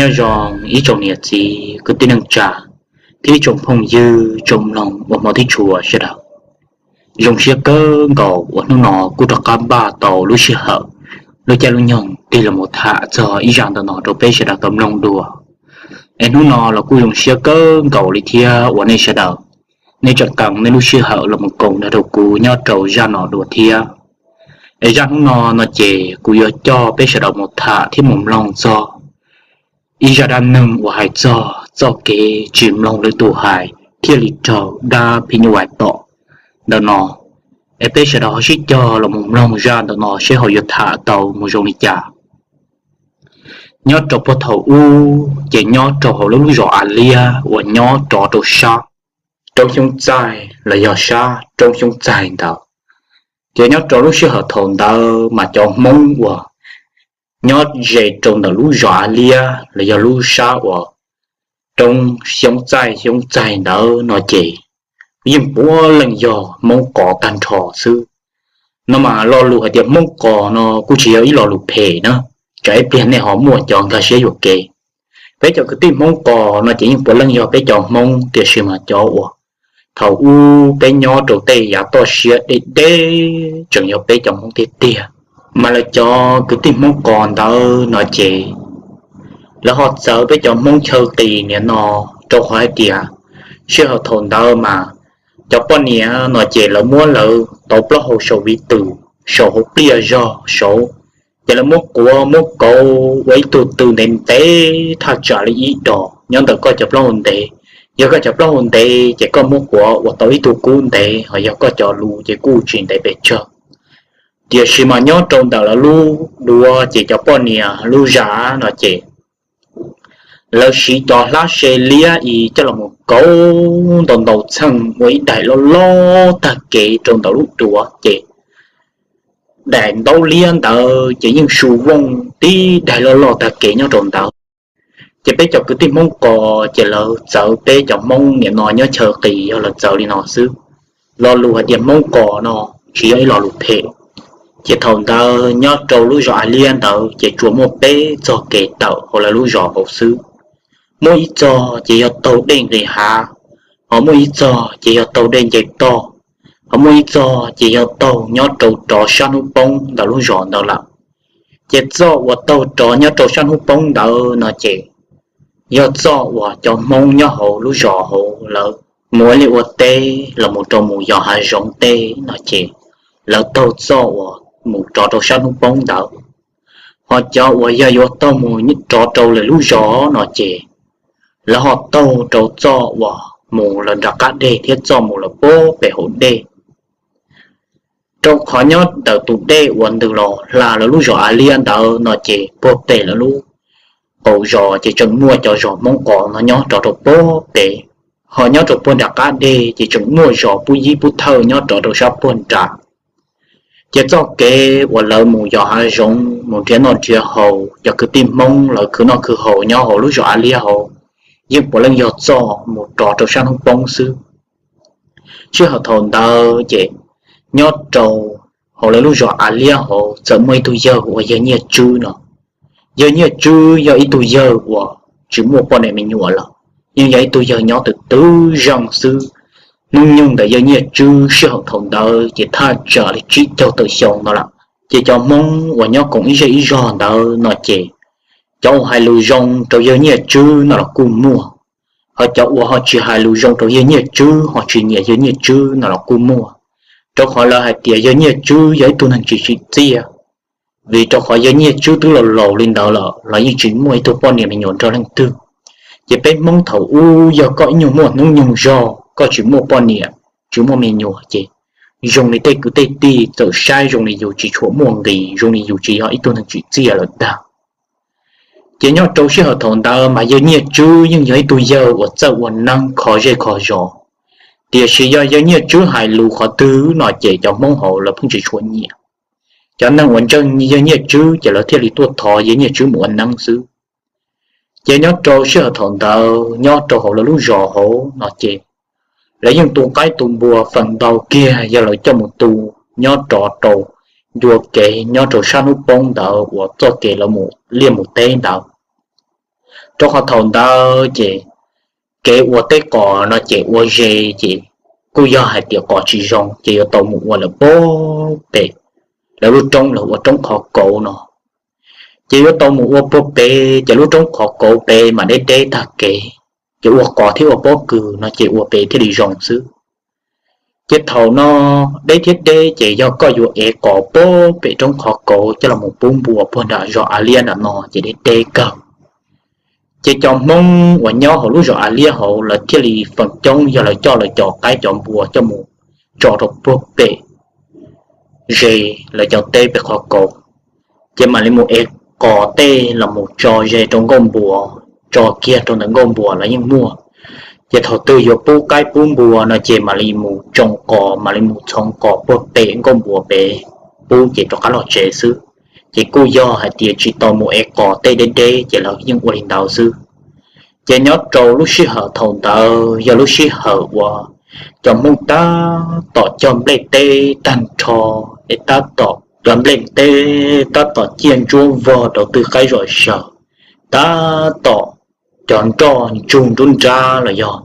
Nyob zoo ib tsoom niam txiv kwv tij neej tsa thiab ib tsoom phooj ywg tsoom mloog uas hmov thiab tshua sawv daws. Zoo siab kawg nkaus uas hnub no kuj rov qab npaj tau lub sij hawm, lub caij lub nyoog tig los mus tham txog ib zaj ntawm no rau peb sawv daws tau mloog dua. Es hnub no los kuj zoo siab kawg nkaus li thiab uas nej sawv daws, nej tseem qee nej lub sij hawm los mus koom nrog rau kuv nyob rau zaj no dua thiab. Es zaj hnub no no ces kuv yuav coj peb sawv daws mus tham thiab mus mloog txog ib zaj dab neeg uas hais txog txoj kev tsis mloog lwm tus hais thiaj li raug dab phim nyuj vais tom ntawm no. Es peb sawv daws ho sib cog los mus mloog zaj ntawm no seb ho yuav tham tau mus zoo li cas. Nyob rau puag thaum ub ces nyob rau hauv lub zos Av Liab uas nyob rov rau sab roob Xyoob Txaij los yog sab roob Xyoob Txaij ntawd. Ces nyob rau lub sij hawm thaum ntawd mas cov Hmoob uas nyob ze rau ntawm lub zos Av Liab los yog lub sab uas roob Xyoob Txaij Xyoob Txaij ntawd no ces yeej puav leej yog Hmoob Qos tag nrho xwb. No mas lo lus hais tias Hmoob Qos no kuj tsis yog ib lo lus phem na, tsam ib pliag nej ho muaj cov nkag siab yuam kev. Peb cov kwv tij Hmoob Qos no ces yeej puav leej yog peb cov Hmoob, tiam sis mas cov uas thaum ub peb nyob rau tej yav toj siab deb deb tseem yog peb cov Hmoob tiag tiag. Mas lawv cov kwv tij Hmoob Qos ntawd no ces lawv ho txawv peb cov Hmoob chaw qis niam no, rau qhov hais tias sij hawm thaum ntawd mas cov poj niam no ces lawv muab lawv tau plaub hau saum viv tws, saum hauv pliaj zog saud, ces lawv muab quav muab kauv ua ib tug tw ntev ntev thaj tsam li ib dos nyob ntawm koj cov plaub hau ntev. Yog koj cov plaub hau ntev ces koj muab quav ua tau ib tug kub ntev, ho yog koj cov lus ces kuj tsis ntev pes tsawg. Tiam sis mas nyob rau ntawm lawv lub duav ces cov poj niam lub zam no ces lawv siv cov hlab se liab ib coj los mus kauv ntau ntau txheej ua ib daim loj loj tag kev rau ntawm lub duav ces daim ntaub liab ntawd ces yeej su vooj tib daim loj loj tag kev nyob rau ntawd. Ces peb cov kwv tij Hmoob Qos ces lawv txawv peb cov Hmoob niam no nyob chaw qis yog lawv txawv li no xwb. Lo lus hais tias Hmoob Qos no tsis yog ib lo lus phem. Ces thaum ntawd nyob rau lub zos Av Liab ntawd ces tsuas muaj peb txoj kev tawm hauv lawv lub zos hauv xwb. Muaj ib txoj ces yog taug dej nqis hav, ho muaj ib txoj ces yog taug dej nce toj, ho muaj ib txoj ces yog taug nyob rau rov sab hnub poob ntawm lub zos ntawd lawm. Ces txoj uas taug rov nyob rau sab hnub poob ntawd no ces yog txoj uas cov Hmoob nyob hauv lub zos hauv lawv mus ua liaj ua teb los mus rau mus yos hav zoov teb no ces lawv taug txoj uas mus rov rau sab hnub poob ntawd. Ho cov uas yog yuav taug mus rov rau lwm lub zos no ces lawv ho taug rau txoj uas mus lawv nram qab deg thiab txoj mus lawv puag pem hauv dej. Rau qhov nyob ntawm tus dej uas ntws los hla lawv lub zos Av Liab ntawd no ces puag pem lawv lub qaum zos ces tseem muaj cov zos Hmoob Qos no nyob rov rau puag pem, ho nyob rau puag nram qab deg ces tseem muaj zos Pub Yib Pub Thawj nyob rov rau sab puag nram. Ces txoj kev uas lawv mus yos hav zoov mus nrhiav noj nrhiav haus, cov kwv tij Hmoob lawv khwv noj khwv haus nyob hauv lub zos Av Liab hauv yeej puav leej yog txoj mus rov rau sab hnub poob xwb. Sij hawm thaum ntawd ces nyob rau hauv lawv lub zos Av Liab hauv txawm muaj ib tug yawg uas yawg Nyiaj Tswb no. Yawg Nyiaj Tswb yog ib tug yawg uas tsis muaj poj niam me nyuam lawm, yeej yog ib tug yawg nyob twm twb zeej xwb. Hnub nyoog ntawm yawg Nyiaj Tswb sij hawm thaum ntawd ces thaj tsam li tsib caug tawm xyoo no lawm. Ces cov Hmoob uas nyob koom ib zej ib zog ntawd no ces cov uas hais lus zoo rau yawg Nyiaj Tswb no los kuj muaj, ho cov uas ho tsis hais lus zoo rau yawg Nyiaj Tswb ho tsis nyiam yawg Nyiaj Tswb no los kuj muaj, rau qhov lawv hais tias yawg Nyiaj Tswb yog ib tug neeg tsis tsim txiaj. Vim rau qhov yawg Nyiaj Tswb twb laus laus li ntawd lawm los yeej tsis muaj ib tug poj niam me nyuam nrog leej twg. Ces peb Hmoob thaum ub yog koj ib nyuag muaj hnub nyoog zog koj tsis muaj poj niam tsis muaj me nyuam ces zoo li tej kwv tej tij txawm saib zoo li yus tsis tshua muaj nqis, zoo li yus tsis yog ib tug neeg tsim txiaj lawm ntag. Ces nyob rau sij hawm thaum ntawd mas yawg Nyiaj Tswb yeej yog ib tug yawg uas txawj ua neeb kho zej kho zos, tiam sis yog yawg Nyiaj Tswb hais lus qhov twg no ces cov Hmoob hauv lawv pheej tsis tshua nyiam. Cov neeg uas ntseeg yawg Nyiaj Tswb ces lawv thiaj li tuaj thov yawg Nyiaj Tswb mus ua neeb xwb. Ces nyob rau sij hawm thaum ntawd nyob rau hauv lawv lub zos hauv no ces lawv yeej tu qaib tu npua feem ntau kiag yog lawv coj mus tu nyob rov rau ncua kev nyob rau sab hnub poob ntawd uas txoj kev lawv mus liaj mus teb ntawd. Rau qhov thaum ntawd ces kev ua teb qos no ces ua ze ces kuj yog hais tias qos tsis zoo ces yuav tau mus ua lawm puag pem lawv lub roob, lawv ua roob qhov kauv no. Ces yuav tau mus ua puag pem ces lub roob qhov kauv pem mas deb deb tag kev, ces ua qos thiab ua pob kws no ces ua pem thiaj li zoo xwb. Ces thaum no deb thiab deb ces yog koj yuav ev qos puag pem roob qhov kauv coj los pub npua puag nram zos Av Liab nram no ces deb deb kawg. Ces cov Hmoob uas nyob hauv lub zos Av Liab hauv lawv thiaj li feem coob yog lawv coj lawv cov qaib cov npua coj mus tso rau puag pem ze lawv cov teb pem qhov kauv. Ces mam li mus ev qos tej los mus tso ze rau nkauj npua, tso kiag rau ntawm nkauj npua los yeej muaj. Ces thaum twg yuav pub qaib pub npua no ces mam li mus tsoo qos, mam li mus txhoov qos puag pem nkauj npua pem pub ces rov qab los tsev xwb. Ces kuj yog hais tias tsis tau mus ev qos tej deb deb ces lawv yeej ua li ntawd xwb. Ces nyob rau lub sij hawm thaum ntawd yog lub sij hawm uas cov Hmoob tab tom cog nplej teb tag nrho, es tab tom cog nplej teb tab tom ciaj ntsuab vog rau tw qaib zom zaws, tab tom cov nroj ntsug nruab nrab los yog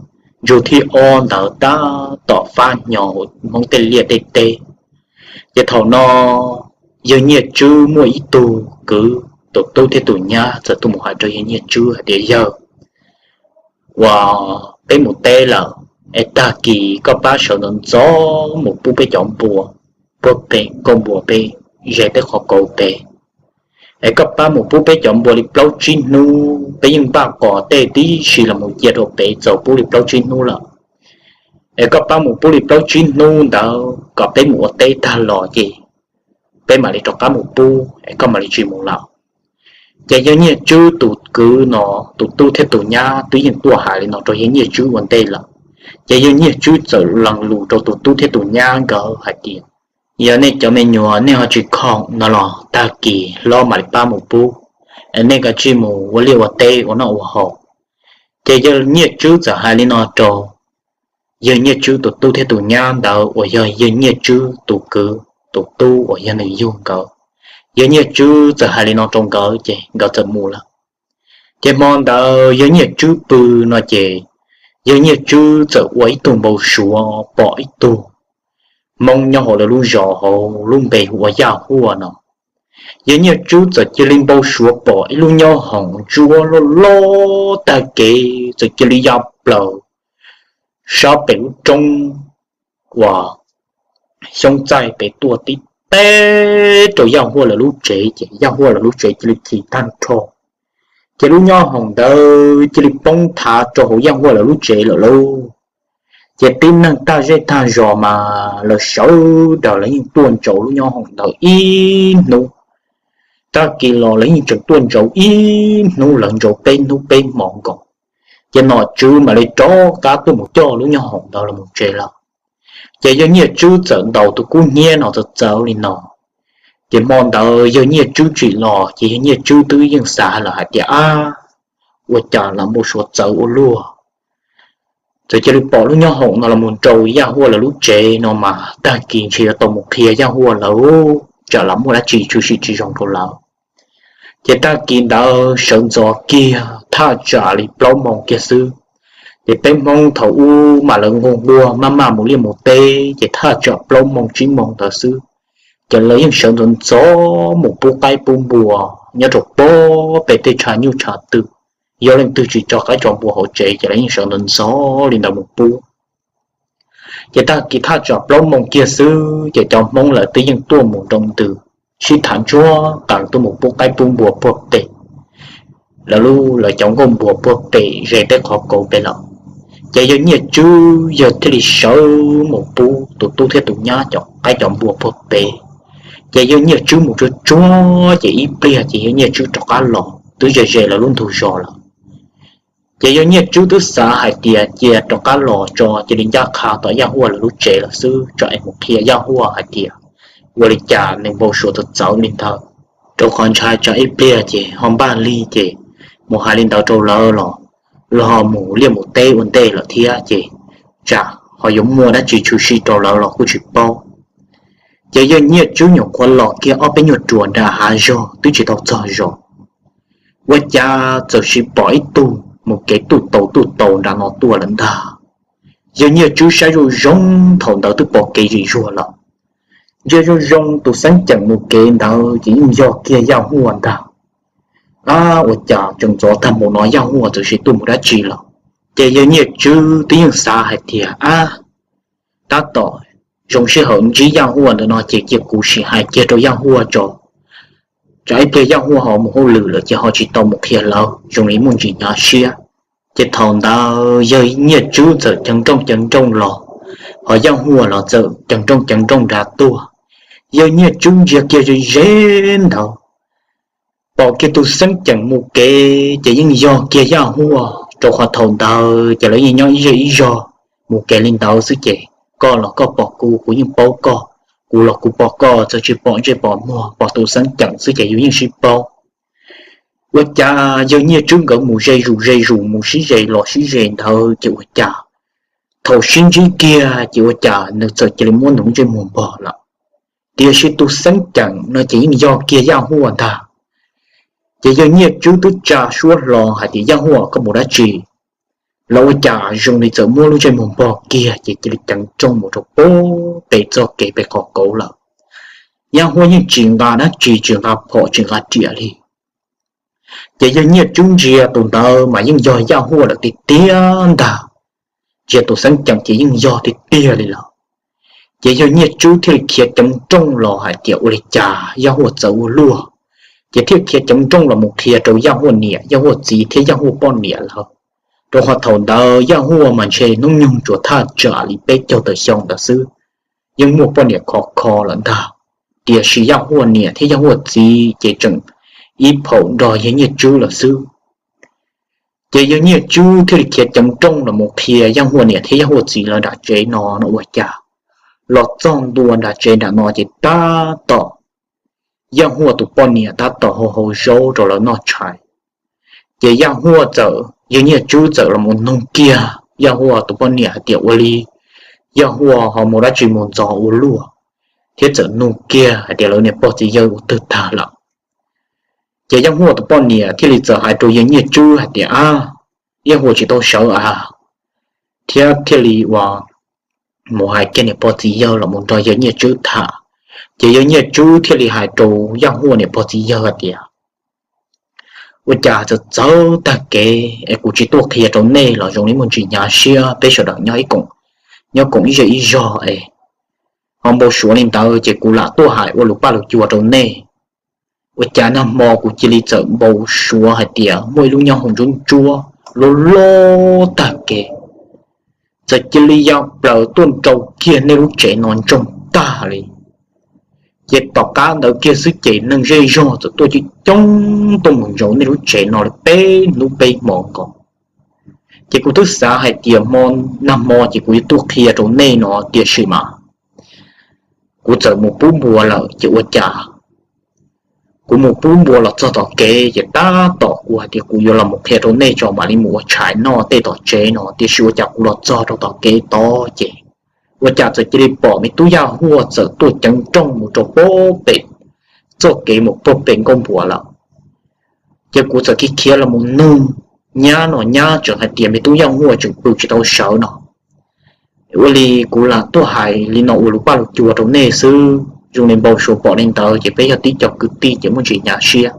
ntsug thib ob ntawd tab tom fab hnyo Hmoob tej liaj tej teb. Ces thaum no yawg Nyiaj Tswb muaj ib tug kwv, tus tub thiab tus nyab txawm tuaj mus hais rau yawg Nyiaj Tswb hais tias, Yawg, uas peb mus teb lawm, es tag kis koj pab sawv ntxov ntxov mus pub peb cov npua puag pem nkauj npua pem ze teb qhov kauv pem. Es koj pab mus pub peb cov npua li plaub tsib hnub, peb yeej npaj qos tej tib si los mus cia rau pem txaus pub li plaub tsib hnub lawm. Es koj pab mus pub li plaub tsib hnub ntawd kom peb mus ua teb tag los ces peb mam li rov qab mus pub es koj mam li tsis mus lawm. Ces yawg Nyiaj Tswb tus kwv no, tus tub thiab tus nyab twb yeej tuaj hais li no rau yawg Nyiaj Tswb ua ntej lawm. Ces yawg Nyiaj Tswb txawm lees lus rau tus tub thiab tus nyab nkawd hais tias, Yog nej cov me nyuam nej ho tsis khoom no los tag kis hlob mam li pab mus pub, es nej kav tsij mus ua liaj ua teb ua noj ua haus. Ces yawg Nyiaj Tswb txawm hais li no rau yawg Nyiaj Tswb tus tub thiab tus nyab ntawd uas yog yawg Nyiaj Tswb tus kwv tus tub uas yog nws yug nkawd. Yawg Nyiaj Tswb txawm hais li no rau nkawd ces nkawd txawm mus lawm. Ces hmo ntawd yawg Nyiaj Tswb pw no ces yawg Nyiaj Tswb txawm ua ib tug npau suav pom ib tug Hmoob nyob hauv lawv lub zos hauv lub npe hu ua Yaj Huaj no. Yawg Nyiaj Tswb txawm cia li npau suav pom ib lub nyob hoom ntsuab loj loj tag kev txawm cia li ya plaws sab pem lub roob uas xyoob txaij pem tuaj tib teb rau Yaj Huaj lawv lub tsev ces Yaj Huaj lawv lub tsev cia li chim tag nrho. Ces lub nyob hoom ntawd cia li poob thav rau hauv Yaj Huaj lawv lub tsev lawm lauj. Ces tib neeg tag zej tag zos mas lawv sawv daws lawv yeej tuaj ntsaum lub nyob hoom ntawd ib hnub. Tag kis los lawv yeej tseem tuaj ntsaum ib hnub, lawv ntsaum peb hnub peb hmo nkaus. Ces nom tswv mam li rov qab tuaj mus coj lub nyob hoom ntawd los mus tsev lawm. Ces yawg Nyiaj Tswb txawm ntaus tus kub hnyiab no txawv txawv li no. Ces hmo ntawd yawg Nyiaj Tswb tsim los ces yawg Nyiaj Tswb twb yeej xav lawm hais tias, Ab, ua cas lam npau suav txawv ua luaj. Txawm cia li pom lub nyob hoom no los mus nraus Yaj Huaj lawv lub tsev no mas tag kis ntshe yuav tau mus qhia Yaj Huaj lawv, tsam lam muaj dab tsi tshwm sim tsis zoo rau lawv. Ces tag kis ntawd sawv ntxov kiag thaj tsam li plaub moos kiag xwb. Ces peb Hmoob thaum ub mas lawv nquag nquag maj maj mus liaj mus teb ces thaj tsam plaub moos tsib moos ntawd xwb, ces lawv yeej sawv ntxov ntxov mus pub qaib pub npua nyob rau puag pem tej tshav nyuj tshav twm. Yog leej twg tsis tso qaib tso npua hauv tsev ces lawv yeej sawv ntxov ntxov li ntawd mus pub. Ces tag kis thaj tsam plaub moos kiag xwb ces cov Hmoob lawv twb yeej tuaj mus nroo ntws sib tham ntsuag qees tuaj mus pub qaib pub npua puag pem lawv lub, lawv cov nkuaj npua puag pem ze teb qhov kauv pem lawm. Ces yawg Nyiaj Tswb yawg thiaj li sawv mus pub tus tub thiab tus nyab cov qaib cov npua puag pem. Ces yawg Nyiaj Tswb mus tsuag tsuag ces ib pliag ces yawg Nyiaj Tswb rov qab los twb ze ze lawv lub ntug zos lawm. Ces yawg Nyiaj Tswb twb xav hais tias cia rov qab los tso cia li ncaj qha tom Yaj Huaj lawv lub tsev lawm xwb, tso es mus qhia Yaj Huaj hais tias ua li cas nws npau suav txawv txawv li ntawd, rau qhov ntshai tsam ib pliag ces ho npaj lig ces mus hais li ntawd rau lawv los lawv ho mus liaj mus teb ua ntej lawm thiab ces tsam ho yuav muaj dab tsi tshwm sim rau lawv los kuj tsis paub. Ces yawg Nyiaj Tswb nyuam qhuav los kiag ob peb nyuag ruam nram hav zoov twb tsis tau txog zos, Ua cas txawm sis pom ib tug mus kev tuj taus tuj taus nram no tuaj lawm ntag. Yawg Nyiaj Tswb saib zoo zoo, thaum ntawd twb pom kev zim zuag lawm. Ntsia zoo zoo tus xeeb ceem mus kev ntawd ces yeej yog kiag Yaj Huaj ntag. Ab, ua cas tseem ntxov tag npaum no Yaj Huaj txawm sis tuaj mus dab tsi lawm? Ces yawg Nyiaj Tswb twb yeej xav hais tias, ab, tab tom zoo sij hawm ntsib Yaj Huaj ntawm no ces cia kuv sim hais kiag rau Yaj Huaj tso. Tsam ib pliag Yaj Huaj ho mus hauj lwm lawm ces ho tsis tau mus qhia lawv, zoo li muaj ntsis hnyav siab. Ces thaum ntawd yawg Nyiaj Tswb txawm ceev nrooj ceev nrooj los, ho Yaj Huaj los txawm ceev nrooj ceev nrooj nrad tuaj. Yawg Nyiaj Tswb ntsia kiag ze ze ntawd, pom kiag tus xeeb ceem mus kev ces yeej yog kiag Yaj Huaj, rau qhov thaum ntawd ces lawv yeej nyob ib zej ib zog mus kev li ntawd xwb ces koj los koj pom kuv, kuv yeej paub koj, kuv los kuv pom koj, txawm tsis pom ntsej pom muag pom tus xeeb ceem xwb ces yus yeej sib paub. Ua cas yawg Nyiaj Tswb nkawd mus ze zus ze zus, mus sib ze los sib ze ntawd ces ua cas thaum sib ntsib kiag ces ua cas nws txawm cia li muab nws lub ntsej muag npog lawm. Tiam sis tus xeeb ceem no ces yeej yog kiag Yaj Huaj ntag. Ces yawg Nyiaj Tswb twb tsa suab hlo hais tias, Yaj Huaj, koj mus dab tsi? Los ua cas zoo li txawm muab lub ntsej muag npog kiag ces cia li ceev nrooj mus rau pem txoj kev pem qhov kauv lawm. Yaj Huaj yeej tsis nqa dab tsi, tsis nqa phom tsis nqa riam li. Ces yawg Nyiaj Tswb ntsia tus ntawd mas yeej yog Yaj Huaj lawm tiag tiag ntag. Ntsia tus xeeb ceem ces yeej yog tiag tiag li lawm. Ces yawg Nyiaj Tswb thiaj li khiav ceev nrooj los hais tias ua li cas Yaj Huaj txawv ua luaj. Ces thiaj khiav ceev nrooj los mus qhia rau Yaj Huaj niam, Yaj Huaj txiv thiab Yaj Huaj poj niam lawm. Rau qhov thaum ntawd Yaj Huaj mas ntshe hnub nyoog tsuas thaj tsam li peb caug tawm xyoo ntawd xwb, yeej muaj poj niam khov kho lawm ntag. Tiam sis Yaj Huaj niam thiab Yaj Huaj txiv ces tseem ib phaum nrog yawg Nyiaj Tswb lawm xwb. Ces yawg Nyiaj Tswb thiaj li khiav ceev nrooj los mus qhia Yaj Huaj niam thiab Yaj Huaj txiv lawv nram tsev no no ua cas los txog ntua nram tsev nram no ces tab tom Yaj Huaj tus poj niam tab tom hau hau zaub rau lawv noj tshais. Ces Yaj Huaj txawm, yawg Nyiaj Tswb txawm los mus nug kiag Yaj Huaj tus poj niam hais tias ua li Yaj Huaj ho mus dab tsi mus ntxov ua luaj, thiab txawm nug kiag hais tias lawv niam pog txiv yawg ua twg tag lawm. Ces Yaj Huaj tus poj niam thiaj li txawm hais rau yawg Nyiaj Tswb hais tias, Ab, Yaj Huaj tsis tau sawv a, thiab thiaj li ua mus hais kiag niam pog txiv yawg los mus nrog yawg Nyiaj Tswb tham. Ces yawg Nyiaj Tswb thiaj li hais rau Yaj Huaj niam pog txiv yawg hais tias, Ua cas txawv txawv tag kev es kuv tsis tuaj qhia rau nej los zoo li muaj ntsis hnyav siab, peb sawv daws nyob ib koom, nyob koom ib zej ib zog es ho npau suav li ntawd ces kuv lam tuaj hais ua lus paj lus cua rau nej. Ua cas nag hmo kuv cia li txawm npau suav hais tias muaj ib lub nyob hauv ntsuab ntsuab loj loj tag kev, txawm cia li ya plaws tuaj nrau kiag nej lub tsev no ntsoog tag li. Ces tom qab ntawd kiag xwb ces neeg zej zog txawm tuaj coob coob tuaj mus ntsaum nej lub tsev no li peb hnub peb hmo nkaus. Ces kuv twb xav hais tias hmo, nag hmo ces kuv yuav tuaj qhia rau nej no, tiam sis mas kuv txawm mus pub npua lawm ces ua cas kuv mus pub npua los txog tom kev ces tab tom kuv hais tias kuv yuav los mus qhia rau nej tso mam li mus ua tshais noj tej tom tsev no, tiam sis ua cas kuv los txog rau tom kev tod ces ua cas txawm cia li pom me tub Yaj Huaj txawm tuaj ceev nrooj mus rau puag pem txoj kev mus puag pem nkauj npua lawm. Ces kuv txawm khiav khiav los mus nug nyab no, nyab tseem hais tias me tub Yaj Huaj tseem pw tsis tau sawv no. Ua li kuv lam tuaj hais li no ua lus paj lus cua rau nej xwb, zoo li npau suav pom li ntawd ces peb yog tib co kwv tij ces muaj ntsis hnyav siab.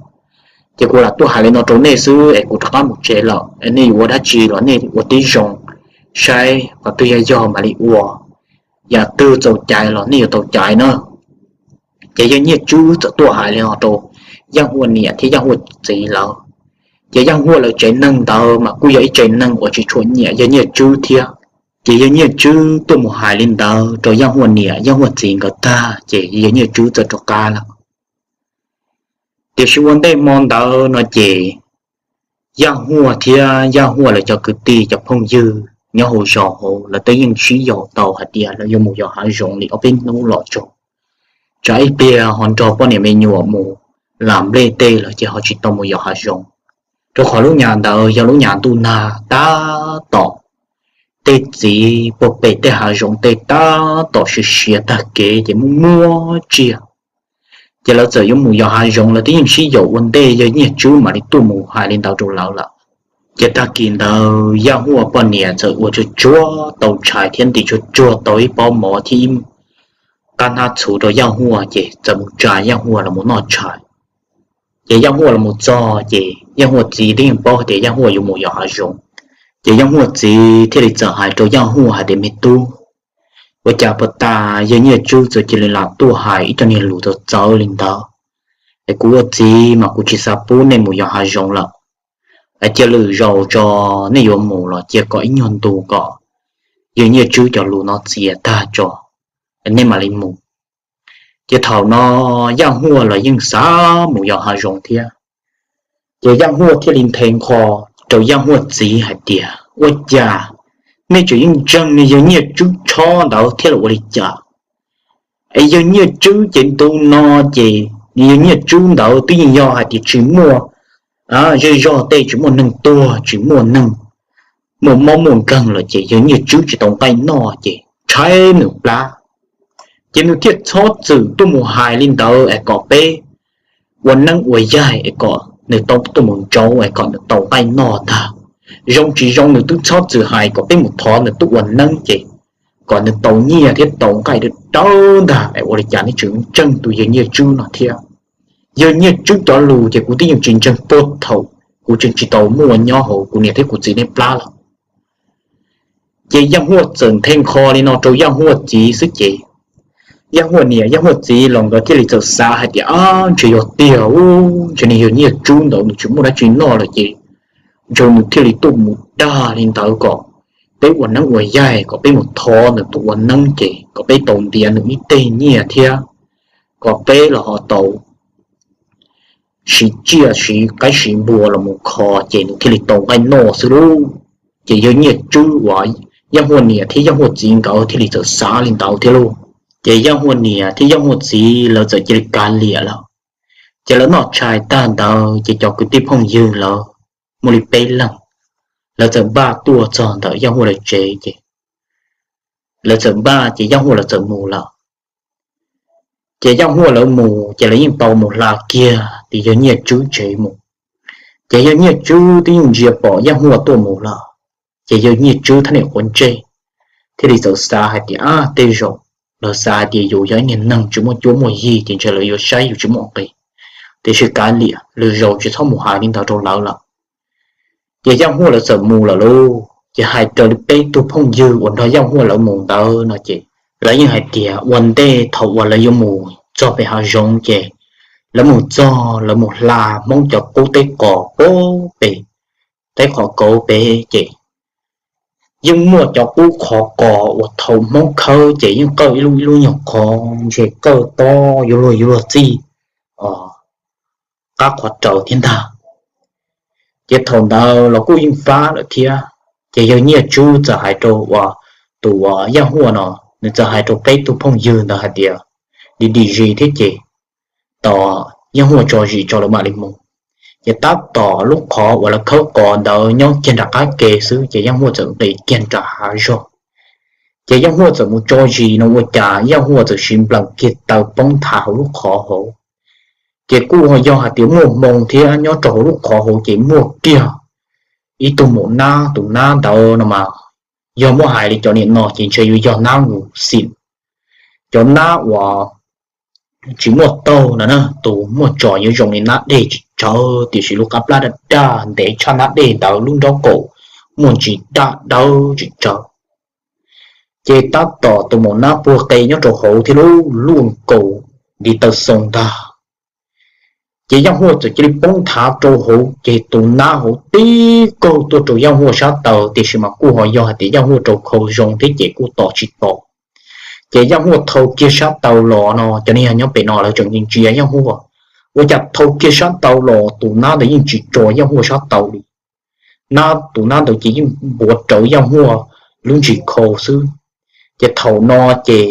Ces kuv lam tuaj hais li no rau nej xwb es kuv rov qab mus tsev lawm, nej yuav ua dab tsi los nej ua tib zoo, saib qhov twg yog yog mam li ua, yam twg txaus cai los nej yuav tau cai na. Ces yawg Nyiaj Tswb txawm tuaj hais li no rau Yaj Huaj niam thiab Yaj Huaj txiv lawv. Ces Yaj Huaj lawv tsev neeg ntawd mas kuj yog ib tsev neeg uas tsis tshua nyiam yawg Nyiaj Tswb thiab. Ces yawg Nyiaj Tswb tuaj mus hais li ntawd rau Yaj Huaj niam Yaj Huaj txiv nkawd tag ces yawg Nyiaj Tswb txawm rov qab lawm. Tiam sis ua ntej hmo ntawd no ces Yaj Huaj thiab Yaj Huaj lawv cov kwv tij cov phooj ywg nyob hauv zos hauv lawv twb yeej sib yaum tau hais tias lawv yuav mus yos hav zoov li ob peb hnub los tso, tsam ib pliag ho nrog poj niam me nyuam mus lam nplej tej lawm ces ho tsis tau mus yos hav zoov. Rau qhov lub nyas ntawd yog lub nyas ntuj nag tab tom, tej txiv puag pem tej hav zoov tej tab tom siav siav tag kev ces muaj muaj tsiaj. Ces lawv txawm yuav mus yos hav zoov, lawv twb yeej sib yaum ua ntej, yawg Nyiaj Tswb mam li tuaj mus hais li ntawd rau lawv lawm. Ces tag kis ntawd Yaj Huaj poj niam txawm ua tsuag tsuag tau tshais thiab ntim tsuag tsuag tau ib pob mov thiab ib qab hnab txhuv rau Yaj Huaj, ces txawm mus tsa Yaj Huaj los mus noj tshais. Ces Yaj Huaj los mus txog ces Yaj Huaj txiv twb yeej paub hais tias Yaj Huaj yuav mus yos hav zoov. Ces Yaj Huaj txiv thiaj li txawm hais rau Yaj Huaj hais tias, Me tub, ua cas puag ta yawg Nyiaj Tswb txawm cia li lam tuaj hais ib co niag lus txawv txawv li ntawd? Es kuv ua txiv mas kuv tsis xav pub nej mus yos hav zoov lawm. Es cia lwm zaus tso, nej yuav mus los cia kom ib nyuag ntu kom yawg Nyiaj Tswb cov lus no txias tag tso, nej mam li mus. Ces thaum no Yaj Huaj los yeej xav mus yos hav zoov thiab. Ces Yaj Huaj thiaj li nthe nqho rau Yaj Huaj txiv hais tias, Ua cas nej tseem yeej ntseeg nws yawg Nyiaj Tswb tshob ntawd thiab los ua li cas? Es yawg Nyiaj Tswb ces ntu no ces nws yawg Nyiaj Tswb ntawd twb yeej yog hais tias tsis muaj zej zog tej, tsis muaj neeg tuag, tsis muaj neeg muaj mob muaj nkeeg lawm ces yawg Nyiaj Tswb tsis tau nqaij noj ces tshaib nws plab. Ces nws thiaj txhob txwm tuaj mus hais li ntawd es kom peb ua neeb ua yaig es kom nws tau tuaj mus ntsaub es kom nws tau nqaij noj ntag. Zoo tsis zoo nws twb txhob txwm hais kom peb mus thov nws tuaj ua neeb ces kom nws tau nyiaj thiab tau nqaij dawb dawb ntag. Es ua li cas nej tseem ntseeg tus yawg Nyiaj Tswb no thiab? Yawg Nyiaj Tswb cov lus ces kuv twb yeej tsis ntseeg puag thaum kuv tseem tsis tau muaj nyob hauv kuv niam thiab kuv txiv nej plab lawm. Ces Yaj Huaj txawm nthe nqho li no rau Yaj Huaj txiv xwb ces Yaj Huaj niam Yaj Huaj txiv los nkawd thiaj li txawm xav hais tias, Ab, ntshe yog tiag ub, ntshe nws yawg Nyiaj Tswb ntawd nws tsis muaj dab tsi noj lawm ces ntshe nws thiaj li tuaj mus dag li ntawd kom peb ua neeb ua yaig, kom peb mus thov nws tuaj ua neeb ces kom peb tau ntiav nws ib teg nyiaj thiab kom peb los ho tau siv tsiaj siv qaib siv npua los mus kho ces nws thiaj li tau nqaij noj xwb lauj. Ces yawg Nyiaj Tswb uas Yaj Huaj niam thiab Yaj Huaj txiv nkawd thiaj li txawm xav li ntawd thiab lauj. Ces Yaj Huaj niam thiab Yaj Huaj txiv lawv txawm cia li kav liam lawm. Ces lawv noj tshais tag ntawd ces cov kwv tij phooj ywg lawv muaj li peb leeg, lawv txawm npaj tuaj txog ntawm Yaj Huaj lawv tsev ces lawv txawm npaj ces Yaj Huaj lawv txawm mus lawm. Ces Yaj Huaj lawv mus ces lawv yeej tau mus hla kiag tim yawg Nyiaj Tswb tsev mus. Ces yawg Nyiaj Tswb twb yeej ntsia pom Yaj Huaj tuaj mus lawm, ces yawg Nyiaj Tswb thiab niam quav ntsej thiaj li txawm xav hais tias, Ab, tej zaum lawv xav hais tias yus yog ib niag neeg tsis muaj cuab muaj yig ces ntshe lawv yuav saib yus tsis muaj nqis, tiam sis kav liam, lwm zaus tsis txhob mus hais li ntawd rau lawv lawm. Ces Yaj Huaj lawv txawm mus lawm lauj. Ces hais raws li peb tug phooj ywg uas nrog Yaj Huaj lawv mus ntawd no ces lawv yeej hais tias ua ntej thaum uas lawv yuav mus txog pem hav zoov ces lawv mus txog lawv mus hla Hmoob cov qub teb qos pem teb qhov kauv pem ces yeej muaj cov qub qhov qos uas thaum Hmoob khawb ces yeej qawj ib lub ib lub nyuag qhov ntshe qawj tob yuav luag yuav luag txij qab qhov raws thiab ntag. Ces thaum ntawd los kuj yeej fab lawm thiab. Ces yawg Nyiaj Tswb txawm hais rau uas tus uas Yaj Huaj no, nws txawm hais rau peb tug phooj ywg ntawd hais tias, Dim dim zis thiab ces tos Yaj Huaj tso zis tso lawv mam li mus. Ces tab tom lub qhov uas lawv khawb qos ntawd nyob kiag nram qab ke xwb ces Yaj Huaj txawm nqis kiag nram hav zoov. Ces Yaj Huaj txawm mus tso zis no ua cas Yaj Huaj txawm siv nplees kiag taw poob nthav hauv lub qhov hauv. Ces kuj ho yog hais tias muaj hmoo thiab nyob rau hauv lub qhov hauv ces muaj kiag ib tug maum nab, tus nab ntawd no mas yog muab hais li cov niam no ces ntshe yuav yog nab mus xim, cov nab uas tsis muaj taug no na, tus muaj tsos yuav zoo li nab dej tsis tsawg tiam sis lub qab plab daj daj ntev tshaj nab dej ntawd, lub nraub qaum muaj ntsis daj dawb tsis tsawg. Ces tab tom tus maum nab puag qe nyob rau hauv thiab lub luaj nkaus ntiv taw xoo ntag. Ces Yaj Huaj txawm cia li poob nthav rau hauv ces tus nab hauv tib kaug tuaj rau Yaj Huaj sab taw tiam sis mas kuj ho yog hais tias Yaj Huaj rau khau zoo thiab ces kuj tos tsis tos. Ces Yaj Huaj thau kiag sab taw los no cov neeg nyob pem no lawv tseem ntsia Yaj Huaj, ua cas thau kiag sab taw los tus nab ntawd yeej tsis tso Yaj Huaj sab taw li. Nab, tus nab ntawd ces yeej npuav rawv Yaj Huaj lub ntsis khau xwb. Ces thaum no ces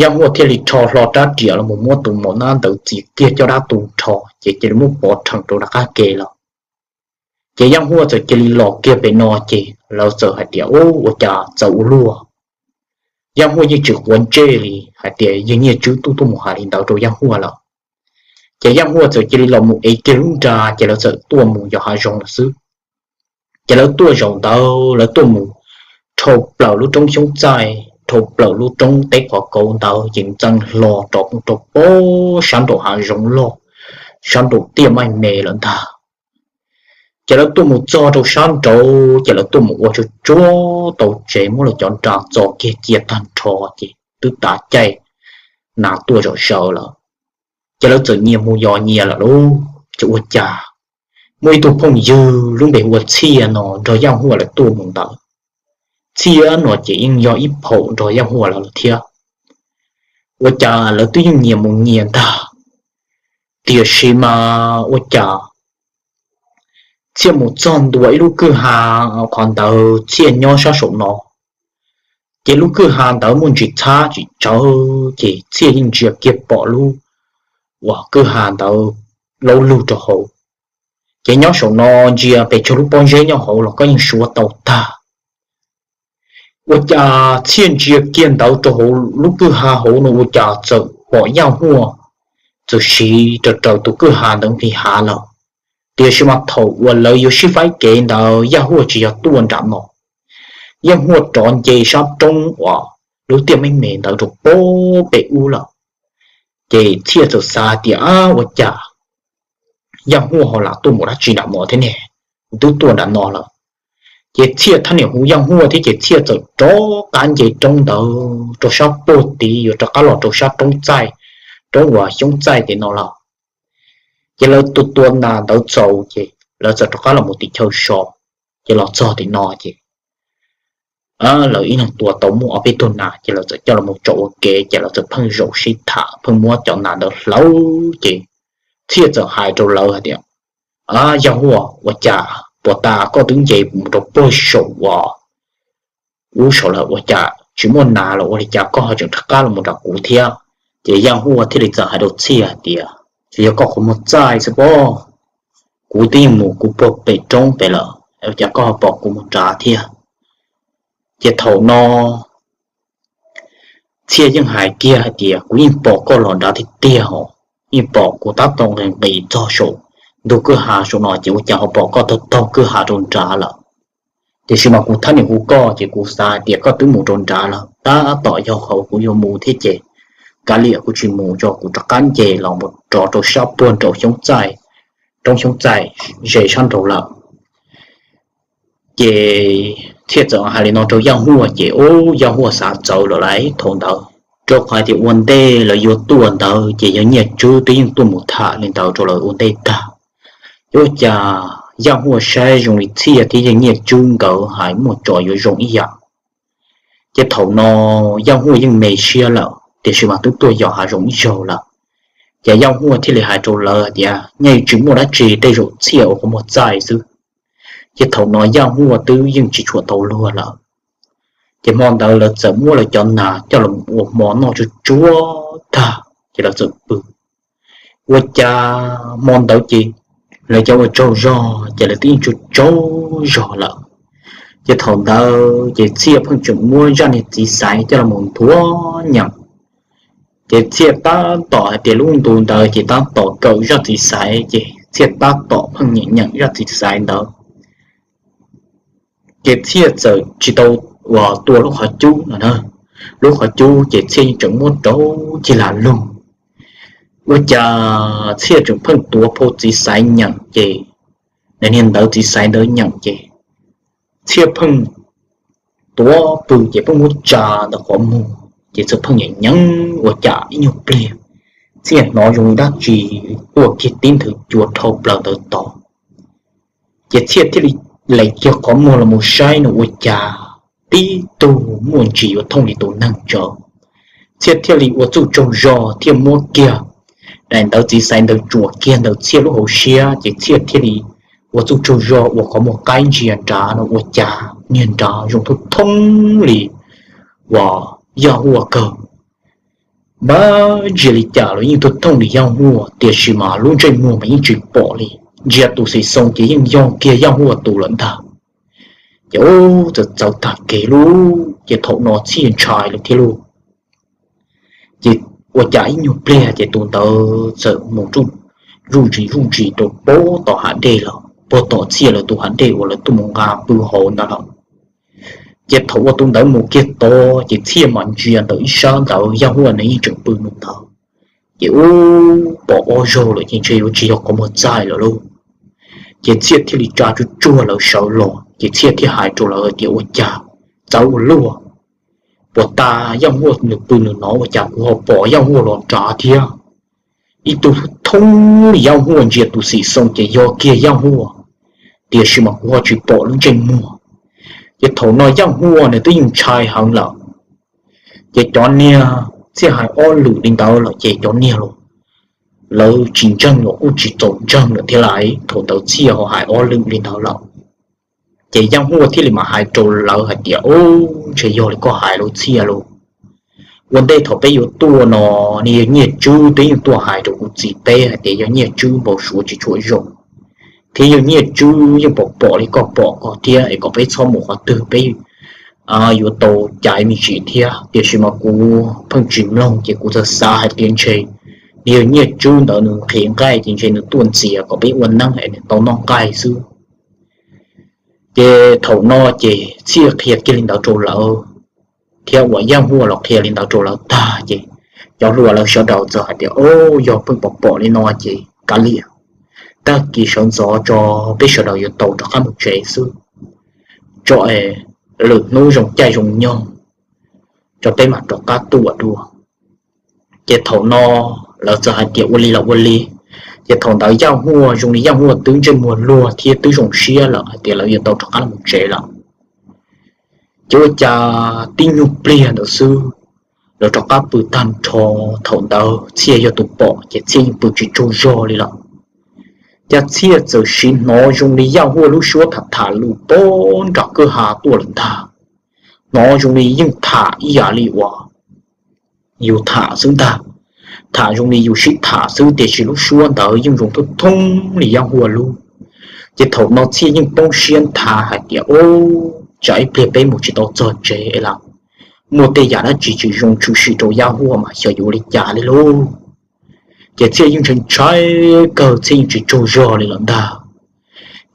Yaj Huaj thiaj li rho hlo rab riam los mus muab tus maum nab ntawd txiav kiag caj dab tu nrho ces cia li muab pov rhees rau nram qab ke lawm. Ces Yaj Huaj txawm cia li los kiag pem no ces lawv txawm hais tias, Ub, ua cas txawv ua luaj. Yaj Huaj yeej tsis quav ntsej li hais tias yawg Nyiaj Tswb twb tuaj mus hais li ntawd rau Yaj Huaj lawm. Ces Yaj Huaj txawm cia li los mus ev kiag lub nra ces lawv txawm tuaj mus yos hav zoov lawm xwb. Ces lawv tuaj zaum ntawd lawv tuaj mus dhau plaws lub roob Xyoob Txaij, dhau plaws lub roob teb qhov kauv ntawd ces ntxeev hlo rov mus rau pob sab nraum hav zoov loj, sab nraum tiaj maij me lawm ntag. Ces lawv tuaj mus txog rau sab nraud ces lawv tuaj mus ua tsuag tsuag tau tsev muab lawv cov nra txo kiag cia tag nrho ces twb tav caij nas tuaj zom zaws lawm. Ces lawv txawm nyias mus yos nyias lawm lauj. Ces ua cas muaj ib tug phooj ywg lub npe hu ua Txhiaj no nrog Yaj Huaj lawv tuaj mus ntawd. Txhiaj no ces yeej yog ib phaum nrog Yaj Huaj lawv thiab. Ua cas lawv twb yeej nyias mus nyias ntag, tiam sis mas ua cas Txhiaj mus txog ntua ib lub kwj ha, qhov ntawd Txhiaj nyob sab saum no, ces lub kwj ha ntawd muaj ntsis txhab tsis tsawv ces Txhiaj yeej ntsia kiag pom lub uas kwj ha ntawd laub lug rau hauv. Ces nyob saum no ntsia pes tsawg lub pob zeb nyob hauv los koj yeej suav tau tag. Ua cas Txhiaj ntsia kiag ntawd rau hauv lub kwj ha hauv no ua cas txawm pom Yaj Huaj txawm siv raws raws tus kwj ha ntawd nqis hav lawm. Tiam sis mas thaum uas lawv yuav sib faib kev ntawd Yaj Huaj tsis yog tuaj nram no, Yaj Huaj rov nce sab roob uas lub tiaj meej me ntawd rau pob pem ub lawm. Ces Txhiaj txawm xav tias, Ab, ua cas Yaj Huaj ho lam tuaj mus dab tsi nram no thiab ne? Kuv twb tuaj nram no lawm. Ces Txhiaj thiaj niam hu Yaj Huaj thiab ces Txhiaj txawm rov qab nce roob ntawd rau sab puag tid yuav rov qab los rau sab roob Txaij, roob uas Xyoob Txaij tim no lawm. Ces lawv tua tua nas ntawd txaus ces lawv txawm rov qab los mus tim chaw so, ces los txog tim no ces lawv ib leeg tua tau muaj ob peb tug nas ces lawv txawm coj los mus tso ua ke ces lawv txawm pheej zaum sib tham pheej muab cov nas ntawd hlawv ces Txhiaj txawm hais rau lawv hais tias, Yaj Huaj, ua cas puas tas koj twb nce mus rau puag saum uas ub saud lawm ua cas tsis muaj nas los ua li cas koj ho tseem rov qab los mus nram kuv thiab? Ces Yaj Huaj thiaj li txawm hais rau Txhiaj hais tias, Tsuas yog koj qhov muag txaij xwb pob, kuv twb yeej mus kuv puag pem roob pem lawm, ua cas koj ho pom kuv mus nrad thiab? Ces thaum no Txhiaj yeej hais kiag hais tias, Kuv yeej pom koj los nrad tiag tiag os, yeej pom kuv tab tom nqis nqis txog saum ntug kwj ha saum no ces ua cas ho pom koj taug taug kwj ha rau nrad lawm. Tiam sis mas kuv thiaj niam hu koj ces kuv xav hais tias koj twb mus rau nrad lawm, tab tom yog qhov kuv yuav mus thiab ces kav liam kuv tsis mus tso, kuv rov qab nce los mus rov rau sab puag nraum Xyoob Txaij, roob Xyoob Txaij ze sab nraud lawm. Ces Txhiaj txawm hais li no rau Yaj Huaj ces ub, Yaj Huaj xav txawv lawm lauj thaum ntawd, rau qhov tias ua ntej lawv yuav tuaj ntawd ces yawg Nyiaj Tswb twb yeej tuaj mus tham li ntawd rau lawv ua ntej tag. Ces ua cas Yaj Huaj saib zoo li Txhiaj thiab yawg Nyiaj Tswb nkawd hais muaj tso yuav zoo ib yam. Ces thaum no Yaj Huaj yeej me siab lawm tiam sis mas twb tuaj yos hav zoov ib zaug lawm. Ces Yaj Huaj thiaj li hais rau lawv hais tias, Yeej tsis muaj dab tsi, tej zaum Txhiaj ua qhov muag txaij xwb. Ces thaum no Yaj Huaj twb yeej tsis tshua tau luag lawm. Ces hmo ntawd lawv txawm muab lawv cov nas coj los ua hmo noj tsuag tsuag tag ces lawv txawm pw. Ua cas hmo ntawd ces lawv cov uas tsaug zog ces lawv twb yeej tsaug tsaug zog lawm. Ces thaum ntawd ces Txhiaj pheej tseem muab zaj niag txiv xaiv coj los mus nthuav nyeem. Ces Txhiaj tab tom hais tias lub ntu ntawd ces tab tom kawm zaj txiv xaiv ces Txhiaj tab tom pheej nyeem nyeem zaj txiv xaiv ntawd. Ces Txhiaj txawm tsis tau uas tua lub qhov cub no na. Lub qhov cub ces Txhiaj yeej tseem muab rau cig lam lug. Ua cas Txhiaj tseem pheej tuav phau txiv xaiv nyeem ces, niag ntawv txiv xaiv ntawd nyeem ces Txhiaj pheej tuav pw ces pheej muab tsa ntawm qhov muag ces Txhiaj pheej nyeem nyeem ua cas ib nyuag pliag Txhiaj hnov zoo li dab tsi quaj kiag tib nthwv cua dhau plaws ntawd tod. Ces Txhiaj thiaj li lees kiag qhov muag los mus saib no ua cas tib tug muaj ntsis yuav thooj li tus neeg tso. Txhiaj thiaj li ua txuj tsaug zog thiaj muab kiag daim ntawv txiv xaiv ntawd tsuam kiag ntawm Txhiaj lub hauv siab ces Txhiaj thiaj li ua txuj tsaug zog ua qhov muag qaib ntsia nrad no ua cas niag nrad zoo thooj thooj li uas Yaj Huaj kawg. Npab ntsia li cas los yeej thooj thooj li Yaj Huaj tiam sis mas lub ntsej muag mas yeej tsis pom li. Ntsia tus xim xoo ces yeej yog kiag Yaj Huaj tus lawm ntag. Ces ub, txawm txawv tag kev lauj. Ces thaum no Txhiaj ntshai lawm thiab lauj. Ces ua cas ib nyuag pliag ces tus ntawd txawm mus zuj zus zuj zus rau puag tom hav dej lawm, puag tom Txhiaj lawv tus hav dej uas lawv tuaj mus nqa pw hauv ntawd lawm. Ces thaum uas tus ntawd mus kiag tod ces Txhiaj mam ntsia ntawm ib sab ntawd Yaj Huaj nws yeej tseem pw nws ntawd. Ces ub, pom ob zaug lawm ces ntshe yuav tsis yog qhov muag txaij lawm lauj. Ces Txhiaj thiaj li tsa tsuj tsuag lawv sawv los ces Txhiaj thiaj hais rau lawv hais tias, ua cas txawv ua luaj, puas tas Yaj Huaj nws pw nws no ua cas kuv ho pom Yaj Huaj los nrad thiab. Ib tug thoob li Yaj Huaj ntsia tus xim xoo ces yog kiag Yaj Huaj, tiam sis mas kuv ho tsis pom lub ntsej muag. Ces thaum no Yaj Huaj nws twb yeej ntshai heev lawm. Ces cov niag, Txhiaj hais ob lwm li ntawd lawm ces cov niag los lawv tsis ntseeg los kuj tsis txaus ntseeg lawm thiab lais, thaum ntawd Txhiaj ho hais ob lwm li ntawd lawm. Ces Yaj Huaj thiaj li mam hais rau lawv hais tias, ub, ntshe yog li koj hais lauj Txhiaj lauj. Ua ntej thaum peb yuav tuaj no, nws yog Nyiaj Tswb twb yeej tuaj hais rau kuv txiv peb hais tias yog Nyiaj Tswb npau suav tsis tshua zoo, thiab yog Nyiaj Tswb yeej pom pom li koj pom ko thiab es kom peb txhob mus qhov twg peb yuav tau caiv me ntsis thiab, tiam sis mas kuv pheej tsis mloog ces kuv txawm xav hais tias ntshe nws yog Nyiaj Tswb ntawd nws nqhis nqaij ces ntshe nws tuaj ntxias kom peb ua neeb es nws tau noj nqaij xwb. Ces thaum no ces Txhiaj qhia kiag li ntawd rau lawv, thiab uas Yaj Huaj los qhia li ntawd rau lawv tag ces cov hluas lawv sawv daws txawm hais tias, o, yog pheej pom pom li no ces kav liam, tag kis sawv ntxov tso, peb sawv daws yuav tau rov qab mus tsev xwb, tso es lwm hnub zoo caij zoo nyoog tso peb mam rov qab tuaj dua. Ces thaum no lawv txawm hais tias ua li los ua li. Ces thaum ntawd Yaj Huaj zoo li Yaj Huaj twb ntsej muag luag thiab twb zoo siab lawm hais tias lawv yuav tau rov qab los tsev lawm. Ces ua cas tib nyuag pliag ntawd xwb, lawv rov qab pw tag nrho. Thaum ntawd Txhiaj yog tus pom ces Txhiaj yeej pw tsis tsaug zog li lawm. Cas Txhiaj txawm sim hnov zoo li Yaj Huaj lub suab tham tham lus pem nram kwj ha tuaj lawm ntag. Hnov zoo li yeej tham ib yam li uas yus tham xwb ntag, tham zoo li yus sib tham xwb tiam sis lub suab ntawd yeej zoo thoob thoob li Yaj Huaj lub. Ces thaum no Txhiaj yeej poob siab nthav hais tias, o, tsam ib pliag peb mus tsis tau txog tsev es muaj tej yam dab tsi tsis zoo tshwm sim rau Yaj Huaj mas xyov yuav ua li cas li lauj. Ces Txhiaj yeej ntshai ntshai kawg, Txhiaj yeej tsis tsaug zog li lawm ntag.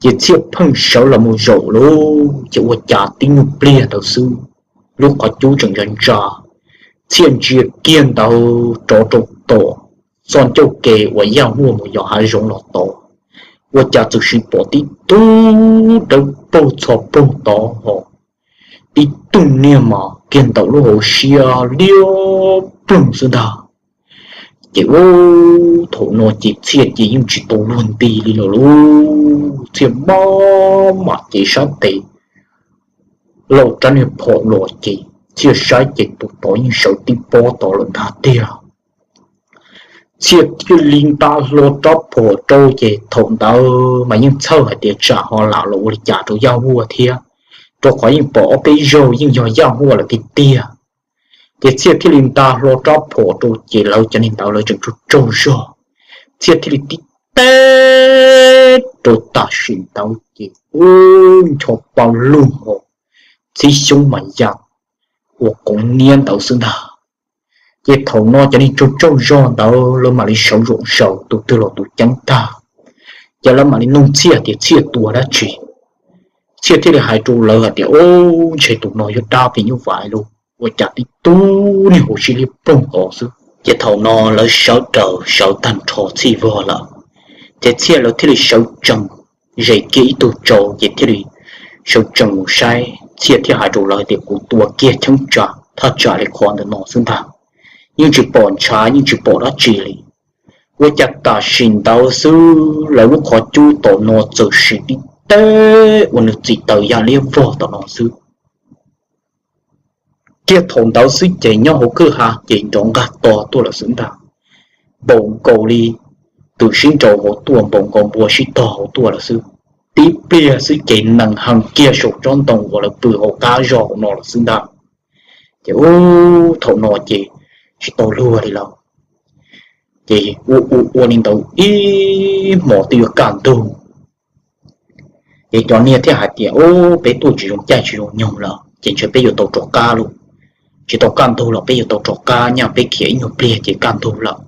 Ces Txhiaj pheej sawv los mus zaum lawm ces ua cas tib nyuag pliag ntawd xwb, lub qhov cub tseem ntsa ntsa, Txhiaj ntsia kiag ntawd rov rau tom txoj ncauj ke uas Yaj Huaj mus yos hav zoov los tod, ua cas txawm sim pom tib tug dawb paug txhos paug tod ho, tib tug niag mas kiag ntawm lub hauv siab liab ploog xwb ntag. Ces ub, thaum no ces Txhiaj ces yeej tsis tau luag nti li lawm lauj. Txhiaj maj mam cev sab tes lauj rab niag phom los ces Txhiaj saib ces tus tod yeej sawv tib pob tod lawm ntag tiag. Txhiaj thiaj li nta hlo rab phom rau ces thaum ntawd mas yeej txhawj hais tias tsam ho lam los ua li cas rau Yaj Huaj thiab, rau qhov yeej pom ob peb zaug yeej yog Yaj Huaj lawm tiag tiag. Ces Txhiaj thiaj li nta hlo rab phom rau ces lawv cov niag ntawd lawv tseem tsaug tsaug zog. Txhiaj thiaj li tib teb rau tam sim ntawd ces ub, ncho pa lug ho txhib xyoob mas ya ua qoov niab ntawd xwb ntag. Ces thaum no cov niag tsaug tsaug zog ntawd lawv mam li sawv zaum zaws tus twg los tus ceeb tag, ces lawv mam li nug Txhiaj tias Txhiaj tua dab tsi. Txhiaj thiaj li hais rau lawv hais tias, ub, ntshe tus no yog dab phim nyuj vais lauj, ua cas tib tug niag hauv siab liab ploog tod xwb. Ces thaum no lawv sawv daws sawv tag nrho txhij vog lawm, ces Txhiaj lawv thiaj li sawv tsees, zes kiag ib tug tsau ces thiaj li sawv tsees mus saib. Txhiaj thiaj hais rau lawv tias kuv tua kiag cheeb tsam thaj tsam li qhov ntawm no xwb ntag, yeej tsis pom ntshav yeej tsis pom dab tsi li. Ua cas tam sim ntawd xwb lawv lub qhov cub tom no txawm sim tib teb ua nws txim taws ya liab vog tom no xwb. Kiag thaum ntawd xwb ces nyob hauv kwj ha ces nrov nqaj to tuaj lawm xwb ntag, npaum nkaus li tus sib nraus hauv tuaj, npaum nkaus npua sib tog hauv tuaj lawm xwb. Tib pliag xwb ces nees hees kiag saum tsob ntoo uas lawv pw hauv qab zog hauv no lawm xwb ntag. Ces ub, thaum no ces tsis tau luag li lawm, ces ua ua ua li ntawd ib hmos twb yuav kaj ntug. Ces cov niag thiaj hais tias, ub, peb tuaj tsis zoo caij tsis zoo nyoog lawm ces ntshe peb yuav tau rov qab lauj, tsis tau kaj ntug los peb yuav tau rov qab, nyaj peb khiav ib nyuag pliag ces kaj ntug lawm.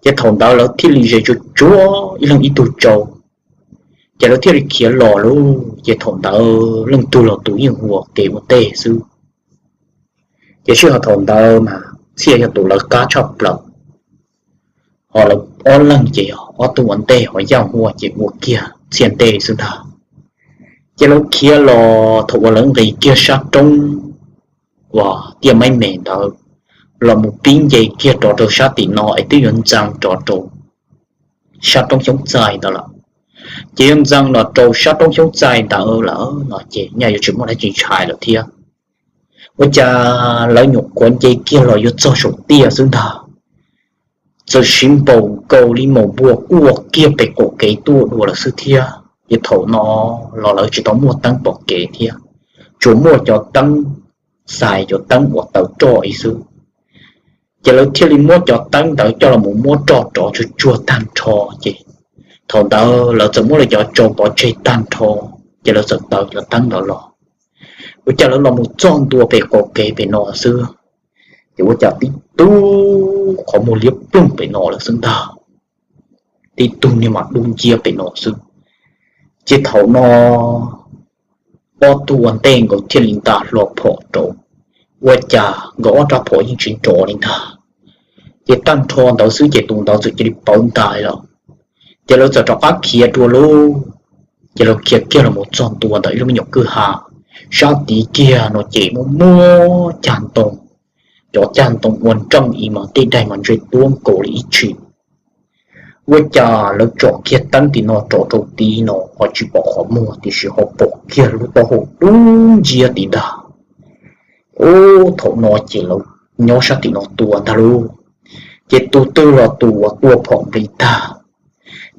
Ces thaum ntawd lawv thiaj li zes tsuag tsuag ib leeg ib tug tsau, ces lawv thiaj li khiav los lauj. Ces thaum ntawd leej twg los tus yeej ua ke ua ntej xwb. Ces sij hawm thaum ntawd mas Txhiaj yog tus lawv qab tshaj plaws, ho lawv ob leeg ces yog ob tug ua ntej, ho Yaj Huaj ces ua kiag Txhiaj ntej xwb ntag. Ces lawv khiav los thaum uas lawv nqis kiag sab roob uas tiaj maib me ntawd los mus pib nce kiag rov rau sab tim no es twb yuav ntxeev rov rau sab roob xyoob txaij ntawd lawm. Ces yuav ntxeev los rau sab roob xyoob txaij ntawd lawm no ces nyaj yuav tsis muaj dab tsi ntshai lawm thiab. Ua cas lawv nyuam qhuav nce kiag los yuav txog saum tiaj xwb ntag, txawm siv npaum nkaus li maum npua quaj kiag pem qaum kev tuaj dua lawm xwb thiab. Ces thaum no los lawv tsis tau muaj teeb pom kev thiab, tsuas muaj cov teeb xais, cov teeb uas taws roj ib xwb. Ces lawv thiaj li muab cov teeb ntawd coj los mus muab roj rov tsuag tsuag tag nrho. Ces thaum ntawd lawv txawm muab lawv cov tsau pov tseg tag nrho, ces lawv txawm taws cov teeb ntawd los. Ua cas lawv los mus txog ntua pem qaum kev pem no xwb, ces ua cas tib tug qhov muag liab ploog pem no lawm xwb ntag. Tib tug niag mas dub nciab pem no xwb. Ces thaum no ob tug ua ntej nkawd thiaj li nta hlo phom rau, ua cas nkawd ob rab phom yeej tsis nrov li ntag. Ces tag nrho ntawd xwb ces tus ntawd txawm cia li pawv ntais lawm. Ces lawv txawm rov qab khiav dua lauj. Ces lawv khiav kiag los mus txog ntua ntawm ib lub me nyuam kwj ha, sab tid kiag no ces muaj muaj cag ntoo, cov cag ntoo ua nreej ib mas tej daim mas ntse tuab nkaus li ib tshim. Ua cas lawv tsom kiag teeb tim no rov rau tid no ho tsis pom qhov muag tiam sis ho pom kiag lub taub hau dub nciab tid ntag. Ub, thaum no ces lawv nyob sab tim no tua ntag lauj. Ces tus twg los tus uas tua phom nqis tag.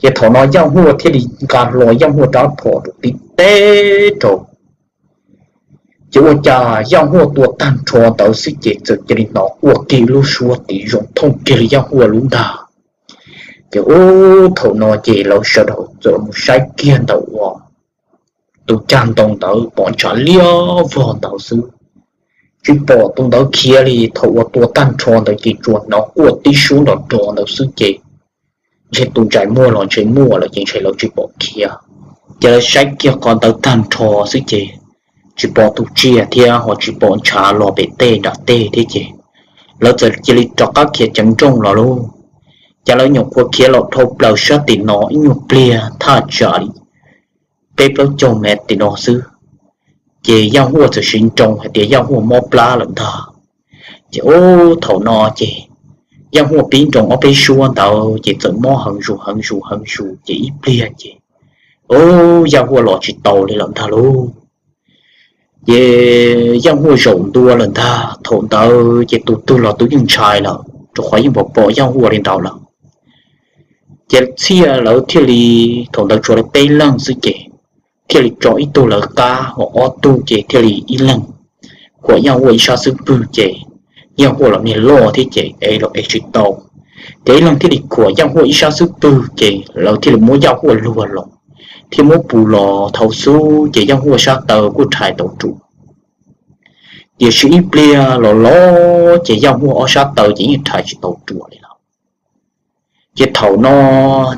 Ces thaum no Yaj Huaj thiaj li nqa hlo Yaj Huaj rab phom rau tib teb rau. Ces ua cas Yaj Huaj tua tag nrho ntawd xwb ces txawm cia li hnov quaj kiag lub suab tid zoo thooj kiag li Yaj Huaj lub ntag. Ces ub, thaum no ces lawv sawv daws txawm mus saib kiag ntawm uas tus cag ntoo ntawd pom ntshav liab vog ntawd xwb, tsis pom tus ntawd khiav li. Thaum uas tua tag nrho ntawd ces tsuas hnov quaj tib suab nrov nrov ntawd xwb ces ntshe tus ntsais muag los ntshe muaj lawm ces ntshe lawv tsis pom khiav. Ces lawv saib kiag qhov ntawd tag nrho xwb ces tsis pom tus tsiaj thiab ho tsis pom ntshav los pem tej nram tej thiab ces lawv txawm cia li rov qab khiav ceev nrooj los lauj. Ces lawv nyuam qhuav khiav los dhau plaws sab tim no ib nyuag pliag thaj tsam li peb plaub caug mev tim no xwb, ces Yaj Huaj txawm siv nroo hais tias Yaj Huaj mob plab lawm ntag. Ces ub, thaum no ces Yaj Huaj pib nroo ob peb suab ntawd ces txawm mob heev zus heev zus heev zus ces ib pliag ces ub, Yaj Huaj los tsis tau li lawm ntag lauj. Ces Yaj Huaj zaum ntua lawm ntag. Thaum ntawd ces tus twg los tus yeej ntshai lawm rau qhov yeej pom pom Yaj Huaj li ntawd lawm. Ces Txhiaj lawv thiaj li, thaum ntawd tshuav lawv peb leeg xwb ces thiaj li tso ib tug lawv qab, ho ob tug ces thiaj li ib leeg khuam Yaj Huaj ib sab xub pwg ces Yaj Huaj los niag loj thiab ces ev los ev tsis tau. Ces ib leeg thiaj li khuam Yaj Huaj ib sab xub pwg ces lawv thiaj li muab Yaj Huaj luag los thiab muab pus los thaum xub ces Yaj Huaj sab taw kuj rhais tau ruam. Tiam sis ib pliag los los ces Yaj Huaj ob sab taw ces yeej rhais tsis tau ruam li lawm. Ces thaum no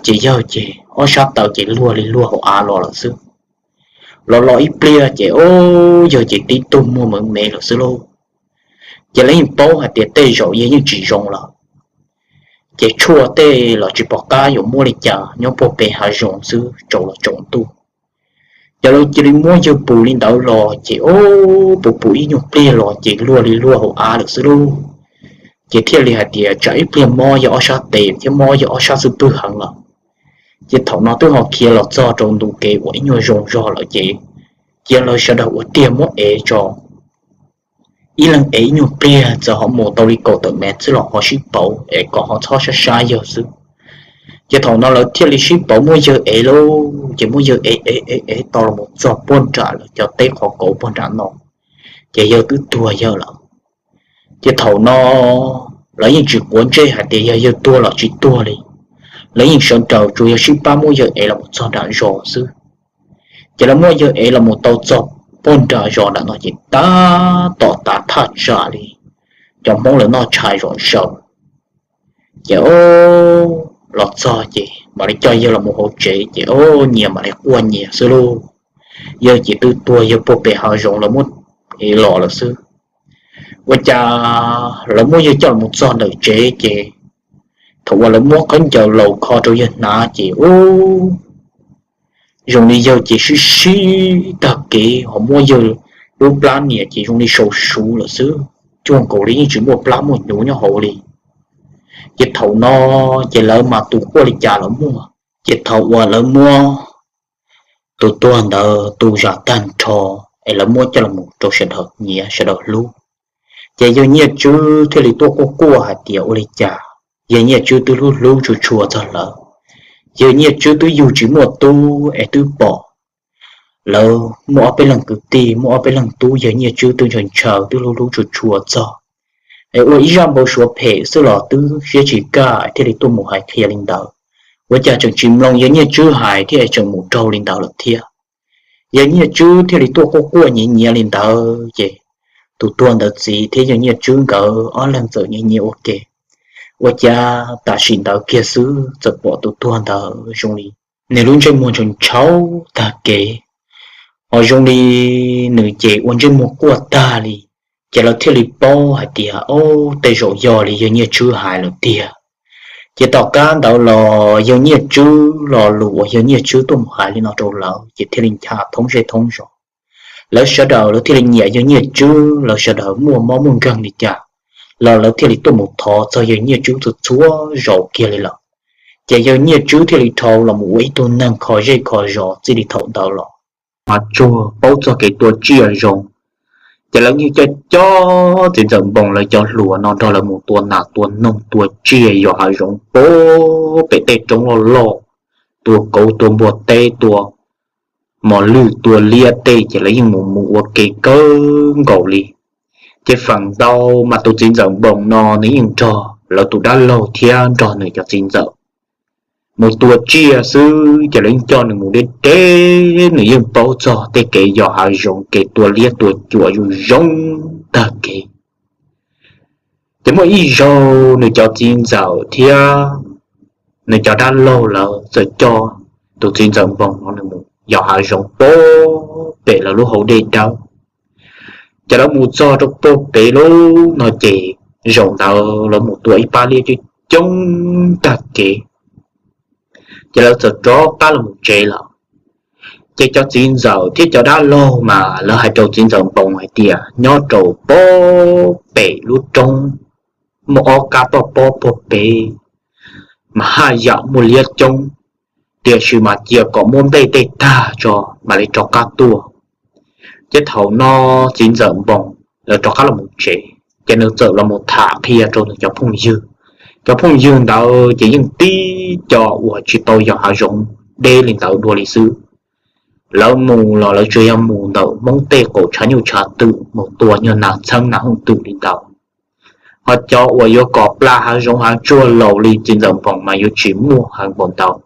ces yawg ces ob sab taw ces luag li luag hauv av los lawm xwb. Los los ib pliag ces ub, yawg ces tib tug muag mev mev lawm xwb lauj. Ces lawv yeej paub hais tias tej zaum yawg yeej tsis zoo lawm. Ces tshuaj tej los tsis pom qab yuav muab li cas, nyob puag pem hav zoov xwb tsaus los tsaus ntuj. Ces lawv cia li muab yawg pus li ntawd los ces ub, pus pus ib nyuag pliag los ces luag li luag hauv av lawm xwb lauj. Ces thiaj li hais tias tsam ib pliag mob yawg ob sab tes thiab mob yawg ob sab xub pwg heev lawm. Ces thaum no twb ho khiav los txog rau ntu kev uas ib nyuag zoo zog lawm ces cia lawv sawv daws ua tiag muab ev tso. Ib leeg ev ib nyuag pliag, txawm ho mus tau li kaum tawm mev xwb los ho sib pauv es kom ho txhob sab sab yawg xwb. Ces thaum no lawv thiaj li sib pauv muab yawg ev lauj. Ces muab yawg ev ev ev ev tau los txog puag nram lawv cov teb qhov kauv puag nram no, ces yawg twb tuag yawg lawm. Ces thaum no lawv yeej tsis quav ntsej hais tias yog yawg tuag los tsis tuag li, lawv yeej sawv daws tsuas yog sib pab muab yawg ev los txog nram zos xwb. Ces lawv muab yawg ev los mus tau txog puag nram zos nram no ces tab tom tav thaj tsam li cov Hmoob lawv noj tshais zom zaws. Ces o, los txog ces mam li coj yawg los mus hauv tsev ces o, nyias mam li quaj nyias xwb lauj. Yawg ces twb tuag yawg puag pem hav zoov lawv muab ev los lawm xwb. Ua cas lawv muab yawg coj los mus txog ntawm tsev ces thaum uas lawv muab khaub ncaws laus kho rau yawg hnav ces u, zoo li yawg ces sib sib tag kev ho muab yawg lub plab niam ces zoo li sau suv lawm xwb, cuag nkaus li yeej tsis muaj plab muaj hnyuv nyob hauv li. Ces thaum no ces lawv mas tus quaj li cas los muaj. Ces thaum uas lawv muab tus tuag ntawd tu zam tag nrho es lawv muab coj los rau sawv daws nyiam sawv daws hlub, ces yawg Nyiaj Tswb thiaj li tuaj quaj quaj hais tias ua li cas yawg Nyiaj Tswb twb hlub hlub tshua tshua txog lawv. Yawg Nyiaj Tswb twb yug tsis muaj tub es twb pom lawv muaj ob peb leeg kwv tij, muaj ob peb leeg tub, yawg Nyiaj Tswb twb ntshaw ntshaw twb hlub hlub tshua tshua txog, es ua ib zaj npau suav phem xwb los twb siab tsis kaj thiaj li tuaj mus hais qhia li ntawd. Ua cas tseem tsis mloog yawg Nyiaj Tswb hais thiab es tseem mus raug li ntawd lawm thiab. Yawg Nyiaj Tswb thiaj li tuaj quaj quaj nyiav nyiav li ntawd ces tus tuag ntawd txiv thiab yawg Nyiaj Tswb nkawd ob leeg txawm nyiav nyiav ua ke. Ua cas tam sim ntawd kiag xwb txawm pom tus tuag ntawd zoo li nws lub ntsej muag ntshaus ntshaus tag kev, ho zoo li nws ces ua ntsej muag quaj tag li. Ces lawv thiaj li paub hais tias o, tej zaum yog li yawg Nyiaj Tswb hais lawm tiag. Ces tom qab ntawd los yawg Nyiaj Tswb lo lus uas yawg Nyiaj Tswb tuaj mus hais li no rau lawv ces thiaj li ncha thoob zej thoob zos. Lawv sawv daws lawv thiaj li nyiam yawg Nyiaj Tswb, lawv sawv daws muaj mob muaj nkeeg li cas los lawv thiaj li tuaj mus thov txog yawg Nyiaj Tswb txhua txhua zaus kiag li lawm. Ces yawg Nyiaj Tswb thiaj li dhau los mus ua ib tug neeg kho zej kho zos txij li thaum ntawd los. Mas tsuag paub txog kev tua tsiaj zoo, ces lawv yeej coj coj txiv ntxawm Npoo lawv cov hluas no nrog lawv mus tua nas tua noog tua tsiaj yos hav zoov pem tej roob loj loj, tua kauv tua npua teb tua mos lwj tua liab tej ces lawv yeej mus mus ua ke kawg nkaus li. Ces feem ntau mas tus txiv ntxawm Npoo no nws yeej nrog lawv tus dab laug thiab nrog nws cov txiv ntxawm mus tua tsiaj xwb, ces lawv yeej coj nws mus deb deb, nws yeej paub txog tej kev yos hav zoov kev tua liab tua cuam zoo zoo tag kev. Ces muaj ib zaug nws cov txiv ntxawm thiab nws cov dab laug lawv txawm coj tus txiv ntxawm Npoo no nws mus yos hav zoov pem lawv lub hauv dej dawb. Ces lawv mus txog rau puag pem lub no ces zaum ntawd lawv mus tua ib pab liab coob coob tag kev, ces lawv txawm rov qab los mus tsev lawm. Ces cov txiv ntxawm thiab cov dab laug mas lawv hais rau txiv ntxawm Npoo hais tias nyob rau puag pem lub roob muaj ob kab toj pob puag pem, mas haj yam muaj liab coob, tiam sis mas cia kom muab nplej tej tag tso mam li rov qab tuaj. Ces thaum no txiv ntxawm Npoo lawv rov qab los mus tsev, ces nws txawm los mus tham qhia rau nws cov phooj ywg. Cov phooj ywg ntawd ces yeej tib co uas tsis tau yos hav zoov deb li ntawd dua li xwb. Lawv mus los lawv tsuas yog mus ntawm Hmoob tej qaum tshav nyuj tshav twm mus tua nyuag nas txheeb nas hooj twm li ntawd. Ho cov uas yuav kom pla hav zoov hav tsuag laus li txiv ntxawm Npoo mas yuav tsis muaj heev npaum ntawd.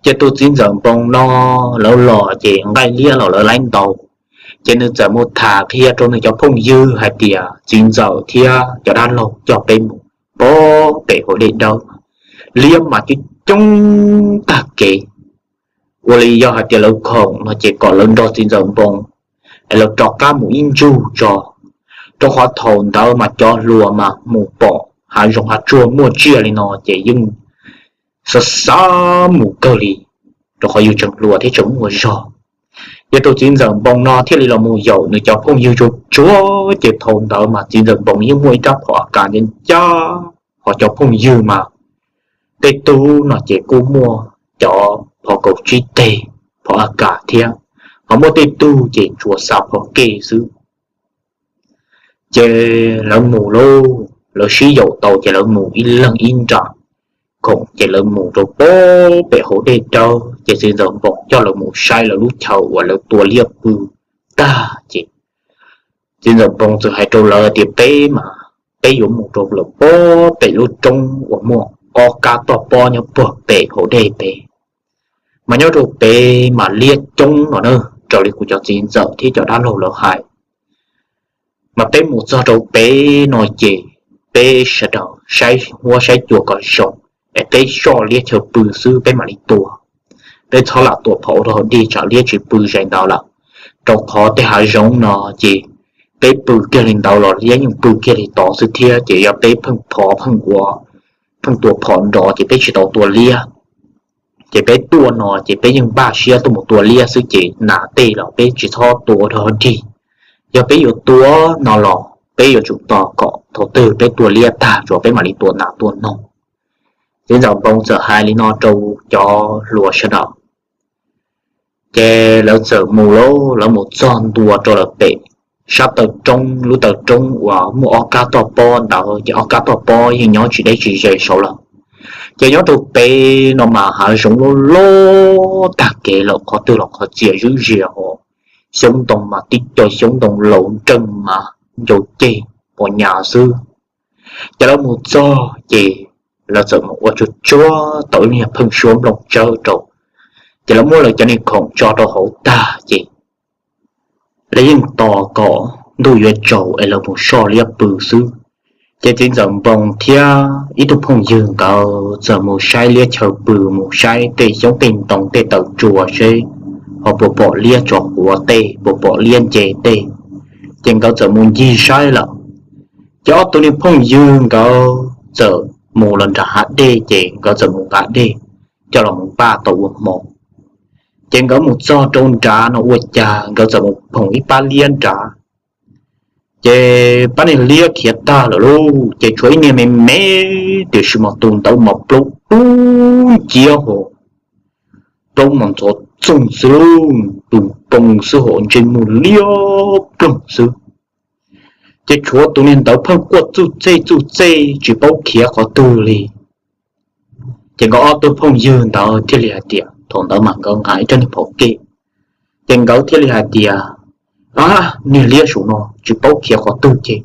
Ces tus txiv ntxawm Npoo no lawv los ces nqaij liab los lawv laib ntau. Ces nws txawm mus tham qhia rau nws cov phooj ywg hais tias txiv ntxawm thiab cov dab laug coj peb mus puag pem hauv dej dawb, liab mas coob coob tag kev. Ua li yog hais tias lawv khoom no ces kom lawv nrog txiv ntxawm Npoo es lawv rov qab mus ib ntsug tso, rau qhov thaum ntawd mas cov hluas mas mus pom hav zoov hav tsuag muaj tsiaj li no ces yeej xav xav mus kawg li, rau qhov yus tseem hluas thiab tseem muaj zog. Ces tus txiv ntxawm Npoo no thiaj li los mus yaum nws cov phooj ywg tsuag tsuag, ces thaum ntawd mas txiv ntxawm Npoo yeej muaj ib rab phom a kas ncaj ncaj, ho cov phooj ywg mas tej tug no ces kuj muaj cov phom kaum tsib teg, phom a kas thiab, ho muaj tej tug ces tsuas xa phom kej xwb. Ces lawv mus lauj, lawv sib yaum tau ces lawv mus ib leeg ib nram khoom, ces lawv mus rau puag pem hauv dej dawb, ces txiv ntxawm Npoo coj lawv mus saib lawv lub chaw uas lawv tua liab pw tag ces txiv ntxawm Npoo txawm hais rau lawv tias peb mas peb yuav mus rau lawm puag pem lub roob uas muaj ob kab toj pob nyob puag pem hauv dej pem, mas nyob rau pem mas liab coob no na, raws li kuv cov txiv ntxawm thiab cov dab laug lawv hais. Mas peb mus txog rau pem no ces peb sawv daws saib huab saib cua kom zoo, es peb soj liab chaw pw xwb peb mam li tua. Peb txhob lam tua phom ua rau hauv dig tsam liab tsis pw zais ntawd lawm, rau qhov tej hav zoov no ces peb pw kiag li ntawd los liab yeej pw kiag li tod xwb thiab. Ces yog peb pheej phov pheej ua, pheej tua phom nrov ces peb tsis tau tua liab. Ces peb tuaj no ces peb yeej npaj siab tuaj mus tua liab xwb ces nas tej los peb tsis txhob tua ua rau hauv dig. Yog peb yuav tua no los peb yuav tsum tos kom thaum twg peb tua liab tag tso peb mam li tua nas tua noog. Txiv ntxawm Npoo txawm hais li no rau cov hluas sawv daws, ces lawv txawm mus lauj, lawv mus txog ntua rau lawm pem sab taw roob, lub taw roob uas muaj ob kab toj pob ntawd ces ob kab toj pob yeej nyob tsis deb tsis ze saud lawm. Ces nyob rau pem no mas hav zoov loj loj tag kev lawm, qhov twg los qhov txias zwb zias os, xyoob ntoo mas tib co xyoob ntoo laus nreej mas ncau ceg pos nyas xwb. Ces lawv mus txog ces lawv txawm mus ua tsuag tsuag tau ib niag pheej suab nplooj tsawb rau, ces lawv muab lawv cov niag khoom tso rau hauv tag ces lawv yeej tos kom ntuj yuav tsaus es lawv mus soj liab pw xwb. Ces txiv ntxawm Npoo thiab ib tug phooj ywg nkawd txawm mus saib liab chaw pw, mus saib tej xyoob tej ntoo tej taw tsua seb ho puas pom liab tso quav tej, puas pom liab nce tej. Ces nkawd txawm mus ncig saib lawm. Ces ob tug niag phooj ywg nkawd txawm mus los nram hav dej, ces nkawd txawm mus nqa dej coj los mus npaj tau ua hmo. Ces nkawd mus txog rau nrad no ua cas nkawd txawm mus phoom ib pab liab nrad. Ces pab niag liab khiav tag lawm lauj, ces tshuav ib niag me me, tiam sis mas tus ntawd mas plaub dub nciab ho, plaub mas ntxhov txoog xwb lauj, tus npoo xwb ho ntsej muag liab ploog xwb. Ces tshuav tus niag ntawd pheej quaj txuj txej txuj txej tsis paub khiav qhov twg li. Ces nkawd ob tug phooj ywg ntawd thiaj li hais tias, thaum ntawd mas nkawd nqa ib rab niag phom kev, ces nkawd thiaj li hais tias, a, niag liab saum no tsis paub khiav qhov twg ces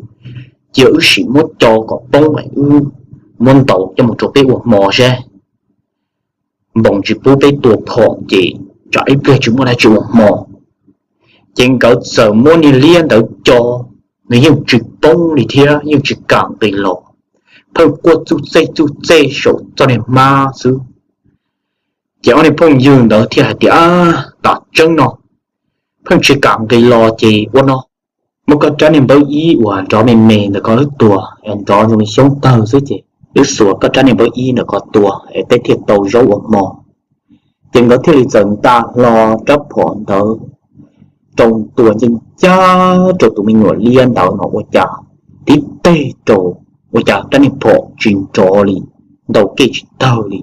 cia wb sim muab co kom poob es wb muab ntaus coj mus rau peb ua hmo seb. Npoo tsis pub peb tua phom ces tsam ib pliag tsis muaj dab tsi ua hmo. Ces nkawd txawm muab niag liab ntawd co, nws yeej tsis poob li thiab yeej tsis kam nqis los, pheej quaj txuj txej txuj txej saum txoj niag hmab xwb. Ces ob niag phooj ywg ntawd thiaj hais tias, a, tam tseeb no pheej tsis kam nqis los ces ua no, muab koj rab niag npawb ib uas nrov me me ntawm ko wb tua, es nrov zoo li xyoob tawg xwb ces wb xuas koj rab niag npawb ib ntawm ko tua es peb thiaj tau zaub ua hmo. Ces nkawd thiaj li txawm nta hlo rab phom ntawd rau tua ncaj ncaj rau tus me nyuam liab ntawd no ua cas tib teg rau, ua cas rab niag phom tsis nrov li, ntaus kej tsis tawg li.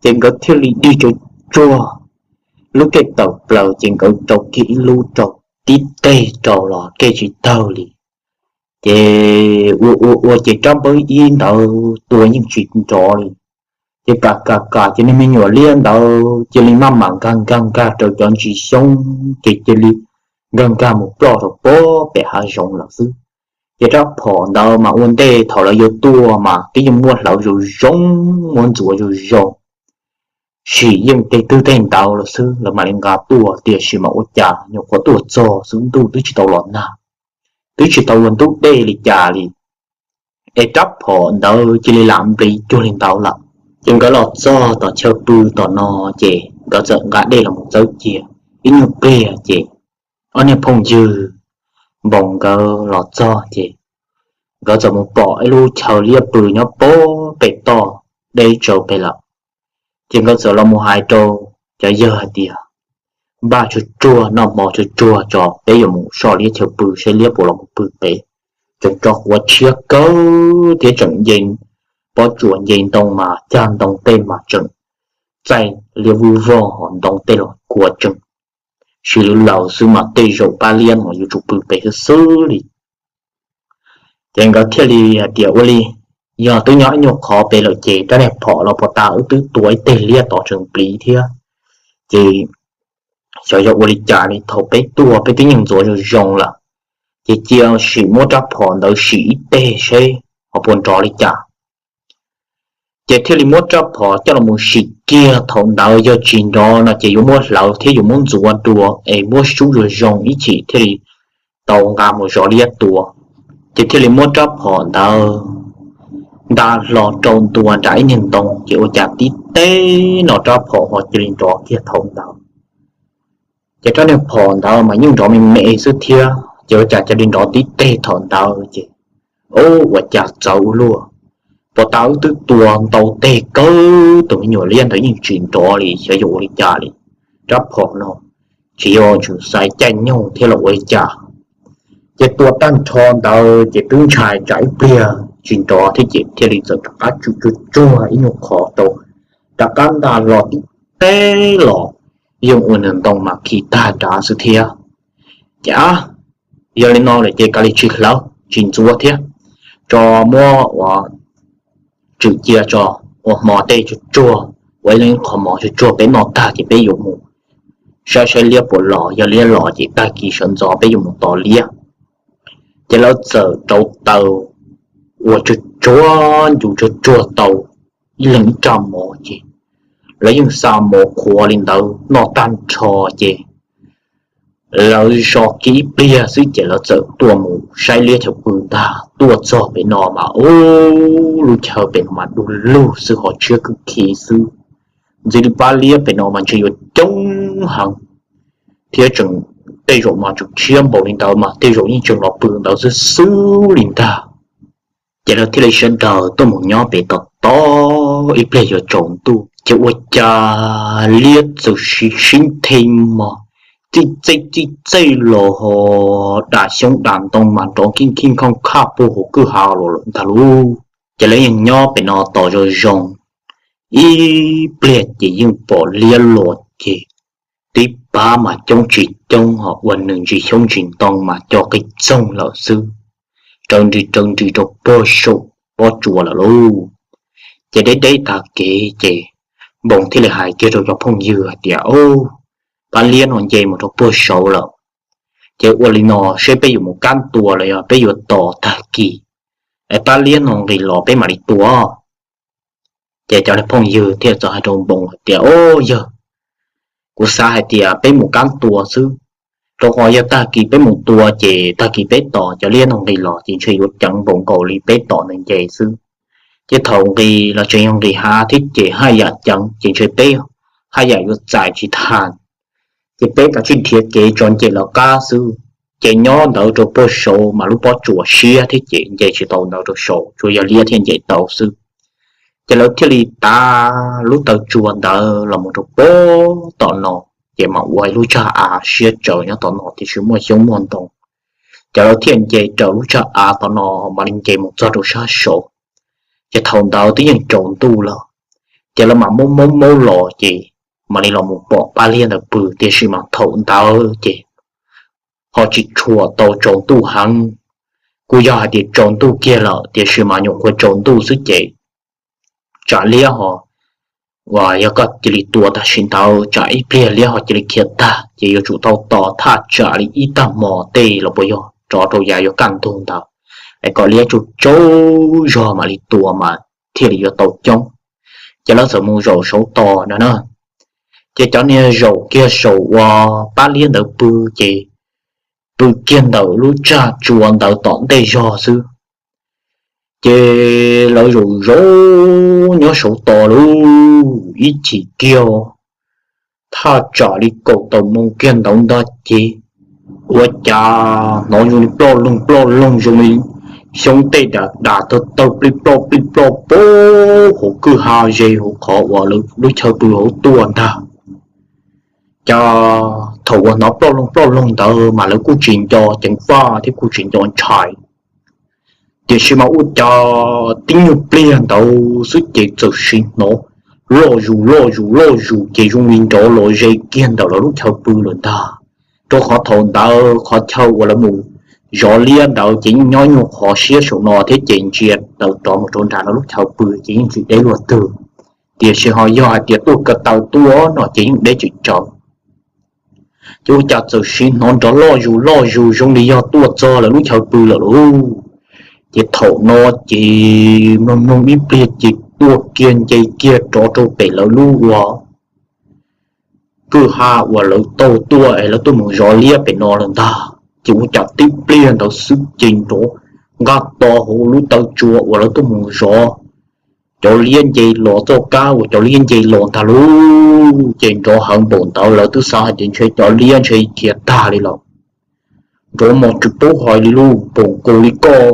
Ces nkawd thiaj li dig tsuag tsuag lub kej tawm plaws ces nkawd rau kiag ib lub rau, tib teg rau los kej tsis tawg li. Ces ua ua ua ces rab npawb ib ntawd tua yeej tsis nrov li. Ces kam kam kam ces niag me nyuam liab ntawd cia li maj mam nkag nkag nkag rau cov ntsis xyoob ces cia li nkag nkag mus ploj rau pem hav zoov lawm xwb. Ces rab phom ntawd mas ua ntej thaum lawv yuav tuaj mas twb yeej muab hlawv zoo zoo, muab ntxuav zoo zoo, sim yeej tej twg tej ntawd lawm xwb lawv mam li nqa tuaj, tiam sis mas ua cas nyuam qhuav tuaj txog xwb ntuj twb tsis tau los nag, twb tsis tau ua ntub dej li cas li, es rab phom ntawd cia li lam npliv cuag li ntawd lawm. Ces nkawd los txog tom chaw pw tom no ces nkawd txawm nqa dej los mus txawb cia. Ib nyuag pliag ces ob niag phooj ywg Npoo nkawd los txog ces nkawd txawm mus pom ib lub chaw liab pw nyob pem toj deb tsawv pem lawm. Ces nkawd txawm los mus hais rau cov yawg hais tias, npaj tsuag tsuag noj hmo tsuag tsuag tso peb yuav mus soj liab chaw pw seb liab puas los mus pw pem. Tseem tso quav tshiab kawg thiab tseem nce pob tsuas nce ntoo mas cag ntoo tej mas tseem txaij liab vwj vog ho ntoo tej los kua tseem siv lwv laws xwb mas tej zaum pab liab no yuav tsum pw pem xwb xwb li. Ces nkawd thiaj li hais tias ua li, yog twb nyob ib nyuag qhov pem lawm ces rab niag phom los puas tas wb twb tua ib teg liab tod tseem pliv thiab. Ces xyov yog ua li cas li thaum peb tuaj peb twb yeej ntxuav zoo zoo lawm, ces cia sim muab rab phom ntawd sim ib teg seb ho puas nrov li cas. Ces thiaj li muab rab phom coj los mus sim kiag thaum ntawd yog tsis nrov no ces yuav muab hlawv thiab yuav muab ntxuav dua es muab sub zoo zoo ib chim thiaj li tau nqa mus zov liab tua. Ces thiaj li muab rab phom ntawd nta hlo rau ntua nram ib niag ntoo, ces ua cas tib teg no rab phom ho cia li nrov kiag thaum ntawd. Ces rab niag phom ntawd mas yeej nrov me me xwb thiab, ces ua cas cia li nrov tib teg thaum ntawd ces, o, ua cas txawv ua luaj, puas tas wb twb tua ntau teg kawg, tus me nyuam liab ntawd yeej tsis nrov li, xyov yuav ua li cas li. Rab phom no tsis yog tseem xaiv caij nyoog thiab los ua li cas. Ces tua tag nrho ntawd ces twb ntshai tsam ib pliag tsis nrov thiab ces thiaj li txawm rov qab tswm tsuag tsuag ib nyuag qhov rau, rov qab nta los tib teg los, yeej ua nws ntoo mas khi tag nrad xwb thiab. Ces yog li no lawm ces kav li tsis hlawv tsis ntxuav thiab, tso muab ua tswm cia tso, ua hmo tej tsuag tsuag, ua ib leeg qhov mov tsuag tsuag peb noj tag ces peb yuav mus saib saib liab puas los, yog liab los ces tag kis sawv ntxov peb yuav mus tos liab. Ces lawv txawm rauv taws ua tsuag tsuag ncu tsuag tsuag tau ib leeg ib rab mov ces lawv yeej xa mov qhuav li ntawd noj tag nrho ces lawv so kiag ib pliag xwb ces lawv txawm tuaj mus saib liab chaw pw ntag. Tuaj txog pem no mas ub, lub chaw pem no mas du lug xwb ho tshiab kwj khi xwb. Ntxim li pab liab pem no mas ntshe yuav coob heev thiab tseem, tej zaum mas tseem tshiab npaum li ntawd mas tej zaum yeej tseem los pw ntawd xwb xwb li ntag. Ces lawv thiaj li sawv daws tuaj mus nyob pem tos tos ib pliag yuav tsaus ntuj ces ua cas liab txawm sib sib the mos txij txej txij txej los ho dam xyoob dam ntoo mas nrov kij khij khooj khaj puag hauv kwj ha los lawm ntag lauj. Ces lawv yeej nyob pem no tos zoo zoo ib pliag ces yeej pom liab los ces tib pab mas coob tsis coob ho ua nws ntsis xyoob ntsis ntoo mas co qig txoog lawm xwb, raws nris raws nris rau puag saum pob tsuas lawm lauj. Ces deb deb tag kev ces Npoos thiaj li hais kiag rau cov phooj ywg hais tias, Ub, pab liab no nce mus rau puag saud lawm. Ces ua li no seb peb yuav mus kab tua los yog peb yuav tos tag kis es pab liab no nqis los peb mam li tua. Ces cov phooj ywg thiaj txawm hais rau Npoos hais tias, Ub, yawg, kuv xav hais tias peb mus kab tua xwb, rau qhov yog tag kis peb mus tua ces tag kis peb tos cov liab no nqis los ces ntshe yuav ceev npaum nkaus li peb tos nws nce xwb. Ces thaum nqis los tseem yog nqis hav thiab ces haj yam ceev ces ntshe peb haj yam yuav txais tsis tas. Ces peb kav tsij nrhiav kev tso nce los qab xwb. Ces nyob ntawd rau puag saud mas lub pob tsuas siab thiab ces nce tsis tau ntawd rau saud, tsuas yog liab thiaj nce tau xwb. Ces lawv thiaj li tav lub taw tsua ntawd los mus rau puag tom no, ces mam ua ib lub tsag av siab tsawv nyob tom no tiam sis muaj xyoob muaj ntoo. Ces lawv thiaj nce raws lub tsag av tom no mam li nce mus txog rau sab saud. Ces thaum ntawd twb yeej tsaus ntuj lawm, ces lawv mam maub maub maub los ces mam li los mus pom pab liab ntawd pw, tiam sis mas thaum ntawd ces ho tsis tshua tau tsaus ntuj heev. Kuj yog hais tias tsaus ntuj kiag lawm tiam sis mas nyuam qhuav tsaus ntuj xwb ces tsam liab ho, uas yog koj cia li tua tam sim ntawd tsam ib pliag liab ho cia li khiav tag ces yuav tsum tau tos thaj tsam li ib tag hmo tej los puas yog rov rau yav yuav kaj ntug ntawd es kom liab tsaug tsaug zog mam li tua mas thiaj li yuav tau coob. Ces lawv txawm mus zaum saud tos no na. Ces cov niag zaum kiag saum uas pab liab ntawd pw ces pw kiag ntawm lub tsag tsua ntawd tom ntej zog xwb. Ces lawv zaum zaum nyob saud tos lauj, ib chim kiag thaj tsam li kaum tawm moo kiag ntawd ntag ces ua cas hnov zoo li ploj loog ploj loog zoo li xyoob tej dam dam tawg tawg plij ploj plij ploj puag hauv kwj ha ze hauv qhov uas lub chaw pw hauv tuaj ntag. Ces thaum uas hnov ploj loog ploj loog ntawd mas lawv kuj tsis nco ceev faj thiab kuj tsis nco ntshai. Tiam sis mas ua cas tib nyuag pliag ntawd xwb ces txawm sim hnov loj zus loj zus loj zus ces zoo li nrov los ze kiag ntawm lawv lub chaw pw lawm ntag. Rau qhov thaum ntawd qhov chaw uas lawv mus zov liab ntawd ces yeej nyob nyuag qhov siab saum no thiab ces ntsia tawm rov mus rau nram lawv lub chaw pw ces yeej tsis deb luaj twg. Tiam sis ho yog hais tias tuaj ko taw tuaj no ces yeej deb tsis tsawv. Ces ua cas txawm sim hnov nrov loj zus loj zus zoo li yog tuaj txog lawv lub chaw pw lawm lauj. Ces thaum no ces mloog mloog ib pliag ces tuaj kiag nce kiag rov rau pem lawv lub ua kwj ha uas lawv taug tuaj es lawv tuaj mus zov liab pem no lawm ntag. Ces ua cas tib pliag ntawd xwb ces nrov nqaj to hauv lub taw tsua uas lawv tuaj mus zov. Cov liab nce los txoj kab uas cov liab nce los ntag lauj, ces nrov heev npaum ntawd lawv twb xav hais tias ntshe cov liab ntshe khiav tag li lawm. Nrov mas tsis paub hais li lauj, npaum nkaus li koj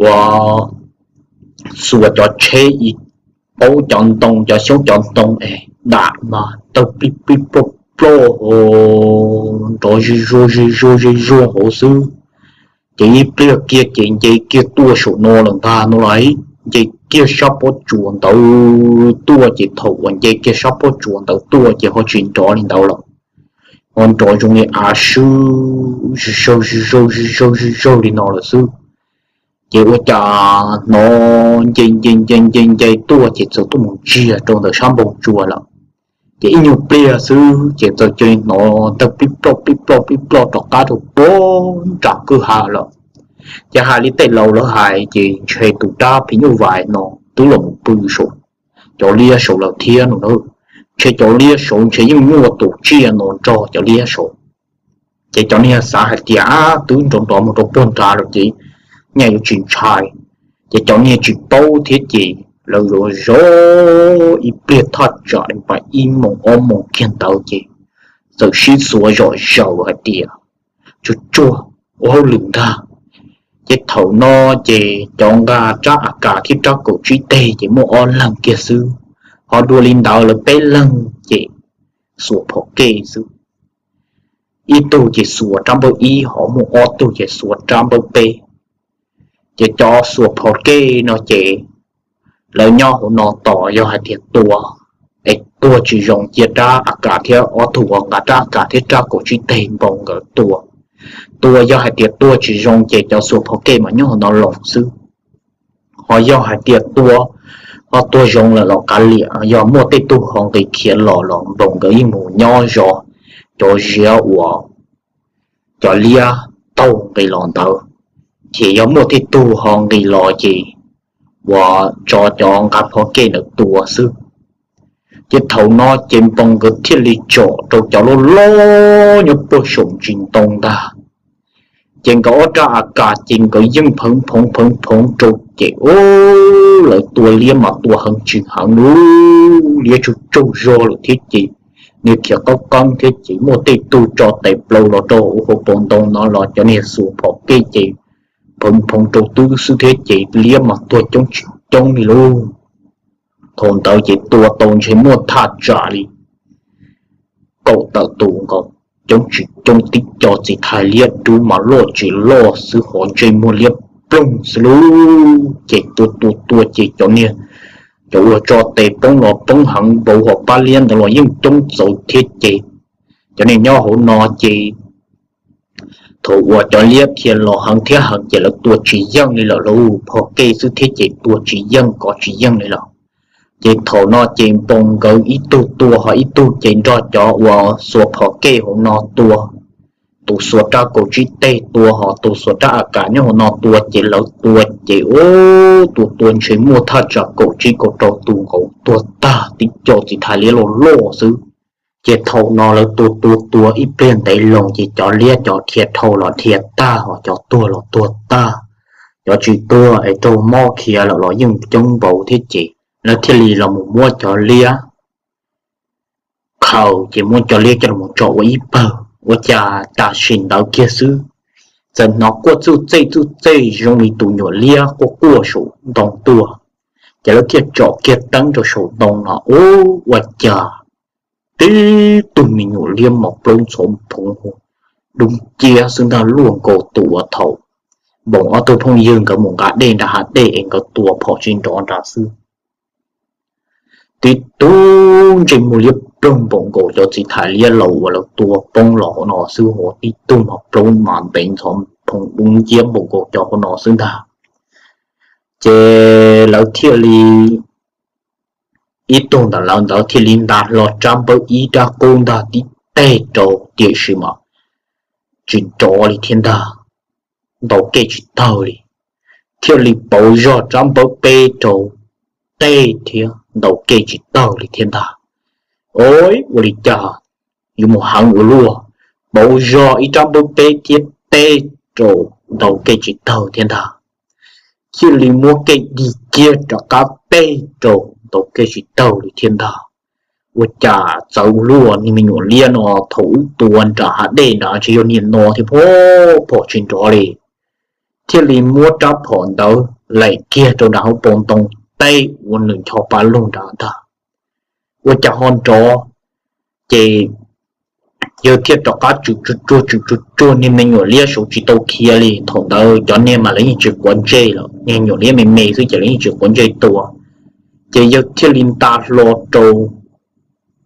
uas xuas cov tsheb ib paub cov ntoo, cov xyoob cov ntoo es dam mas tawg pib pib ploj ploj, nrov zig zuag zig zuag zig zuag hauv xwb. Ces ib pliag kiag ces nce kiag tuaj saum no lawm ntag no lauj, nce kiag sab pob tsuas ntawd tuaj, ces thaum uas nce kiag sab pob tsuas ntawd tuaj ces ho tsis nrov li ntawd lawm, ho nrov zoo li av swb, zig zaug zig zaug zig zaug zig zaug li no lawm xwb. Ces ua cas hnov nce nce nce nce nce tuaj ces txawm tuaj mus ntsiag rau ntawm sab npoo tsua lawm. Ces ib nyuag pliag xwb ces txawm cia li hnov tawg pib ploj pib ploj pib ploj rov qab rau puag nram kwj ha lawm. Ces hais li tej laus lawv hais ces ntshe tus dab phim nyuj vais no twb los mus pw saum cov liab saud lawm thiab no na. Ntshe cov liab saud ntshe yeej muaj tus tsiaj no nrog cov liab saud. Ces cov niag xav hais tias twb nrov nrov mus rau puag nrad lawm ces nyaj yuav tsis ntshai. Ces cov niag tsis paub thiab ces lawv zov zov ib pliag thaj tsam li pam ib moos ob moos kiag ntawd ces txawm sib xuav zom zaws hais tias tsuag tsuag ua hauj lwm ntag. Ces thaum no ces cov nqa rab A K thiab rab kaum tsib teg ces muaj ob leeg kiag xwb, ho dua li ntawd lawv peb leeg ces xuas phom kej xwb. Ib tug ces xuas rab npawb ib, ho muaj ob tug ces xuas rab npawb peb. Ces cov xuas phom kej no ces lawv nyob hauv no tos, yog hais tias tua es tuag tsis zoo cia rab A K thiab ob tug uas nqa rab A K thiab rab kaum tsib teg npoo nkawd tua. Tua yog hais tias tuag tsis zoo ces cov xuas phom kej mas nyob hauv no los xwb. Ho yog hais tias tua ho tuag zoo lawm los kav liam, yog muaj tej tug ho nqis khiav los los npoo nkawd yeej mus nyob zov cov ziav uas cov liab taug nqis los ntawd. Ces yog muaj tej tug ho nqis los ces uas tso cov nqa phom kej ntawd tua xwb. Ces thaum no ces npoo nkawd thiaj li tsom rau cov loj loj nyob puag saum ntsis ntoo ntag. Ces nkawd ob rab A K ces nkawd yeej pheev phoov pheev phoov rau ces ub, lawv tua liab mas tua heev tsis heev lub liab tsaug tsaug zog lawm thiab ces niag khiav qab qeeb thiab ces muaj tej tug tso tes plaws los rau hauv paus ntoo no los cov niag xuas phom kej ces pheev phoov rau twb xwb thiab ces liab mas tuag coob tsis coob li lauj. Thaum ntawd ces tua tau ntshe muaj thaj tsam li kaum tawm tus nkaus, coob tsis coob tib co txiv thais liab dub mas loj tsis loj xwb ho ntsej muag liab ploog xwb lauj. Ces tua tua tua ces cov niag, cov uas tso tes poob los poob heev npaum hom pab liab ntawd los yeej coob txawv thiab ces cov niag nyob hauv no ces thaum uas cov liab khiav los heev thiab heev ces lawv tua tsis yeej li lawm lauj, phom kej xwb thiab ces tua tsis yeej kov tsis yeej li lawm. Ces thaum no ces npoo nkawd ib tug tua ho ib tug ces nrog cov uas xuas phom kej hauv no tua, tus xuas rab kaum tsib teg tua ho tus xuas rab A K nyob hauv no tua ces lawv tua ces ub, tua tua ntshe muaj thaj tsam kaum tsib kaum rau tus nkaus tuag tag tib co txiv thais liab loj loj xwb. Ces thaum no lawv tua tua tua ib pliag ntev loo ces cov liab cov dhia dhau los dhia tag ho cov tuag los tuag tag, cov tsis tuag es raug mob khiav lawm los yeej coob npaum thiab ces lawv thiaj li los mus muab cov liab khaws ces muab cov liab coj los tso ua ib pawg. Ua cas tam sim ntawd kiag xwb txawm hnov quaj txuj txej txuj txej zoo li tus nyuam liab quaj quaj saum ntoo tuaj. Ces lawv thiaj tsom kiag teeb rau saum ntoo no ub, ua cas tib tug me nyuam liab mos plaub ntxhov phoov dub nciab xwb ntag, luaj nkaus tus uas thaum npoo ob tug phooj ywg nkawd mus nqa dej nram hav dej es nkawd tua phom tsis nrov nrad xwb. Tib tug ntsej muag liab ploog npaum nkaus cov txiv thais liab laus uas lawv tua poob los hauv no xwb, ho tib tug mos plaub mas ntev ntxhov phoov dub nciab npaum nkaus cov hauv no xwb ntag. Ces lawv thiaj li, ib tug ntawm lawv ntawd thiaj li nta hlo rab npawb ib rab qub ntag tib teg rau, tiam sis mas tsis nrov li thiab ntag, ntaus kej tsis tawg li. Thiaj li pauv zog rab npawb peb rau, teg thiab ntaus kej tsis tawg li thiab ntag. Ua li cas yuav mus heev ua luaj, pauv zog ib rab npawb peb thiab teg rau, ntaus kev tsis taug thiab ntag. Thiaj li muab kev dig kiag rov qab peb rau, ntaus kev tsis taug li thiab ntag. Ua cas txawv luaj, niag me nyuam liab no thaum ub tua nram hav dej nrad tsis yog niag no thiab, phom tsis nrov li. Thiaj li muab rab phom ntawd laim kiag rau nram hauv paus ntoo, teb ua nws ncho pa lug nrad ntag. Ua cas ho nrov, ces yawg thiaj rov qab tswm tsuag tsuag tswm tsuag tsuag, niag me nyuam liab saud tsis tau khiav li. Thaum ntawd cov niag mas lawv yeej tsis quav ntsej lawm, niag me nyuam liab me me xwb ces lawv yeej tsis quav ntsej tua. Ces yawg thiaj li nta hlo rau,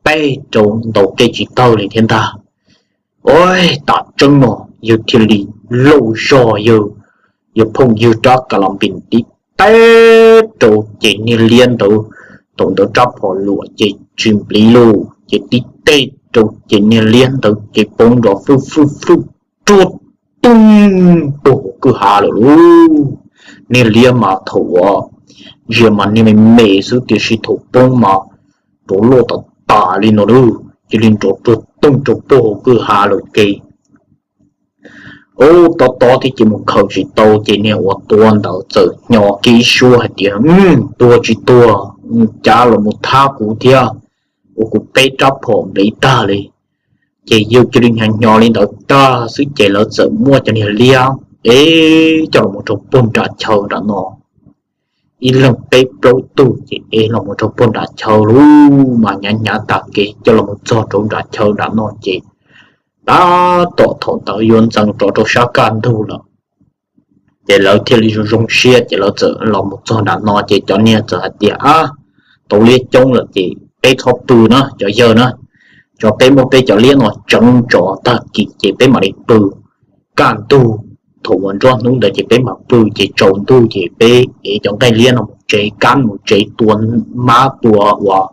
peb rau, ntaus kev tsis taug li thiab ntag. Ua tam tseeb no yawg thiaj li lauj zog yawg, yawg phooj ywg rab ka la npis tib teb rau ces niag liab ntawd, thaum ntawd rab phom luam ces tsis npliv lawm ces tib teb rau ces niag liab ntawd ces poob nrov fwj fwj fwj, ruaj toog puag hauv kwj ha lawm lauj. Niag liab mas thaum ntsia mas niag me me xwb tiam sis thaum poob mas nrov loj tas tas li no lauj, cia li nrov ruaj toog rau puag hauv kwj ha lawm ces, ub, tob tob thiab ces mus khaws tsis tau ces niag uas tua ntawd txawm hnyo kiag ib suab hais tias, Tuag tsis tuag, cas los mus thab kuv thiab, ua kuv peb rab phom npliv tag li. Ces yawg cia li hnyo hnyo li ntawd tag xwb ces lawv txawm muab cov niag liab es coj los mus rau puag nram chaw nram no. Ib leeg peb plaub tug ces es los mus rau puag nram chaw lauj, mas hnyav hnyav tas kev coj los mus txog rau nram chaw nram no ces tab tom thaum ntawd yuav ntxeev rov rau sab kaj ntug lawm. Ces lawv thiaj li zoo zoo siab ces lawv txawm los mus txog nram no ces cov niag txawm hais tias, Ab, tau liab coob lawm ces peb txhob pw na cov yawg na, tso peb muab peb cov liab no tseev tso, tag kis ces peb mam li pw. Kaj ntug, thaum uas nruab hnub ntawd ces peb mam pw ces tsaus ntuj ces peb ev cov nqaij liab no mus tsev kab mus tsev tua mab tua uas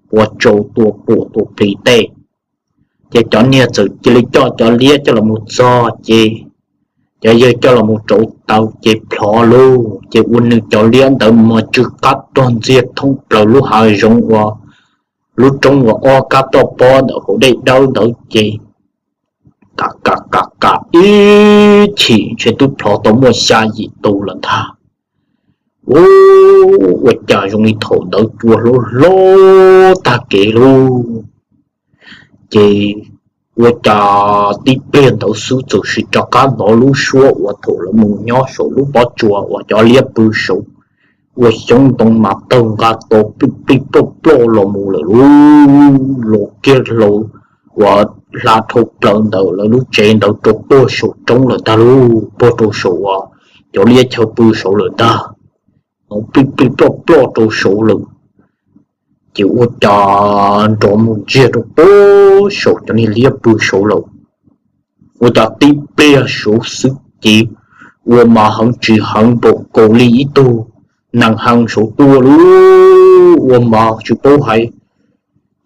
tua tsau tua puam tua plis tej. Ces cov niag txawm cia li coj cov liab coj los mus txog ces cov yawg coj los mus rauv taws ces plhov lauj, ces ua nws cov liab ntawd mas tsw qab rog ntxiag thoob plaws lub hav zoov uas lub roob uas ob kab toj pob ntawm hauv dej dawb ntawd ces kam kam kam kam ib chim ntshe twb plhov tau muaj xya yim tus lawm ntag. Ub, ua cas zoo li thaum ntawd cua hlob hlob tag kev lauj. Ces ua cas tib pliag ntawd xwb txawm sim rov qab hnov lub suab uas thaum lawv mus nyob saum lub pob tsuas uas cov liab pw saud, ua xyoob ntoo mas tawg nqa to plij plij ploj ploj los mus lawm lauj, los kiag hlau uas hla dhau plaws ntawm lawv lub tsev ntawd rau puag saum roob lawm tag lauj, puag rau saum uas cov liab chaw pw saud lawm ntag. Hnov plij plij ploj ploj rau saud lawm. Ces ua cas nrov mus ntsiag rau puag saum cov niag liab pw saud lawm. Ua cas tib pliag saud xwb ces ua mas heev tsis heev npaum nkaus li ib tug nees heev saud tuaj lauj, ua mas tsis paub hais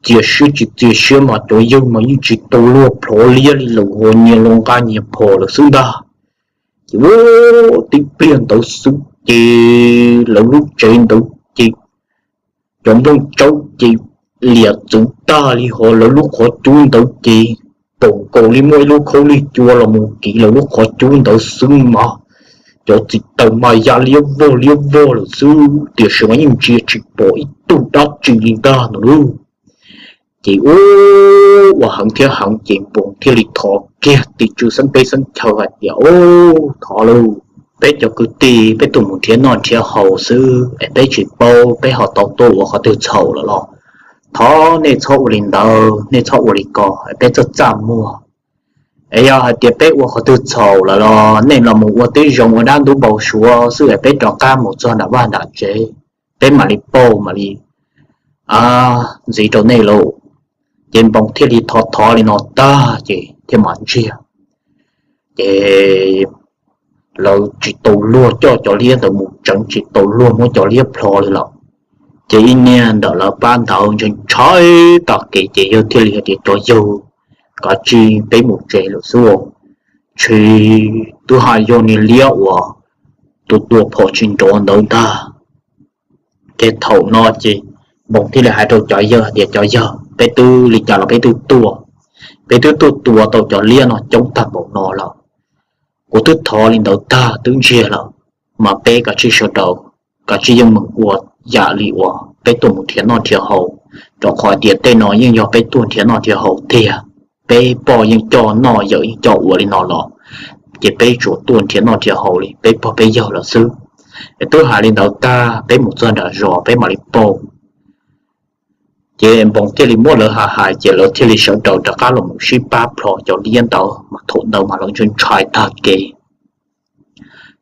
txias siab tsis txias siab mas cov yawg mas yeej tsis tau luag plhov liab li lawm, ho nyias los nqa nyias phom lawm xwb ntag. Ces ua tib pliag ntawd xwb ces lawv lub tsev ntawd ces cov nplooj tsawb ces liam txwv tag li, ho lawv lub qhov cub ntawd ces pom nkaus li muaj ib lub khaub lig cua los mus kiv lawv lub qhov cub ntawd xwb mas cov txiv taws mas ya liab vog liab vog lawm xwb, tiam sis mas yeej ntsia tsis pom ib tug dab tsi li ntag no lauj. Ces ua heev thiab heev ces Npoos thiaj li thov kiag tim tswv xeeb teb xeeb chaw hais tias, Thov lauj, peb cov kwv tij peb tuaj mus nrhiav noj nrhiav haus xwb es peb tsis paub peb ho tau tuaj ua qhov twg txhaum lawm los thov nej txhob ua li ntawd, nej txhob ua li ko es peb txaj txaj muag. Es yog hais tias peb ua qhov twg txhaum lawm los nej los mus ua tib zoo ua dab ntub npau suav xwb es peb rov qab mus txog nram vaj nram tsev, peb mam li pauj mam li ntxiv rau nej lauj. Ces Npoos thiaj li thov thov li no tag ces thiaj mam ntsiag. Ces lawv tsis tau luag coj cov liab ntawd mus tseev, tsis tau luag muab cov liab plho li lawm. Ces ib niag ntawm lawv pab ntawd ntshai ntshai tag kev ces yawg thiaj li hais tias, Cov yawg, kav tsij peb mus tsev lawm xwb, tsis twb hais yog niag liab uas tus tua phom tsis nrov ntawd ntag. Ces thaum no ces Npoos thiaj li hais rau cov yawg hais tias, Cov yawg, peb twb li cas los peb twb tuaj, peb twb tuaj tua tau cov liab no coob tag npaum no lawm. Kuv twb thov li ntawd tag twb ntsiag lawm, mas peb kav tsij sawv daws, kav tsij yeej meem ua yam li uas peb tuaj mus nrhiav noj nrhiav haus, rau qhov tias tej no yeej yog peb tuaj nrhiav noj nrhiav haus tiag. Peb pog yeej coj noj, yawm yeej coj ua li no los, ces peb tsuas tuaj nrhiav noj nrhiav haus li peb pog peb yawg lawm xwb. Es twb hais li ntawd tag peb mus txog nram zos peb mam li pauj. Ces Npoo thiaj li muab lawv hais hais ces lawv thiaj li sawv daws rov qab los mus sib pab plho cov liab ntawd, mas thaum ntawd mas lawv ntshai ntshai tag kev.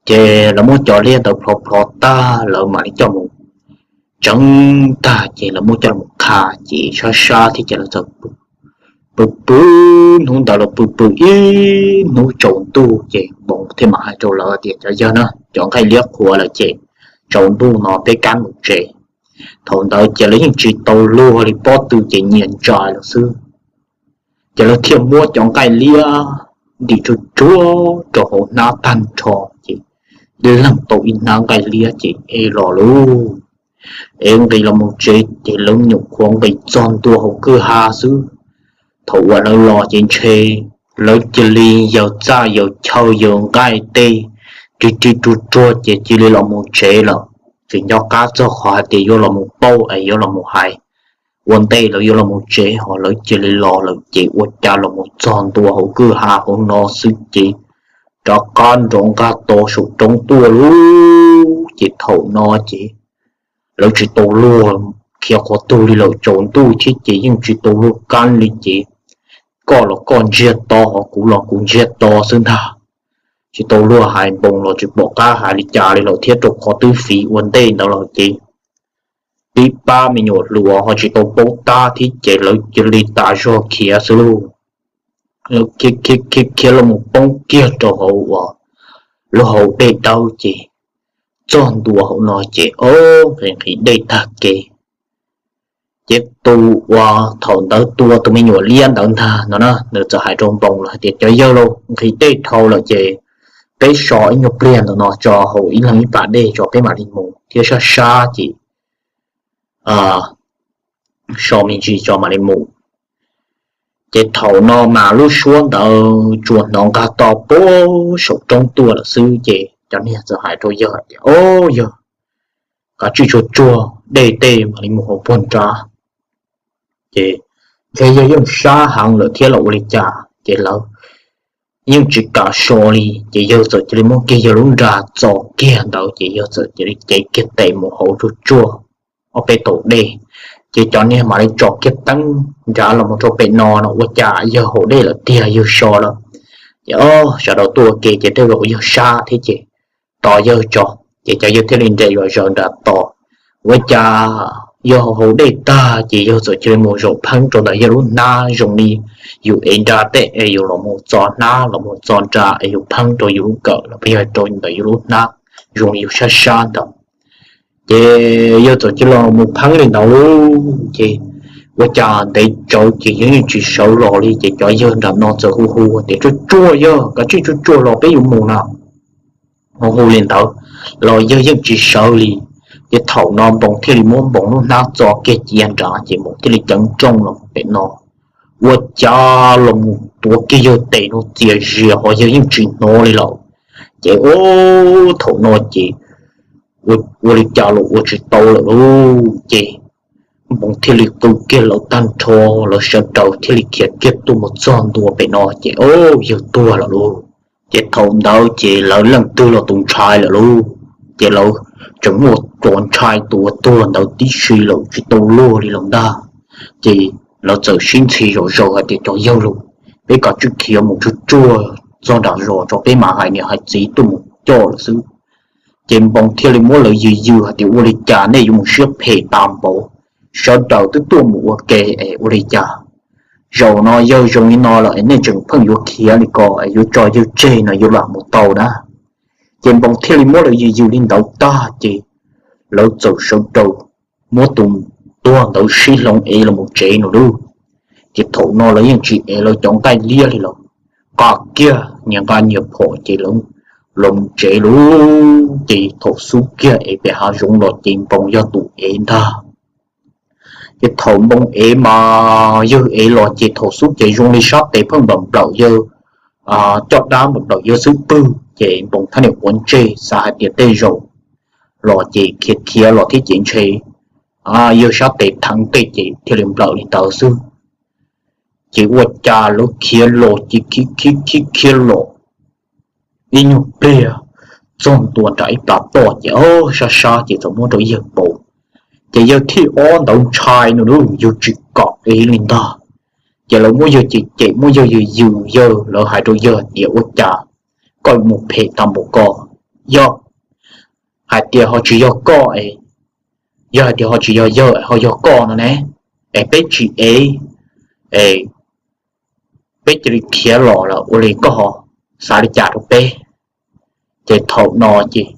Ces lawv muab cov liab ntawd plho plho tag lawv mam li coj mus tseev tag ces lawv muab coj mus qha, ces sab sab thiab ces lawv txawm pw pw, hnub ntawd lawv pw pw ib hnub tsaus ntuj ces Npoo thiaj mam hais rau lawv tias, Cov yawg na, cov nqaij liab qhuav lawm ces tsaus ntuj no peb kam mus tsev. Thaum ntawd ces lawv yeej tsis tau luag li, pob tw ces nyias ntshai lawm xwb. Ces lawv thiaj muab cov nqaij liab ntim tsuag tsuag rau hauv hnab tag nrho, ces leeg tau ib hnab nqaij liab ces ev los lauj. Ev nqis los mus tsev ces lawv nyuam qhuav nqis txog ntua hauv kwj ha xwb, thaum uas lawv los ces ntshe lawv cia li yawg txaj yawg chaw yawg nqaij tej ri ri tsuag tsuag ces cia li los mus tsev lawm. Tsis nco qab txog qhov hais tias yuav los mus pauj es yuav los mus hais ua ntej lawv yuav los mus tsev, ho lawv cia li los lawm ces ua cas los mus txog ntua hauv kwj ha hauv no xwb ces rov qab nrov nqaj to saum roob tuaj lauj. Ces thaum no ces lawv tsis tau luag khiav qhov twg li lawm, tsaus ntuj thiab ces yeej tsis tau luag kab li ces koj los koj ntsiag to ho kuv los kuv ntsiag to xwb ntag. Tsis tau luag hais, Npoo los tsis pom qab hais li cas li lawm thiab, rau qhov twb fiv ua ntej ntawd lawm ces tib pab me nyuam hluas ho tsis tau paub tab thiab ces lawv cia li tas zog khiav xwb lauj. Khiav khiav khiav los mus poob kiag rau hauv uas lub hauv dej dawb ces txog ntua hauv no ces ob nqhis nqhis dej tag kev. Ces tus uas thaum ntawd tua tus me nyuam liab ntawd ntag no na, nws txawm hais rau Npoo lawv hais tias, Cov yawg lauj, nqhis dej dhau lawm ces peb so ib nyuag pliag ntawm no tso, haus ib leeg ib pas dej tso peb mam li mus thiab, sab sab ces so me ntsis tso mam li mus. Ces thaum no mas lub suab ntawd tsuas hnov nqaj to puag saum roob tuaj lawm xwb ces cov niag txawm hais rau yawg tias, Ob yawg, kav tsij tsuag tsuag dej tej mam li mus hauv puag nrad. Ces ntshe yawg yeej sab heev lawm thiab los ua li cas ces lawv yeej tsis kam so li ces yawg txawm cia li muab kiag yawg lub nra txo kiag ntawd ces yawg txawm cia li cev kiag tes mus hauv tsuag tsuag ob peb tau dej. Ces cov niag mam li tso kiag teeb nrad los mus rau pem no no ua cas yawg haus dej lawm tiag, yawg so lawm. Ces ob sawv daws tuaj ua ke ces tej zaum yawg sab thiab ces tos yawg tso. Ces cov yawg thiaj li nres zom zaws nram tos, ua cas yawg haus dej tag ces yawg txawm cia li mus zaum pheeb rau ntawm yawg lub hnab zoo li yus ev nra tej es yus los mus txo hnab los mus txo nra es yus pheeb rau yus lub kawm los yog rau ntawm yus lub hnab zoo li yus sab sab ntawd. Ces yawg txawm cia li los mus pheeb li ntawd lauj. Ces ua cas ntev tsawv ces yawg yeej tsis sawv los li ces cov yawg nram no txawm hu hu tias, Tsuag tsuag yawg, kav tsij tsuag tsuag los peb yuav mus na. Hu hu li ntawd los yawg yeej tsis sawv li. Ces thaum no Npoo thiaj li muab Npoo lub hnab txo kiag cia nrad ces Npoo thiaj li ceev nrooj los pem no. Ua cas los mus tuav kiag yawg tes no txias zias ho yawg yeej tsis hnov li lawm. Ces ub, thaum no ces ua li cas los ua tsis tau lawm lauj. Ces Npoo thiaj li qw kiag lawv tag nrho, lawv sawv daws thiaj li khiav kiag tuaj mus txog ntua pem no ces ub, yawg tuag lawm lauj. Ces thaum ntawd ces lawv leej twg los tus ntshai lawm lauj. Ces lawv tseem muaj cov ntshai tus uas tuag ntawd tib si lawm tsis tau luag li lawm ntag. Ces lawv txawm sib ntxhi zom zaws hais tias, Cov yawg lauj, peb kav tsij khiav mus tsuag tsuag txog nram zos tso peb mam hais niam hais txiv tuaj mus coj lawm xwb. Ces Npoo thiaj li muab lawv yws yws hais tias, Ua li cas nej yuav mus siab phem tas npaum, sawv daws twb tuaj mus ua ke es ua li cas? Zaum no yawg zoo li no lawm es nej tseem pheej yuav khiav li ko es yuav tso yawg tseg no yuav lam mus tau na. Ces Npoo thiaj li muab lawv yws yws li ntawd tag ces lawv txawm sawv daws muab tus tuag ntawd sib hloov ev los mus tsev no lauj. Ces thaum no lawv yeej tsis ev lawv cov nqaij liab li lawm, nqa kiag nyias nqa nyias phom ces lawv los mus tsev lauj. Ces thaum xub kiag ev pem hav zoov los ces Npoo yog tus ev ntag. Ces thaum Npoo ev mas yawg ev los ces thaum xub ces zoo li sab tes pheej nplawm nplawm yawg, caj dab nplawm nplawm yawg xub pwg. Ces Npoo thiaj li quav ntsej xav hais tias tej zaum los ces khiav khiav los thiab ces ntshe yawg sab tes theev tej ces thiaj li nplawm li ntawd xwb. Ces ua cas lawv khiav los ces khiav khiav khiav los ib nyuag pliag txog ntua nram ib pab toj ces ob sab sab ces txawm muab rau yawg pom. Ces yawg thib ob ntawd ntshai no lub yawg tsis kam ev li ntag. Ces lawv muab yawg cem cem muab yawg yws yws, yawg lawv hais rau yawg tias ua cas koj mus phem tag npaum ko, yog hais tias ho tsis yog koj es, yog hais tias ho tsis yog yawg ho yog koj no ne, es peb tsis ev es peb cia li khiav los lawm ua li koj ho xav li cas rau peb? Ces thaum no ces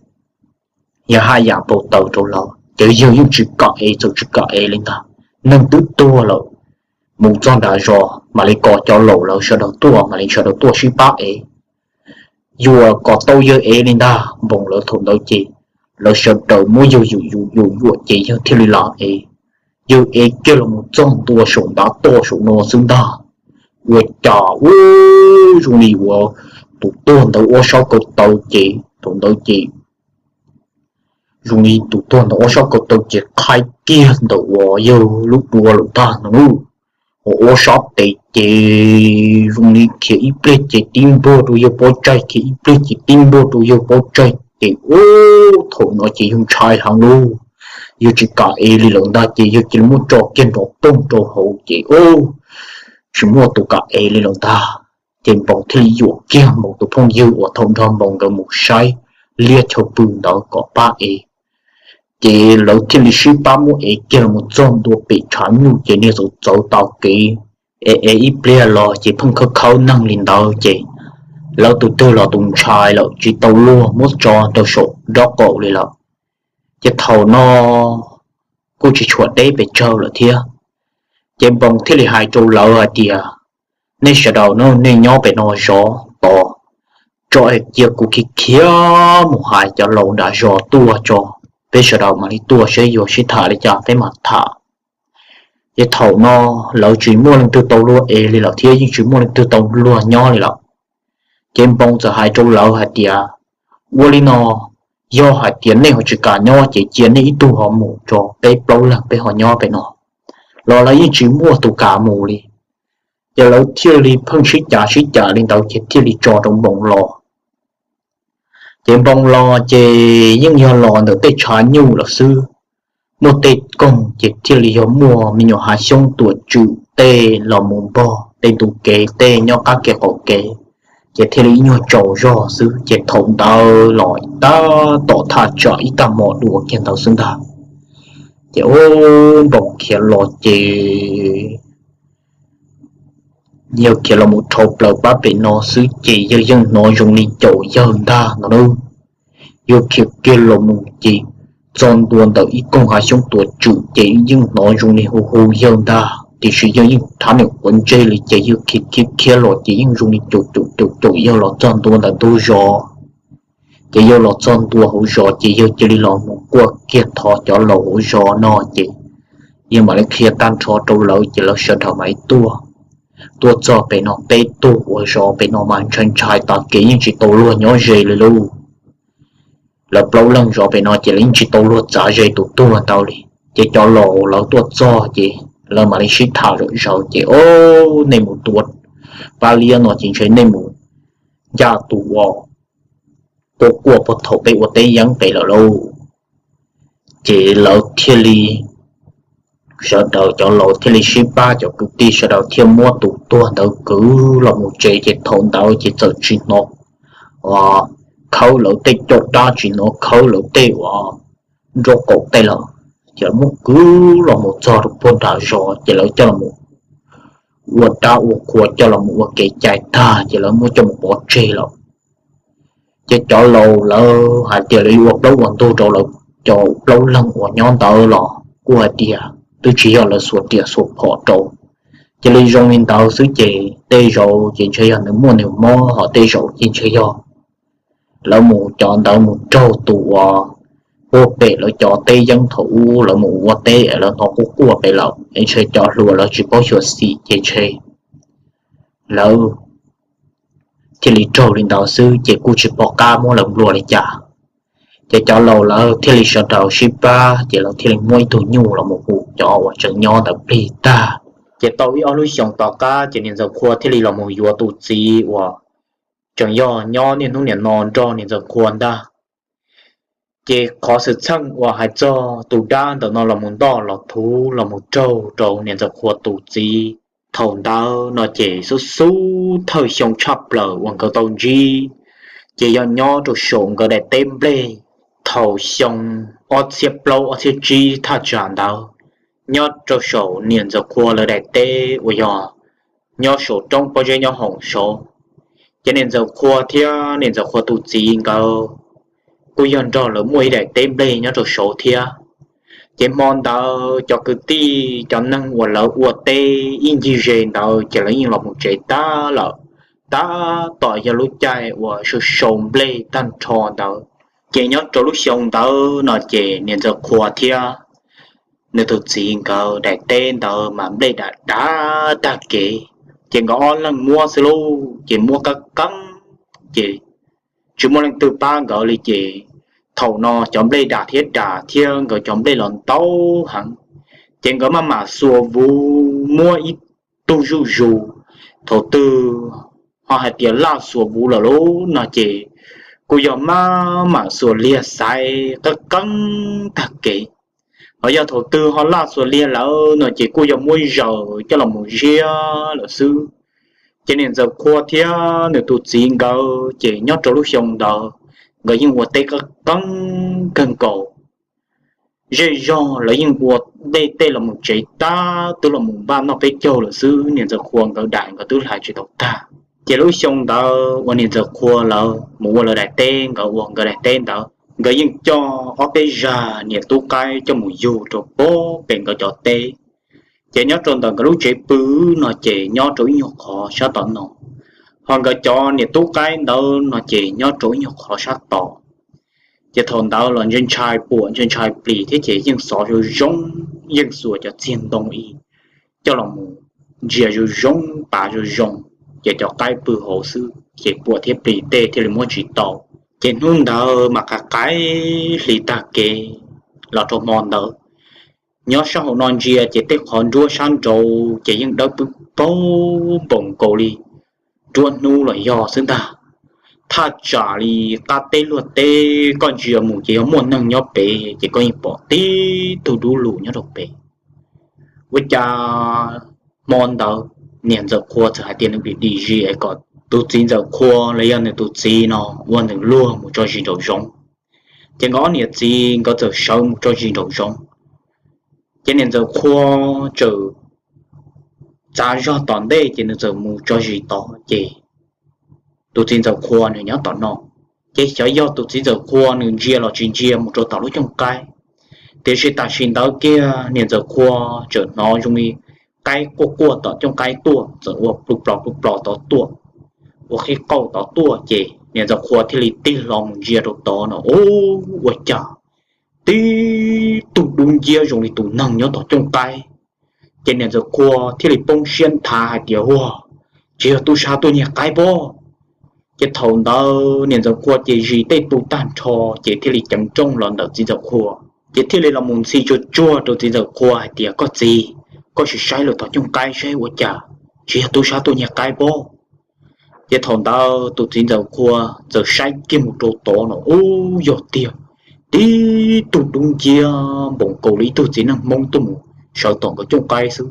yawg haj yam npau taws rau lawv ces yawg yeej tsis kam ev, txawm tsis kam ev li ntag. Neeg twb tuag lawm, mus txog nram zos mam li kom cov laus lawv sawv daws tuaj, mam li sawv daws tuaj sib pab ev. Yuav kom tau yawg ev li ntag. Npoo lawv thaum ntawd ces lawv sawv daws muab yawg yus yus yus yuam ces yawg thiaj li los ev. Yawg ev kiag los mus txog ntua saum ntav toj saum no xwb ntag. Ua cas ub, zoo li uas tus tuag ntawd ob sab ko taw ces thaum ntawd ces zoo li tus tuag ntawd ob sab ko taw ces qhaib kiag ntawm uas yawg lub duav lawm ntag no lauj. Uas ob sab tes ces zoo li khiav ib pliag ces tib npuag rau yawg pob tsaig, khiav ib pliag ces tib npuag rau yawg pob tsaig ces ub, thaum no ces yawg ntshai heev lauj. Yawg tsis kam ev li lawm ntag ces yawg cia li muab tso kiag nrov poog rau hauv ces ub, tsis muaj tus kam ev li lawm ntag. Ces Npoo thiaj li yuam kiag Npoo tus phooj ywg uas thaum nrog Npoo nkawd mus saib liab chaw pw ntawd kom pab ev. Ces lawv thiaj li sib pab muab ev kiag los mus txog ntua pem tshav nyuj ces niag txawv txawv tau kev, ev ev ib pliag los ces pheej khawb khawb neeg li ntawd ces lawv tus twg los tus ntshai lawm tsis tau luag muab tso rau saum nraub qaum li lawm. Ces thaum no kuj tsis tshuav deb pes tsawg lawm thiab. Ces Npoo thiaj li hais rau lawv hais tias, nej sawv daws no nej nyob pem no zov tos, tso cia kuv khiav khiav mus hais cov laus nram zos tuaj tso, peb sawv daws mam li tuaj saib yuav sib tham li cas peb mam tham. Ces thaum no lawv tsis muaj leej twg tau luag ev li lawm thiab yeej tsis muaj leej twg tau luag nyob li lawm. Ces Npoo txawm hais rau lawv hais tias, ua li no, yog hais tias nej ho tsis kam nyob ces cia nej ib tug ho mus tso, peb plaub leeg peb ho nyob pem no. Los lawv yeej tsis muaj tus kam mus li. Ces lawv thiaj li pheej sib cav sib cav li ntawd ces thiaj li tso rau Npoo los. Ces Npoo los ces yeej yog los ntawm tej tshav nyuj lawm xwb. Muaj tej koog ces thiaj li yog muaj me nyuam hav xyoob tuam tswm tej los mus npog tej ntug kev tej nyob qab kev qaum kev, ces thiaj li ib nyuag tsaus zog xwb. Ces thaum ntawd los tab tom thaj tsam ib tag hmo dua kiag ntawd xwb ntag. Ces ub, Npoo khiav los ces yawg khiav los mus dhau plaws pab pem no xwb ces yawg yeej hnov zoo li caum yawg ntag no na. Yawg khiav kiag los mus ces txog ntua ntawm ib koog hav xyoob tuam tswm ces yeej hnov zoo li hu hu yawg ntag, tiam sis yawg yeej rhav niam quav ntsej li ces yawg khiav khiav khiav los ces yeej zoo li caum caum caum caum yawg los txog ntua ntawm ntug zos. Ces yawg los txog ntua hauv zos ces yawg cia li los mus kuaj kiag thov cov laus hauv zos no ces yawg mam li qhia tag nrho rau lawv ces lawv sawv daws mam li tuaj. Tuaj txog pem no peb tug uas zov pem no mas ntshai ntshai tas kev yeej tsis tau luag nyob ze li lauj. Lawv plaub leeg zov pem no ces lawv yeej tsis tau luag txav ze tus tuag ntawd li. Ces cov laus lawv tuaj txog ces lawv mam li sib tham zom zaws ces, o, nej mus tua pab liab no ces ntshe nej mus ncaj tus uas quaj quaj puag thaum peb ua teb yeeb pem lawm lauj. Ces lawv thiaj li, sawv daws cov laus thiaj li sib pab cov kwv tij sawv daws thiaj muab tus tuag ntawd kwv los mus tsev ces thaum ntawd ces txawm tsis hnov khawb lawv tej caj dab tsis hnov khawb lawv tej uas nraub qaum tej lawm. Ces lawv muab kwv los mus txog rau puag nram zos ces lawv coj los ua dab ua qhua coj los ua kev cai tag ces lawv muab coj mus pov tseg lawm. Ces cov laus lawv hais tias lawv yuav ua plaub ua ntug rau lawv cov plaub leeg uas nyob ntawd los kuj hais tias twb tsis yog lawv xuas riam xuas phom rau. Cia li zoo li ntawd xwb ces tej zaum ces ntshe yog nws muaj nws mob ho tej zaum ces ntshe yog lawv mus cov ntawd mus raug tus uas puag pem lawv cov teb yeeb thaum ub lawv mus ua teb lawv hnov quaj quaj pem lawm es ntshe cov hluas lawv tsis paub xyuam xim ces ntshe lawv cia li raug li ntawd xwb ces kuj tsis pom qab muab lawv nplua li cas. Ces cov laus lawv thiaj li sawv daws sib pab ces lawv thiaj li muab ib tug nyuj los mus hu cov uas tseem nyob ntawd plig tag. Ces tau ib ob lub xyoos tom qab ces niam ntxawm Qhua thiaj li los mus yuav tus txiv uas tseem yog nyob niaj hnub niam no nrog niam ntxawm Qhua ntag. Ces qhov xwm txheej uas hais txog tus dab ntawm no los mus ntoj los thuv los mus raug rau niam ntxawm Qhua tus txiv thaum ntawd no ces xub xub thawj xyoo tshaj plaws uas nkawd tau ntsib, ces yog nyob rau saum nkawd daim teb nplej thaum xyoo ob txhiab plaub ob txhiab tsib thaj tsam ntawd, nyob rau saum niam ntxawm Qhua lawv daim teb uas yog nyob saum roob pob zeb nyob hoom saud. Ces niam ntxawm Qhua thiab niam ntxawm Qhua tus txiv nkawd kuj yog nrog lawv muaj ib daim teb nplej nyob rau saud thiab. Ces hmo ntawd cov kwv tij cov neeg uas lawv ua teb ib ncig ze ntawd ces lawv yeej los mus tsev tag lawm, tab tom yog lub caij uas sau sau nplej tag nrho ntawd. Ces nyob rau lub xyoo ntawd no ces niam ntxawm Qhua thiab nws tus txiv nkawd daim teb ntawd mas nplej dam dav tag kev. Ces nkawd ob leeg muab xwb lauj, ces muab qab qeeb, ces tsis muaj leej twg pab nkawd li ces thaum no cov nplej dam thiab dam thiab nkawd cov nplej los ntau heev. Ces nkawd maj mam xuas vuv muab ib tug zuj zus, thaum twg ho hais tias laj xuas vuv lawm lauj no ces kuj yog maj mam xuas liag xaiv qeeb qeeb tag kev. Ho yog thaum twg ho laj xuas liag lawm no ces kuj yog muab zaws coj los mus ziab lawm xwb. Ces niam ntxawm Qhua thiab nws tus txiv nkawd ces nyob rau lub xyoo ntawd nkawd yeej ua teb qeeb qeeb kawg nkaus. Zej zog lawv yeej ua dej tej los mus tsev tag twb los mus npaj noj peb caug lawm xwb, niam ntxawm Qhua nkawd daim nkawd twb hlais tsis tau tag. Ces lub xyoo ntawd uas niam ntxawm Qhua lawv mus ua lawv daim teb, nkawd ua nkawd daim teb ntawd, nkawd yeej coj ob peb zag niam tub qaib coj mus yug rau pem nkawd cov teb. Ces nyob rau ntawm nkawd lub tsev pw no ces nyob rau ib nyuag qhov sab tom no, ho nkawd cov niam tub qaib ntawd no ces nyob rau ib nyuag qhov sab tod. Ces thaum ntawd los ntshai ntshai puam ntshai ntshai plis thiab ces yeej xov zoo zoo, yeej xuas cov txiag ntoo ib coj los mus ntsia zoo zoo, pav zoo zoo, ces cov qaib pw hauv xwb ces puam thiab plis tej thiaj li muab tsis tau. Ces hnub ntawd mas qav qaib hli tag kev los rau hmo ntawd, nyob sab hauv no ntsia ces tej qhov nruab sab nraud ces yeej dawb paug npaum nkaus li nruab hnub los yog xwb ntag. Thaj tsam li qab teb luag teb koj ntsia mus ces yog muaj neeg nyob pem ces koj yeej pom tib tug dub lug nyob rau pem. Ua cas hmo ntawd niam ntxawm Qhua txawm hais tias nws dim dim zis es kom tus txiv ntxawm Qhua los yog nws tus txiv no ua nws luag mus tso zis nraum zoov. Ces nkawd ob niam txiv nkawd txawm sawv mus tso zis nraum zoov. Ces niam ntxawm Qhua txawm txav zog tom ntej ces nws txawm mus tso zis tod ces tus txiv ntxawm Qhua nws nyob tom no. Ces xyov yog tus txiv ntxawm Qhua nws ntsia los tsis ntsia mus rau tom lub cooj qaib, tiam sis tam sim ntawd kiag niam ntxawm Qhua txawm hnov zoo li qaib quaj quaj tom cooj qaib tuaj, txawm ua plub plos plub plos tod tuaj, ua qhib qauj tod tuaj ces niam ntxawm Qhua thiaj li tig hlo mus ntsia rau tod no, ub, ua cas tib tug dub nciab zoo li tus neeg nyob tom cooj qaib. Ces niam ntxawm Qhua thiaj li poob siab nthav hais tias, ua, tsis yog tub sab tuaj nyiag qaib pob? Ces thaum ntawd niam ntxawm Qhua ces zis tej tu tag nrho ces thiaj li ceev nrooj los ntawm txiv ntxawm Qhua, ces thiaj li los mus ntxhi tsuag tsuag rau txiv ntxawm Qhua hais tias, koj txiv, koj sim saib lawm tom cooj qaib saib ua cas tsis yog tub sab tuaj nyiag qaib pob. Ces thaum ntawd tus txiv ntxawm Qhua txawm saib kiag mus rau tod no, ub, yog tiag, tib tug dub nciab npaum nkaus li ib tug txiv neej Hmoob tuaj mus sawv tom nkawd cooj qaib xwb.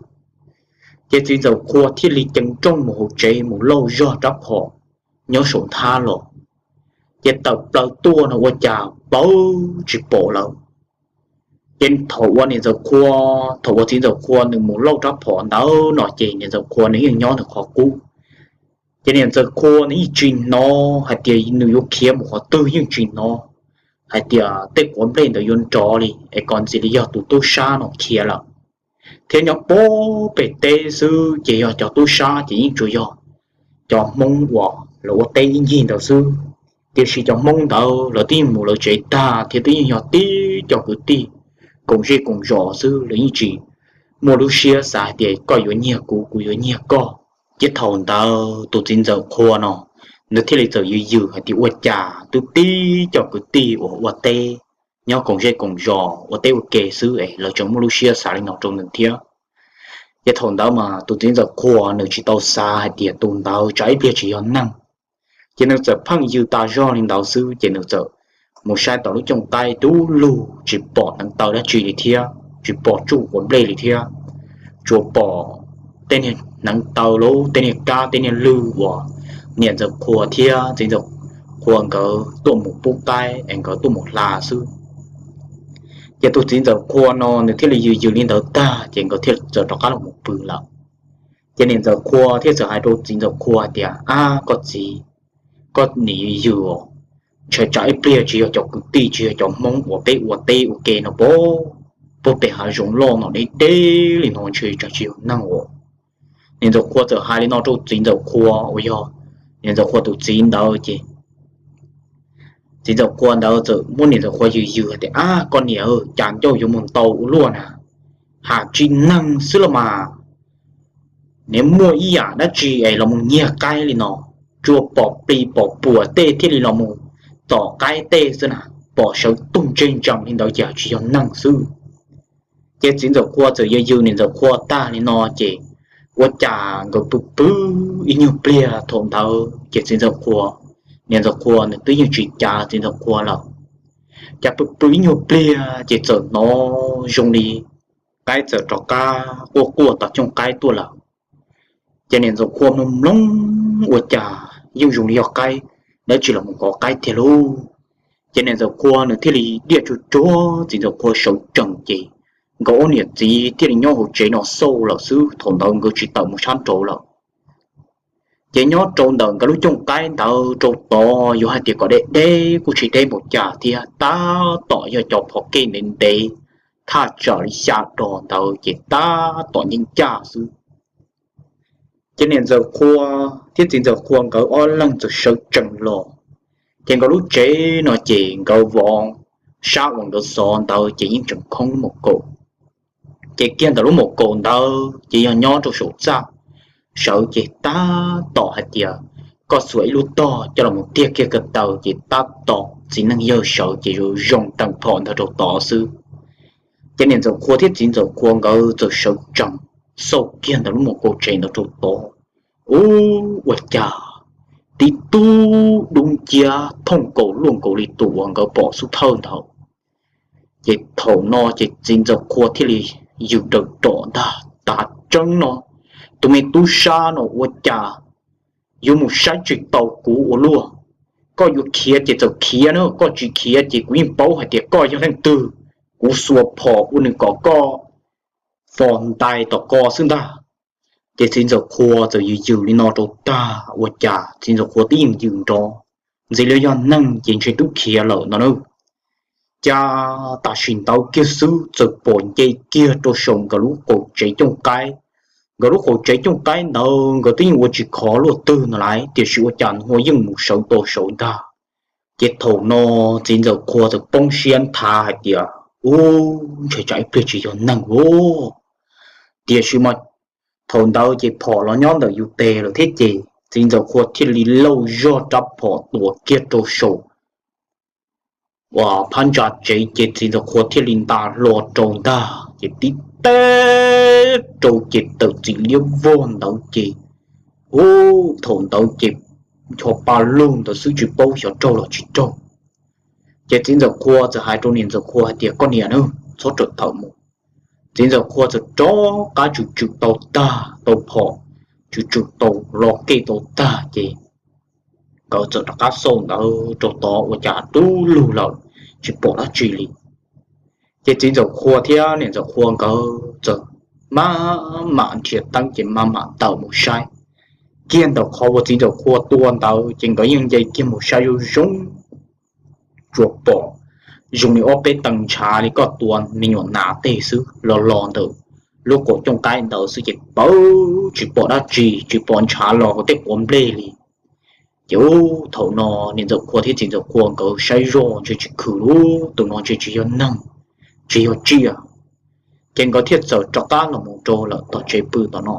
Ces txiv ntxawm Qhua thiaj li ceev nrooj mus hauv tsev mus lauj zog rab phom nyob saum nthab los. Ces tawm plaws tuaj no ua cas plawv tsis pom lawm. Ces thaum uas niam ntxawm Qhua, thaum uas txiv ntxawm Qhua nws mus lauj rab phom ntawd no ces niam ntxawm Qhua nws yeej nyob nws qhov qub. Ces niam ntxawm Qhua nws yeej tsis hnov hais tias nws yuav khiav mus qhov twg, yeej tsis hnov hais tias tej quav nplej ntawd yuav nrov li es kom ntxiv li yog tus tub sab no khiav lawm. Thiab nyob pem pem teb xwb ces yog cov tub sab ces yeej tsuas yog cov Hmoob uas lawv ua teb ib ncig ntawd xwb. Tiam sis cov Hmoob ntawd lawv twb yeej mus lawv tsev tag thiab twb yeej yog tib co kwv tij koom zej koom zos xwb, lawv yeej tsis muaj lub siab xav hais tias koj yuav nyiag kuv, kuv yuav nyiag koj. Ces thaum ntawd tus txiv ntxawm Qhua no nws thiaj li txawm yws yws hais tias ua cas twb tib cov kwv tij uas ua teb nyob koom zej koom zos ua teb ua ke xwb es lawv tseem muaj lub siab xav li no rau nws thiab. Ces thaum ntawd mas tus txiv ntxawm Qhua nws tsis tau xav hais tias tus ntawd tsam ib pliag tsis yog neeg. Ces nws txawm pheej yws tas zog li ntawd xwb ces nws txawm mus saib tom lub cooj qaib dub lug tsis pom hneev taw dab tsi li thiab tsis pom tsuj quav nplej li thiab, tsuas pom tej niag hneev taw lub tej niag kab tej niag lwg uas niam ntxawm Qhua thiab txiv ntxawm Qhua nkawd tuaj mus pub qaib es nkawd tuaj mus hla xwb. Ces tus txiv ntxawm Qhua no nws thiaj li yws yws li ntawd tag ces nkawd thiaj txawm rov qab los mus pw lawm. Ces niam ntxawm Qhua thiaj txawm hais rau txiv ntxawm Qhua hais tias, Ab koj txiv, koj nim yws yws os, ntshai tsam ib pliag tsis yog cov kwv tij tsis yog cov Hmoob uas peb ua teb ua ke no pab pem hav zoov loj no deb deb li no ntshai tsam tsis yog neeg os. Niam ntxawm Qhua txawm hais li no rau txiv ntxawm Qhua uas yog niam ntxawm Qhua tus txiv ntawd ces txiv ntxawm Qhua ntawd txawm muab niam ntxawm Qhua yws yws tias, Ab koj niam, cas ncauj yuav mus ntau ua luaj na, has tsis neeg xwb los mas, nws muaj ib yam dab tsi es los mus nyiag qaib li no, tsuas pom plis pom puas tej thiaj li los mus tom qaib tej xwb na, pom sawv tug ntseg ntsees li ntawd ces tsis yog neeg xwb. Ces txiv ntxawm Qhua txawm yws yws niam ntxawm Qhua tag li no ces ua cas nkawd pw pw ib nyuag pliag thaum ntawd ces txiv ntxawm Qhua, niam ntxawm Qhua nws twb yeej tsis cav txiv ntxawm Qhua lawm. Cas pw pw ib nyuag pliag ces txawm hnov zoo li qaib txawm rov qab quaj quaj tom cooj qaib tuaj lawm. Ces niam ntxawm Qhua mloog mloog ua cas yeej zoo li yog qaib dab tsi los mus kov qaib tiag lauj. Ces niam ntxawm Qhua nws thiaj li diaj tsuag tsuag txiv ntxawm Qhua sawv tsees ces nkawd ob niam txiv thiaj li nyob hauv tsev no xauj lawm xwb, thaum ntawd nkawd tsis tawm mus sab nraud lawm. Ces nyob rau ntawm nkawd lub cooj qaib ntawd rau tod yuav hais tias kom deb deb kuj tsis deb npaum cas thiab, tab tom yog cov phov kej ntev ntev thaj tsam li xya dos ntawd ces tab tom nyeej ncaj xwb. Ces niam ntxawm Qhua thiab txiv ntxawm Qhua nkawd ob leeg txawm sawv tsees los. Ces nkawd lub tsev no ces nkawd vov sab uas nkawd xov ntawd ces yeej tseem khoob maum kaum. Ces kiag ntawm lub maum kaum ntawd ces yog nyob rau saum txaj sawv ces tab tom hais tias koj xuas ib lub tog coj los tiag kiag ko taw ces tab tom txiv neej yawg sawv ces zoo zoo teem phom ntawd rau tod xwb. Ces niam ntxawm Qhua thiab txiv ntxawm Qhua nkawd txawm sawv tsees xauj kiag ntawm lub maum kaum tsev ntawd rau tod, ub, ua cas tib tug dub nciab thooj nkaus luaj nkaus li tus uas nkawd pom xub thawj ntawd. Ces thaum no ces txiv ntxawm Qhua thiaj li yws daws rom ntag, tav tseeb no tus me tub sab no ua cas yuav mus saib tsis taus kuv ua luaj. Koj yuav khiav ces txawm khiav na, koj tsis khiav ces kuv yeej paub hais tias koj yog leej twg. Kuv xuas phom ua nws kom koj fos ntais tom ko xwb ntag. Ces txiv ntxawm Qhua txawm yws yws li no rau tag ua cas txiv ntxawm Qhua twb yeej yws nrov, ntxim li yog neeg ces ntshe twb khiav lawm no na. Cas tam sim ntawd kiag xwb txawm pom nce kiag rau saum nkawd lub qaum tsev cooj qaib. Nkawd lub qaum tsev cooj qaib ntawd nkawd twb yeej ua tsis khov luaj twg no lawm tiam sis ua cas hnua yeej mus sawv tau saud ntag. Ces thaum no txiv ntxawm Qhua txawm poob siab nthav hais tias, ub, ntshai tsam ib pliag tsis yog neeg lauj. Tiam sis mas thaum ntawd ces phom los nyob ntawm yus tes lawm thiab ces txiv ntxawm Qhua thiaj li lauj zog rab phom tua kiag rau saum uas phab ntsa tsev ces txiv ntxawm Qhua thiaj li nta hlo rau ntag ces tib teg rau ces tawm txim liab vog ntawd ces, ub, thaum ntawd ces ncho pa lug ntawd xwb tsis paub xyov raug los tsis raug. Ces txiv ntxawm Qhua txawm hais rau niam ntxawm Qhua hais tias, koj niam na, txhob rawm thawm mus. Txiv ntxawm Qhua txawm rov qab tswm tswm tau tag tau phom, tswm tswm tau lo kej tau tag ces nkawd txawm rov qab xauj ntawd rau tod ua cas dub lug lawm, tsis pom dab tsi li. Ces txiv ntxawm Qhua thiab niam ntxawm Qhua nkawd txawm maj mam nrhiav teeb ces maj mam tawm mus saib. Kiag ntawm qhov uas txiv ntxawm Qhua tua ntawd ces nkawd yeej nce kiag mus saib zoo zoo, tsuas pom zoo li ob peb tee ntshav li koj tua me nyuam nas tej xwb los los ntawm lub qaum cooj qaib ntawd xwb ces pawv tsis pom dab tsi, tsis pom ntshav los hauv tej quav nplej li. Ces ub, thaum no niam ntxawm Qhua thiab txiv ntxawm Qhua nkawd saib zoj ntshe tsis khwm lub tus no ntshe tsis yog neeg, tsis yog tsiaj. Ces nkawd thiaj txawm rov qab los mus rau lawm tom tsev pw tom no.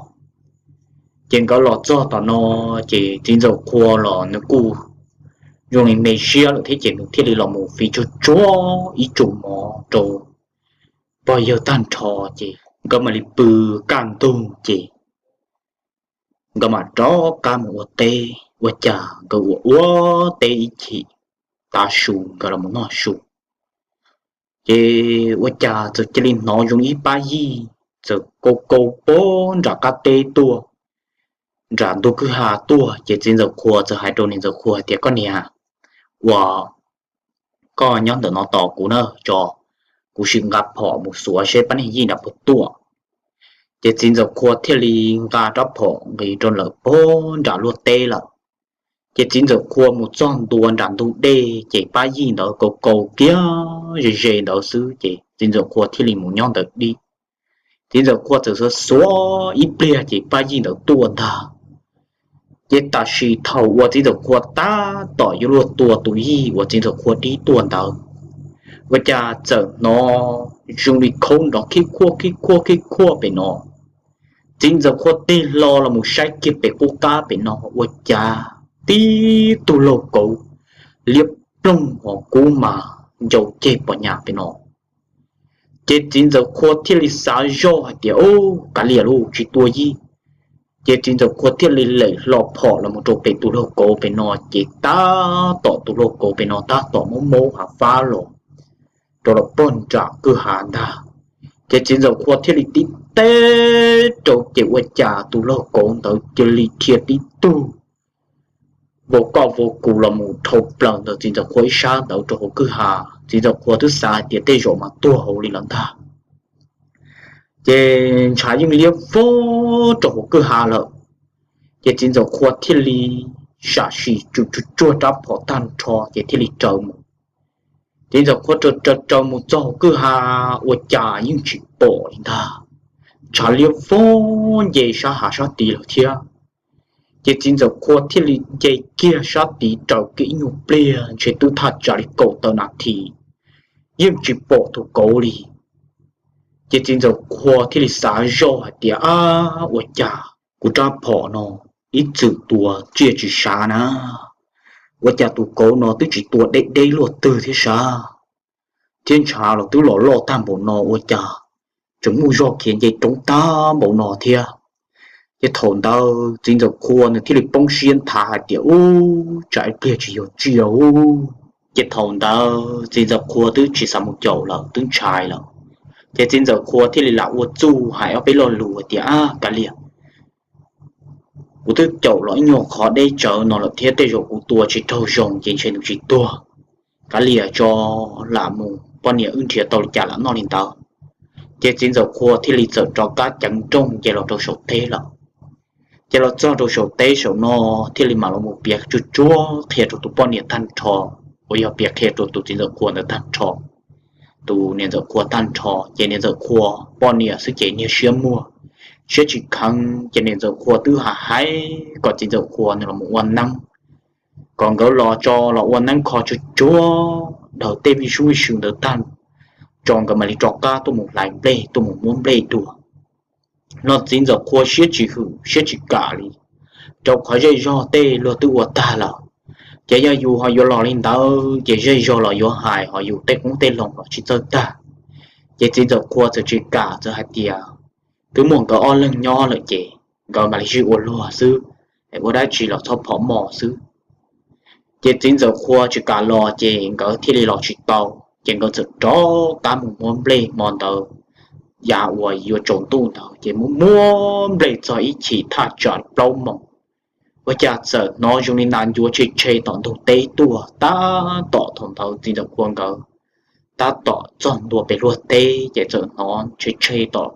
Ces nkawd los txog tom no, ces txiv ntxawm Qhua los nws kuj zoo li me siab lawm thiab, ces nws thiaj li los mus fiv tsuag tsuag ib tsum mov rau pog yawg tag nrho, ces nkawd mam li pw kaj ntug, ces nkawd mam rov qab mus ua teb. Ua cas nkawd ua ua teb ib chim, tav su nkawd los mus noj su, ces ua cas txawm cia li hnov zoo ib pab yij txawm kaus kaus pag nram qab teb tuaj, nram ntug kwj ha tuaj. Ces txiv ntxawm Qhua txawm hais rau niam ntxawm Qhua hais tias, Koj niam, ua koj nyob ntawm no tos kuv na, tso kuv sim nqa phom mus xuav seb pab niag yij nram puag tuaj. Ces txiv ntxawm Qhua thiaj li nqa rab phom nqis rau lawm pag nram luag teb lawm. Ces txiv ntxawm Qhua mus txog ntua nram ntug dej, ces pab yij ntawd kaus kaus kiag ze ze ntawd xwb, ces txiv ntxawm Qhua thiaj li mus nyob ntawd dib. Txiv ntxawm Qhua txawm xuav xuav ib pliag, ces pab yij ntawd tuaj ntag. Ces tam sim thaum uas txiv ntxawm Qhua tab tom yuav luag tua tus yij uas txiv ntxawm Qhua dib tuaj ntawd, ua cas txawm hnov zoo li khaub nrov khib khuaj khib khuaj khib khuaj pem no. Txiv ntxawm Qhua tig hlo los mus saib kiag pem qub qab pem no, ua cas tib tug laug kauv liab ploog hos kub mas ncau ceg pom nyas pem no. Ces txiv ntxawm Qhua thiaj li xav zoj hais tias, Ub, kav liam lauj, tsis tua yij. Ces txiv ntxawm Qhua thiaj li lem hlo phom los mus rau pem tus laug kauv pem no, ces tab tom tus laug kauv pem no tab tom maub maub hav fab los rau lawm pag nram kwj ha ntag. Ces txiv ntxawm Qhua thiaj li tib teb rau, ces ua cas tus laug kauv ntawd cia li dhia tib tug vau koj vau kus los mus dhau plaws ntawm txiv ntxawm Qhua ib sab ntawd rau hauv kwj ha. Txiv ntxawm Qhua twb xav hais tias tej zaum mas tuag hauv li lawm ntag. Ces ntshav yeej liab vog rau hauv kwj ha lawm. Ces txiv ntxawm Qhua thiaj li sam sim tsuj tsuag rab phom tag nrho, ces thiaj li raws mus. Txiv ntxawm Qhua raws raws mus txog hauv kwj ha, ua cas yeej tsis pom li ntag. Ntshav liab vog nce sab hav sab tid lawm thiab. Ces txiv ntxawm Qhua thiaj li nce kiag sab tid raws kiag ib nyuag pliag, ntshe twb thaj tsam li kaum tawm nas this, yeej tsis pom tus kauv li. Ces txiv ntxawm Qhua thiaj li xav zoj hais tias, Ab, ua cas kuv rab phom no ib txwm tua tsiaj tsis sav na, ua cas tus kauv no twb tsis tua deb deb luaj twg thiab sav, thiab ntshav los twb los loj tag npaum no, ua cas tseem muaj zog khiav nce roob tag npaum no thiab. Ces thaum ntawd txiv ntxawm Qhua nws thiaj li poob siab nthav hais tias, Ub, tsam ib pliag tsis yog tsiaj ub. Ces thaum ntawd txiv ntxawm Qhua twb tsis xav mus caum lawm, twb ntshai lawm. Ces txiv ntxawm Qhua thiaj li lam ua txuj hais ob peb lo lus tias, Ab, kav liam, kuv twb caum los ib nyuag qhov deb tsawv no lawm thiab, tej zaum kuv tua tsis raug zoo ces ntshe nws tsis tuag. Kav liam tso, lam mus, poj niam wb nrhiav tau li cas lam noj li ntawd. Ces txiv ntxawm Qhua thiaj li txawm rov qab ceev nrooj nce los rau saum teb lawm. Ces los txog rau saum teb saum no, thiaj li mam los mus piav tsuag tsuag qhia rau tus poj niam tag nrho, uas yog piav qhia rau tus txiv ntxawm Qhua ntawd tag nrho. Tus niam ntxawm Qhua tag nrho, ces niam ntxawm Qhua poj niam xwb ces niag siab muag, siab tsis kheev, ces niam ntxawm Qhua twb hais hais kom txiv ntxawm Qhua nws los mus ua neeb, kom nkawd los tso los ua neeb kho tsuag tsuag dhau tej vij sub vij sw ntawd tag, tso nkawd mam li rov qab tuaj mus hlais nplej, tuaj mus muab nplej dua. Los txiv ntxawm Qhua siab tsis hwm siab tsis kam li, rau qhov zej zog tej luag twb ua tag lawm. Ces yog yus ho yuav los li ntawd ces zej zog los yuav hais, ho yus tej qoob tej loo los tsis txawj tag. Ces txiv ntxawm Qhua txawm tsis kam, txawm hais tias twb muaj nkawd ob leeg nyob lawm ces nkawd mam li sib ua luag xwb, es ua dab tsi los txhob phom mos xwb. Ces txiv ntxawm Qhua tsis kam los ces nkawd thiaj li los tsis tau. Ces nkawd txawm rov qab mus muab nplej hmo ntawd, yav uas yuav tsaus ntuj ntawd, ces muab muab nplej txog ib chim thaj tsam plaub moos, ua cas txawm hnov zoo li nas ncuav tshe tshe tom ntug teb tuaj, tab tom thaum ntawd txiv ntxawm Qhua nkawd tab tom txog ntua pem luag teb, ces txawm hnov tshe tshe tom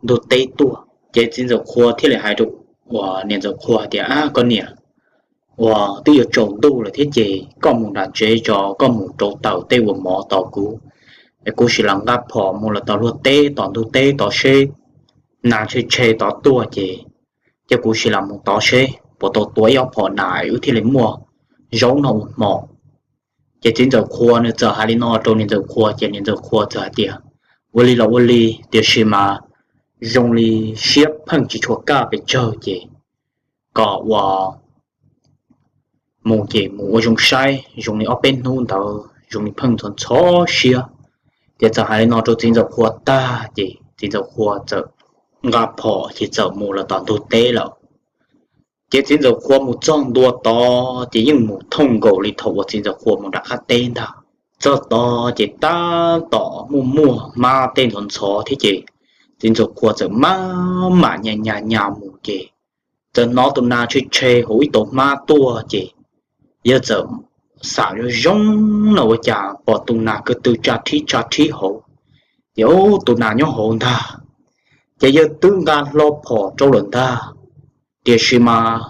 ntug teb tuaj. Ces txiv ntxawm Qhua thiaj li hais rau uas niam ntxawm Qhua tias, Ab, koj niam, uas twb yuav tsaus ntuj lawm thiab ces koj mus nram tsev tso, koj mus rauv taws tej uas mov tos kuv, es kuv sim los nqa phom mus los tom luag teb, tom ntug teb tod seb nas tshe tshe tod tuaj ces, ces kuv sim los mus tod seb puas tau tua ib ob phom nas wb thiaj li muaj zaub noj ua hmo. Ces txiv ntxawm Qhua nws txawm hais li no rau niam ntxawm Qhua, ces niam ntxawm Qhua txawm hais tias, Ua li los ua li, tiam sis mas zoo li siab pheej tsis tshua kaj pes tsawg ces kom ua mus ces mus ua zoo saib, zoo li ob peb hnub ntawd zoo li pheej ntxhov ntxhov siab. Ces txawm hais li no rau txiv ntxawm qhua tag ces txiv ntxawm qhua txawm nqa phom ces txawm mus los tom ntug teb lawm. Ces txiv ntxawm qhua mus txog ntua tod ces yeej mus thooj nkaus li thaum uas txiv ntxawm qhua mus nram qab teb ntag. Txog tod ces tab tom muaj muaj hmab tej ntxhov ntxhov thiab ces txiv ntxawm qhua txawm maj mam nyas nyas nyas mus ces txawm hnov tus nas tshe tshe hauv ib tauv hmab tuaj ces yawg txawm xam zoo zoo no ua cas pom tus nas ko tw tsa rhib tsa rhib hauv. Ces tus nas nyob hauv ntag. Ces yawg twb nqa hlo phom rau lawm ntag, tiam sis mas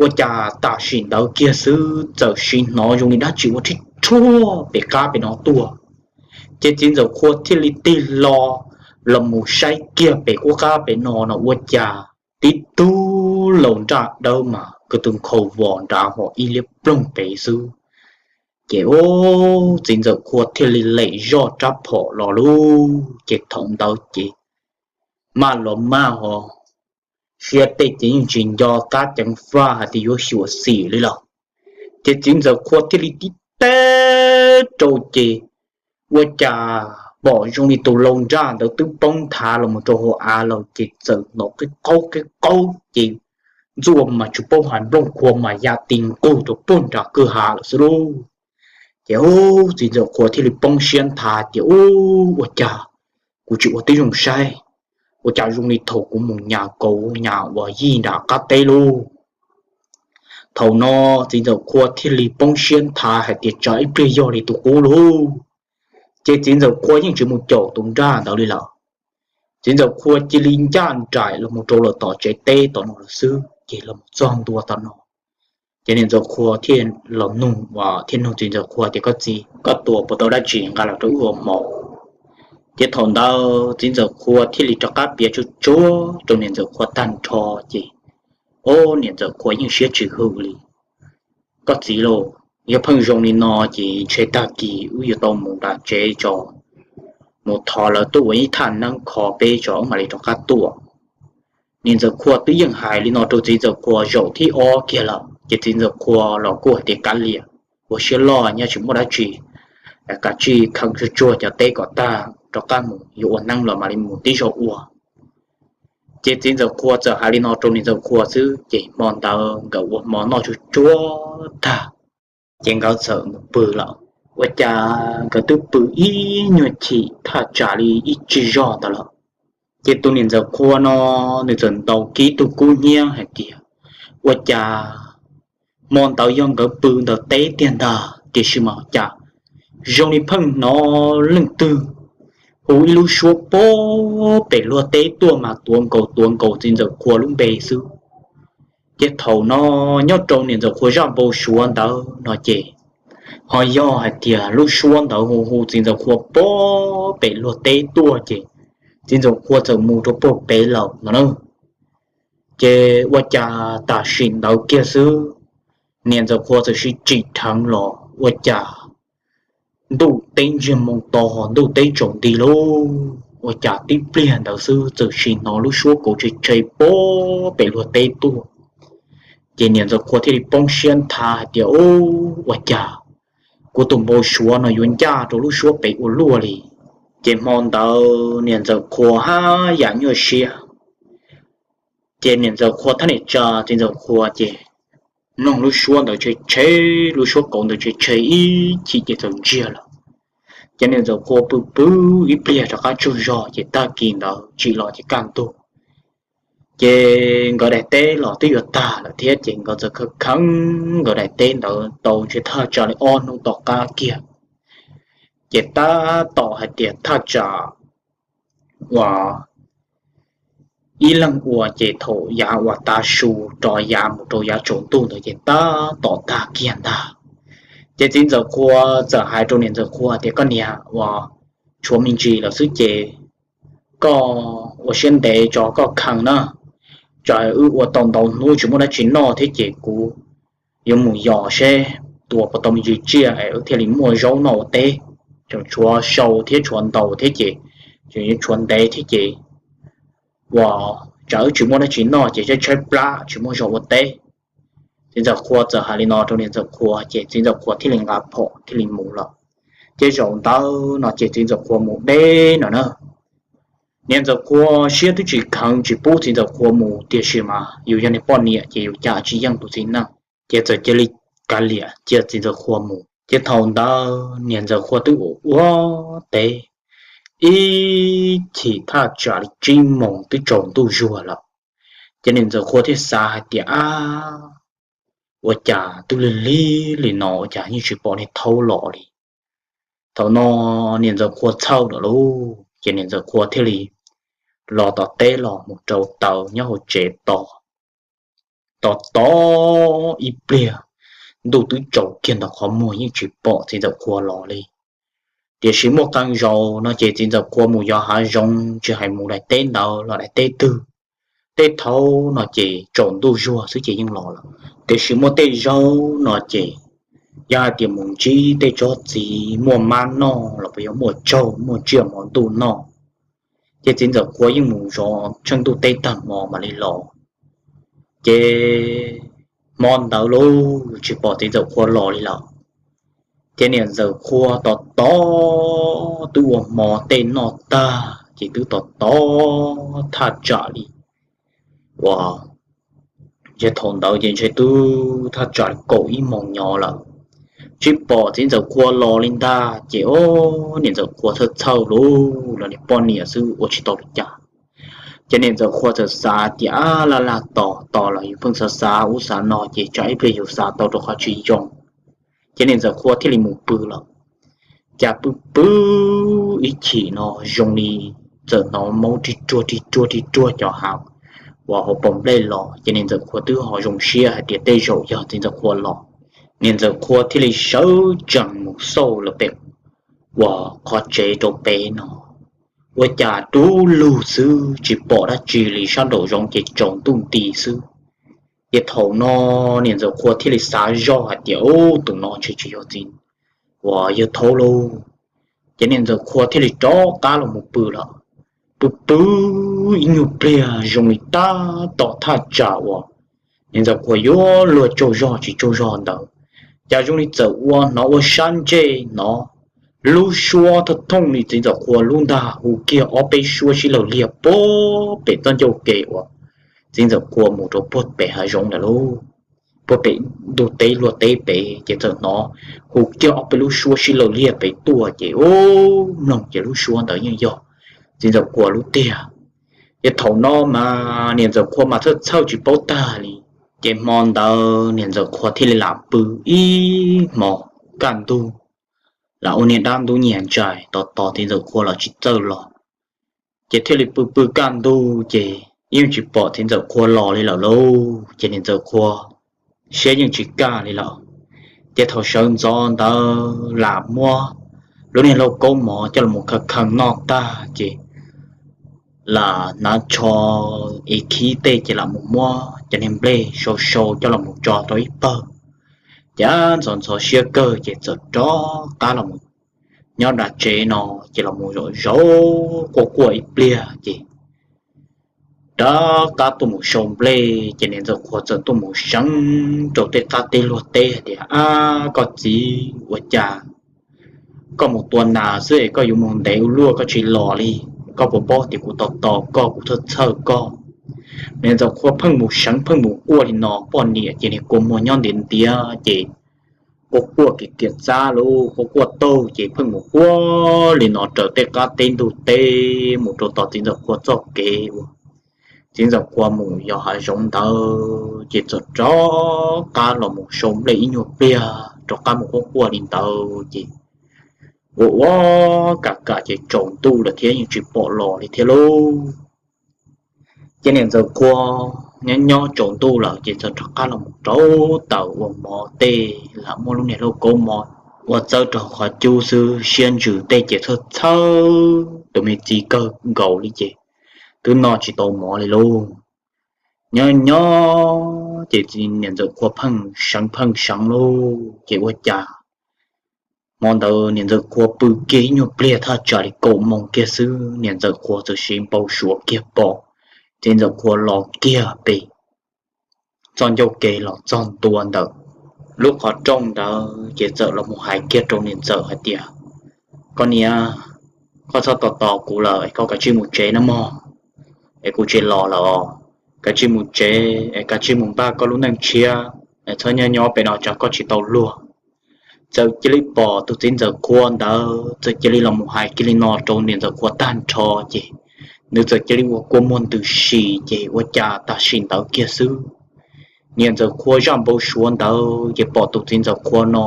ua cas tam sim ntawd kiag xwb txawm sim hnov zoo li dab tsi ua rhib rhuaj pem qab pem no tuaj. Ces txiv ntxawm qhua thiaj li tig hlo los mus saib kiag pem qub qab pem no no ua cas tib tug laus nraj dawb mas ko tw nkhaus vos nrad hos ib liab ploog pem xwb. Ces ub, txiv ntxawm qhua thiaj li lem zoj rab phom los lauj. Ces thaum ntawd ces maj los maj hos siab tej ces yeej tsis nco qab ceev faj hais tias yuav xyuam xim li lawm. Ces txiv ntxawm qhua thiaj li tib teb rau ces ua cas pom zoo li tus laus nraj ntawd twb poob nthav los mus rau hauv av lawm ces txawm hnov qib qaub qib qaub ces ntxuaj mas tsis paub hais nplooj qhuav mas ya ti nqug rau puag nram kwj ha lawm xwb lauj. Ces ub, txiv ntxawm qhua thiaj li poob siab nthav tias ub, ua cas kuv tsis ua tib zoo saib, ua cas zoo li thaum kuv mus nyas kauv nyas uas yij nram qab teb lauj. Thaum no txiv ntxawm qhua thiaj li poob siab nthav hais tias tsam ib pliag yog li tus qub lauj. Ces txiv ntxawm qhua yeej tsis mus caum tus nraj ntawd li lawm. Txiv ntxawm qhua cia li ncaj nraim los mus rau lawm tom tsev teb tom no lawm xwb. Ces los txog ntua tom no ces niam ntxawm qhua thiaj los nug, thiaj nug txiv ntxawm qhua tias, Koj txiv, koj tua puas tau dab tsi nqa los rau wb ua hmo? Ces thaum ntawd txiv ntxawm qhua thiaj li rov qab piav tsuag tsuag rau niam ntxawm qhua tag nrho ces, o, niam ntxawm qhua yeej siab tsis hwm li. Koj txiv lauj, yog pheej zoo li no ces ntshe tag kis wb yuav tau mus nram tsev tso, mus thov lawv tuaj ua ib thaj neeb kho peb tso wb mam li rov qab tuaj. Niam ntxawm qhua twb yeej hais li no rau txiv ntxawm qhua zaum thib ob kiag lawm ces txiv ntxawm qhua los kuj hais tias, Kav liam, ua siab loj nyob tsis muaj dab tsi, kav tsij kheev tsuag tsuag cov teb kom tag rov qab mus, yuav ua neeb los mam li mus tib zaug ua. Ces txiv ntxawm qhua txawm hais li no rau niam ntxawm qhua xwb ces hmo ntawd nkawd ua hmo noj tsuag tsuag tag ces nkawd txawm mus pw lawm. Ua cas nkawd twb pw ib nyuag chim thaj tsam li ib tsig zog ntawd lawm ces tus niam ntxawm qhua no nws txawm ntaus kiag tus kub hnyiab hais tias, Ua cas hmo ntawd yog nkawd pw ntawm teb tiag ntag, tiam sis mas cas zoo li pheej hnov leej twg hu ib lub suab pem luag teb tuaj mas tuav nkaus tuav nkaus txiv ntxawm qhua lub npe xwb. Ces thaum no nyob rau niam ntxawm qhua zaj npau suav ntawd no ces ho yog hais tias lub suab ntawd hu hu txiv ntxawm qhua pem luag teb tuaj ces txiv ntxawm qhua txawm mus rau puag pem lawm no na. Ces ua cas tam sim ntawd kiag xwb, niam ntxawm qhua txawm sib tsim dheev los ua cas ntuj teb ntsiag moo to, ntuj teb tsaus nti lauj, ua cas tib pliag ntawd xwb txawm sim hnov lub suab kauv tshe tshe pem luag teb tuaj. Ces niam ntxawm qhua thiaj li poob siab nthav hais tias, Ub, ua cas kuv tus npau suav no yuav ncaj rau lub suab pem ua luaj li? Ces hmo ntawd niam ntxawm qhua haj yam nyuaj siab. Ces niam ntxawm qhua thab niam tsa txiv ntxawm qhua ces mloog lub suab ntawd tshe tshe, lub suab kauv ntawd tshe tshe ib chim ces txawm ntsiag lawm. Ces niam ntxawm qhua pw pw ib pliag rov qab tsaug zog ces tag kis ntawd tsim los ces kaj ntug. Ces nkawd daim teb los twb yuav tag lawm thiab ces nkawd txawm khav kheev nkawd daim teb ntawd tau ntshe thaj tsam li ob hnub tom qab kiag. Ces tab tom hais tias thaj tsam uas ib leeg ua ces thaum yav uas tav su rov yav mus rau yav tsaus ntuj ntawd ces tab tom tag kiag ntag. Ces txiv ntxawm qhua txawm hais rau niam ntxawm qhua tias, Koj niam, uas tshuav me ntsis lawm xwb ces koj ua siab ntev tso koj kheev na, tsam wb ua tau ntau hnub tsis muaj dab tsi noj thiab ces kuv yuav mus yos seb tua puas tau me ntsis tsiaj es wb thiaj li muaj zaub noj ua teb. Tseem tshuav sau thiab tshuav ntaus thiab ces, tseem yuav tshuav ntev thiab ces uas tsam wb tsis muaj dab tsi noj ces tshaib tshaib plab tsis muaj zog ua teb. Txiv ntxawm Qhua txawm hais li no rau niam ntxawm Qhua ces txiv ntxawm Qhua thiaj li nqa phom thiaj li mus lawm. Ces zaum ntawd no ces txiv ntxawm Qhua mus deb no na. Niam ntxawm Qhua siab twb tsis kheev tsis pub txiv ntxawm Qhua mus tiam sis mas yus yog niag poj niam ces yus cas tsis yeej tus txiv neej, ces txawm cia li kav liam cia txiv ntxawm Qhua mus. Ces thaum ntawd niam ntxawm Qhua twb ua ua teb ib chim thaj tsam li tsib moos twb tsaus ntuj zuag lawm. Ces niam ntxawm Qhua thiaj xav hais tias, ab, ua cas twb lig lig li no ua cas yeej tsis pom niag Thaub los li. Thaum no niam ntxawm Qhua txhawj lawm lauj, ces niam ntxawm Qhua thiaj li los tom teb los mus rau taws nyob hauv tsev tos. Tos tos ib pliag, ntuj twb tsaus kiag ntawm qhov muag yeej tsis pom txiv ntxawm Qhua los li. Tiam sis muaj qee zaus no ces txiv ntxawm Qhua mus yos hav zoov tsis hais mus daim teb ntawd los daim teb twg, tej thaum no ces tsaus ntuj zuag xwb ces yeej los lawm. Tiam sis muaj tej zaum no ces yog hais tias mus ntsib tej tsob txiv muaj mab noj los puas yog muaj tsaug muaj tsiaj hmo ntuj noj, ces txiv ntxawm Qhua yeej mus zov tsheej ntuj teb tag hmo mam li los. Ces hmo ntawd lauj tsis pom txiv ntxawm Qhua los li lawm. Ces niam ntxawm Qhua tos tos twb ua hmo tej noj tag ces twb tos tos thaj tsam li, ua, ces thaum ntawd ces ntshe twb thaj tsam li kaum ib moos nyob lawm, tsis pom txiv ntxawm Qhua los li ntag. Ces o, niam ntxawm Qhua txhawj txhawj lauj, los niag poj niam xwb ua tsis tau li cas. Ces niam ntxawm Qhua txawm xav tias, ab, laj laj tos tos los yus pheej xav xav ub xav no ces tsam ib pliag yus xav tau rau qhov tsis zoo. Ces niam ntxawm Qhua thiaj li mus pw lawm. Cas pw pw ib chim no zoo li txawm hnov maub rig ruag rig ruag rig ruag cov hav uas hauv paus nplej los, ces niam ntxawm Qhua twb ho zoo siab hais tias tej zaum yog txiv ntxawm Qhua los. Niam ntxawm Qhua thiaj li sawv tsees mus xauj lawm pem uas qhov tsev rau pem no, ua cas dub lug xwb tsis pom dab tsi li, sab nraum zoov ces tsaus ntuj nti xwb. Ces thaum no niam ntxawm Qhua thiaj li xav zoj hais tias, ub, tus no ntshe tsis yog txiv uas yawg Thaub lauj. Ces niam ntxawm Qhua thiaj li rov qab los mus pw lawm. Pw pw ib nyuag pliag zoo li tab tom thaj tsam uas niam ntxawm Qhua yuav luag tsaug zog tsis tsaug zog ntawd, cas zoo li txawm ua hnov ua sab ntsej hnov lub suab thooj thooj li txiv ntxawm Qhua lub ntag, hu kiag ob peb suab sib law liag puag pem txoj ncauj ke uas txiv ntxawm Qhua mus rau puag pem hav zoov ntawd lauj, puag pem ntug teb luag teb pem. Ces txawm hnov hu kiag ob peb lub suab sib law liag pem tuaj ces ub, mloog ces lub suab ntawd yeej yog txiv ntxawm Qhua lub tiag. Ces thaum no mas niam ntxawm Qhua mas txhawj txhawj tsis paub tag li. Ces hmo ntawd niam ntxawm Qhua thiaj li lam pw ib hmo kaj ntug, lam ua niag dab ntub nyiag ntsais tos tos txiv ntxawm Qhua los tsis txawj los. Ces thiaj li pw pw kaj ntug ces yeej tsis pom txiv ntxawm Qhua los li lawm lauj. Ces niam ntxawm Qhua siab yeej tsis kaj li lawm. Ces thaum sawv ntxov ntawd lam muab lub niag lauj kaub mov coj los khaws khaws noj tag ces lam hnav tsho es khib tej ces lam mus muab cov niag nplej sau sau coj los tso rau ib pawg. Ces ntxhov ntxhov siab kawg ces txawm rov qab los nyob nram tsev no ces los zaum zaum quaj quaj ib pliag ces rov qab tuaj mus sau nplej. Ces niam ntxawm Qhua txawm tuaj mus seev rau tej qab teb luag teb hais tias, ab, koj txiv, ua cas koj mus tua nas xwb es koj yuav mus ntev ua luaj koj tsis los li? Koj puas paub tias kuv tos tos koj, kuv txhawj txhawj koj. Niam ntxawm Qhua pheej mus seev pheej mus quaj li no, poj niam ces niag kua muag nyob ntiav ntiav ces quaj quaj kiv kiam txab lauj, quaj quaj taug ces pheej mus quaj li no raws tej qab teb ntug teb mus rau tom txiv ntxawm Qhua txoj kev uas txiv ntxawm Qhua mus yos hav zoov ntawd. Ces txawm rov qab los mus sau nplej ib nyuag pliag rov qab mus quaj quaj li ntawd ces ua ua kam kam ces tsaus ntuj lawm thiab yeej tsis pom los li thiab lauj. Ces niam ntxawm Qhua nyob nyob tsaus ntuj lawm ces txawm rov qab los mus rauv taws ua mov tej, lam muab lub niag lauj kaub mov ua txawb rau qhov cub xwb, siab ntsws tej ces txhawj txhawj tus me txiv kawg nkaus li ces twb noj tsis tau mov li lauj. Nyob nyob ces niam ntxawm Qhua pheej seev pheej seev lauj ces ua cas hmo ntawd niam ntxawm Qhua pw kiag ib nyuag pliag thaj tsam li kaum moos kiag xwb niam ntxawm Qhua txawm siv npau suav kiag pom txiv ntxawm Khua los kiag pem txoj ncauj ke los txog ntua ntawm lub qhov rooj ntawd ces txawm los mus hais kiag rau niam ntxawm hais tias, Koj niam, koj txhob tos tos kuv lawm es koj kav tsij mus tsev nawb mog, es kuv tsis los lawm os. Kav tsij mus tsev es kav tsij mus npaj koj lub neej tshiab es txhob nyob nyob pem no tsam koj tsis tau luag. Txawm cia li pom tus txiv ntxawm Khua ntawd txawm cia li los mus hais kiag li no rau niam ntxawm Khua tag nrho ces nws txawm cia li ua kua muag ntws si ces ua cas tam sim ntawd kiag xwb, niam ntxawm Khua zaj npau suav ntawd ces pom tus txiv ntxawm Khua no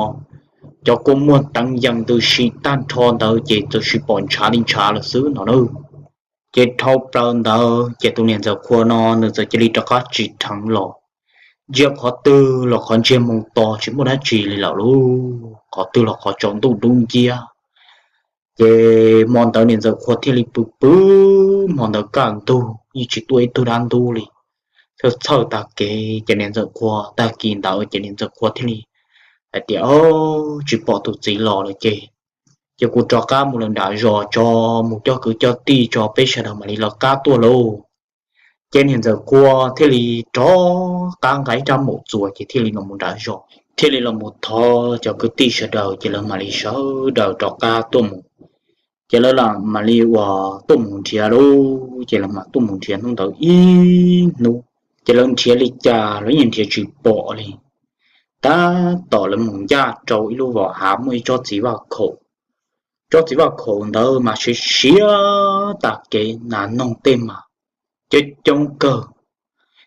cov kua muag teev yees ntws si tag nrho ntawd ces txawm sis pom ntshav li ntshav lawm xwb no na. Ces dhau plaws ntawd ces tus niam ntxawm Khua no nws txawm cia li rov qab tsim dheev los, ntsia qhov twg los qhov ntsiag moo to tsis muaj dab tsi li lawm lauj, qhov twg los qhov tsaus ntuj dub nciab. Ces hmo ntawd niam ntxawm Khua thiaj li pw pw, hmo ntawd kaj ntug yeej tsis tuaj ib tug dab ntub li. Txhawj txhawj tag kev ces niam ntxawm Khua tag kis ntawd ces niam ntxawm Khua thiaj li hais tias, Au, tsis pom tus txiv los lawm ces, ces kuv rov qab mus lawm nram zos tso, mus coj kwv coj tij tso peb sawv daws mam li lawv qab tuaj lauj. Ces niam ntxawm Khua thiaj li rov qab nqa ib rab maum txuas ces thiaj li los mus nram zos, thiaj li los mus thov cov kwv tij sawv daws ces lawv mam li sawv daws rov qab tuaj mus. Ces lawv mam li uas tuaj mus nrhiav lauj, ces lawv mam tuaj mus nrhiav hnub ntawd ib hnub. Ces lawv nrhiav li cas lawv yeej nrhiav tsis pom li. Tab tom lawv mus ncaj rau ib lub vos hav muaj ib tsob txiv vaj khaum. Tsob txiv vaj khaum ntawd mas siav siav tag kev, nas noog tej mas coob coob kawg.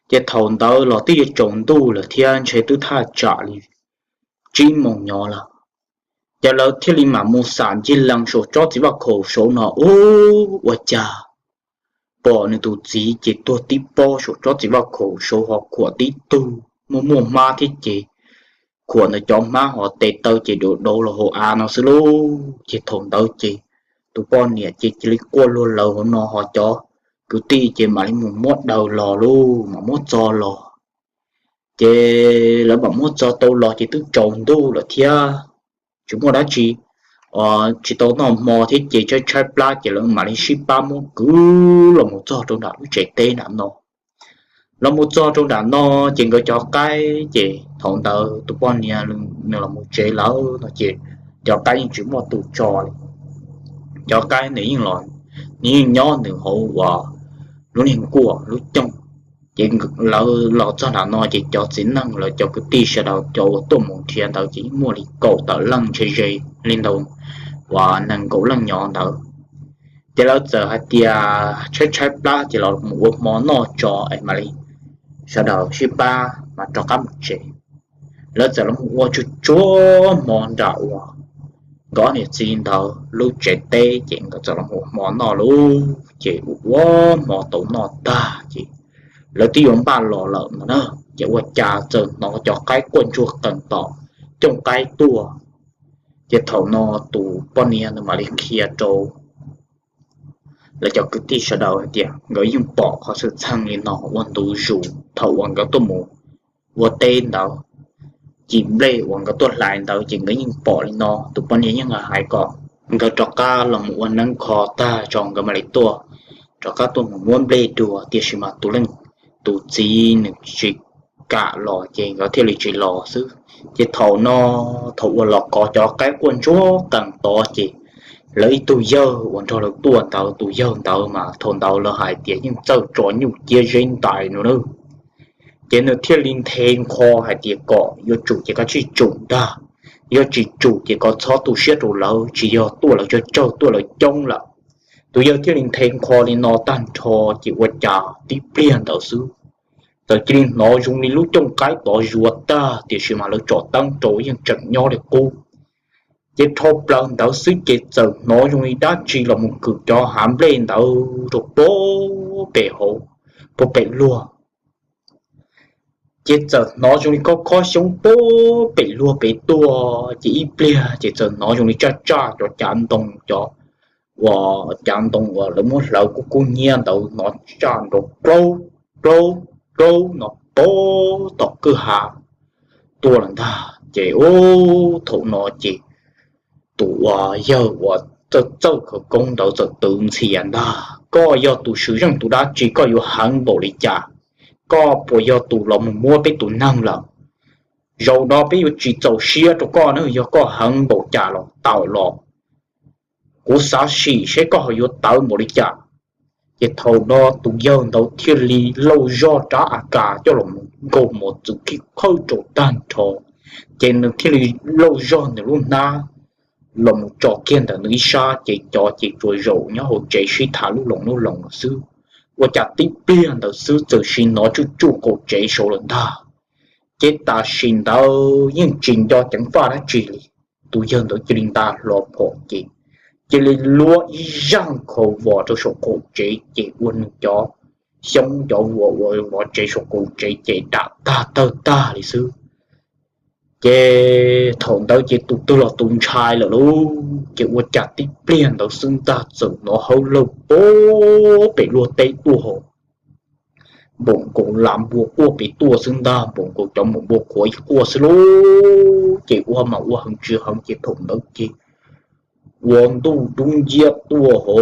Ces thaum ntawd los twb yuav tsaus ntuj lawm thiab ntshe twb thaj tsam li tsib moos nyob lawm. Ces lawv thiaj li mam mus xam ncig lees saum tsob txiv vaj khaum saud no, ub, ua cas pom nws tus txiv ces tuag tib pob saum tsob txiv vaj khaum saud ho khuam tib tug muaj muaj hmab thiab ces khuam ntawd cov hmab ho tes taw ces dua dauv los hauv av no xwb lauj. Ces thaum ntawd ces tus poj niam ces cia li quaj luag lawv hauv no ho cov kwv tij ces mam li mus muab daws los lauj, mam muab txo los. Ces lawv mam muab txo tau los ces twb tsaus ntuj lawm thiab, tsis muaj dab tsi, tsis tau noj hmo thiab ces tshaib tshaib plab ces lawv mam li sib pab muab kwv los mus txog rau nram lub tsev teb nram no. Los mus txog rau nram no ces nkawd cov qaib ces thaum ntawd tus poj niam nws los mus tsev lawm no ces cov qaib yeej tsis muaj tus tso li. Cov qaib nws yeej los, nws yeej nyob nws hauv uas lub niag nkuaj lub cooj. Ces lawv los txog nram no ces cov txiv neej lawv cov kwv tij sawv daws cov uas tuaj mus nrhiav ntawd ces yeej muaj li kaum tawm leej ntshe ze li ntawd uas nees nkaum leej nyob ntawd. Ces lawv txawm hais tias tshaib tshaib plab ces los mus ua hmo noj tso es mam li sawv daws sib pab mas rov qab mus tsev. Lawv txawm los mus ua tsuag tsuag hmo nram uas nkawd ob niam txiv ntawd lub tsev teb ces nkawd txawm los mus ua hmo noj lauj. Ces ua ua hmo tau noj tag ces lawv twb yuav npaj los lawm no na, ces ua cas txawm hnov cov qaib quaj ntsuag qees tom cooj qaib tuaj. Ces thaum no tus poj niam nws mam li qhia rau lawv cov kwv tij sawv daws hais tias nkawd yeej pom qhov xwm txheej li no ua ntu zus thaum uas nkawd tuaj mus ua teb ntawd, cim nplej uas nkawd tuaj hlais ntawd ces nkawd yeej pom li no. Tus poj niam yeej hais kom nkawd rov qab los mus ua neeb kho tag tso nkawd mam li tuaj, rov qab tuaj mus muab nplej dua, tiam sis mas tus leej, tus txiv nws tsis kam los ces nkawd thiaj li tsis los xwb. Ces thaum no, thaum uas los kov cov qaib quaj ntsuag qees tod ces lawv ib tug yawg uas nrog lawv tuaj ntawd, tus yawg ntawd mas thaum ntawd lawv hais tias yeej txawj tso nyuj ciab zeb ntais no na. Ces nws thiaj li nthe nkho hais tias kom yuav tsum ces koj tsij tsum ntag, yog tsis tsum ces koj txhob tu siab rau lawv, tsis yog tuaj lawv tsawg tsawg tuaj lawv coob lawm. Tus yawg thiaj li nthe nkho li no tag nrho ces ua cas tib pliag ntawd xwb txawm cia li hnov zoo li lub cooj qaib tod zuav tag, tiam sis mas lawv tsom teeb rau yeej tseem nyob li qub. Ces dhau plaws ntawd xwb ces txawm hnov zoo li dab tsi los mus kwm cov hav nplej ntawd rau pem hauv, pem luag. Ces txawm hnov zoo li khob khob xyoob pem luag pem tuaj, ces ib pliag ces txawm hnov zoo li tsaj tsaj cov cav ntoo, cov uas cav ntoo uas lawv muab hlawv kub kub hnyiab ntawd hnov tsaj nrov plaub plaub plaub no pem tom kwj ha tuaj lawm ntag. Ces ub, thaum no ces tus uas yawg uas txawj txawj khawv koob ntawd txawm twv ntxhias ntag. Koj yog tus swm zeej tus dab tsi, koj yuav heev npaum li cas? Koj puas yog tus los mus muab peb tus neeg lawm? Zaum no peb yuav tsis txaus siab rau koj na, yog koj heev npaum cas los tawm los, kuv xav sim saib koj ho yuav tawv npaum li cas. Ces thaum no tus yawg ntawd thiaj li lauj zog rab AK coj los nkaug mos txwv khib qhawj rau tag nrho, ces nws thiaj li lauj zog nws lub hnab los mus tso kiag ntawm nws ib sab, ces cov ces tsuas zaum nyob hauv tsev sib tham lub loos lub loos xwb. Ua cas tib pliag ntawd xwb txawm sim hnov tsuj tsuj qaum tsev saud lawm ntag. Ces tam sim ntawd yeej tsis nco ceev faj dab tsi li, tus yawg ntawd cia li nta hlo phom ces cia li luab ib zaj khaus vos rau saum qaum tsev, ces ua nws cov xyoob cov vuas uas vov tsev saum qaum tsev ces dam tag tawg tag li xwb. Ces thaum ntawd ces tus twg los tus ntshai lawm lauj, ces ua cas tib pliag ntawd xwb ntag txawm hnov hawb lawg pem luag teb tuaj ho npaum nkaus las npua quaj pem tuaj xwb ntag, npaum nkaus cov npaum npua qhuav ib quaj xwb lauj. Ces ua mas ua heev tsis heev ces thaum ntawd ces ua ntuj dub nciab tuaj ho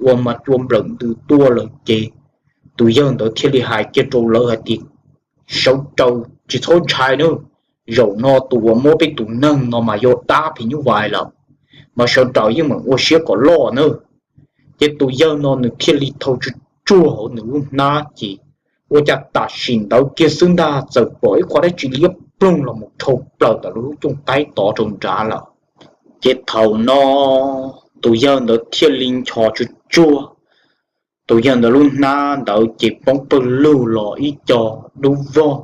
ua mas cua nplawm ntws tuaj lawm ces tus yawg ntawd thiaj li hais kiag rau lawv hais tias, sawv daws tsis txhob ntshai nawb, zaum no tus uas muab peb tus neeg no mas yog dab phim nyuj vais lawm, mas sawv daws yeej meem ua siab kom loj nawb. Ces tus yawg no nws thiaj li thau tsuj tsuag hauv nws lub hnab ces ua cas tam sim ntawd kiag xwb ntag txawm pom ib qho dab tsi liab ploog los mus dhau plaws ntawm lub cooj qaib tod rau nrad lawm. Ces thaum no tus yawg ntawd thiaj li nchos tsuj tsuag, tus yawg ntawd lub hnab ntawd ces poob pawg lug los ib co dub vog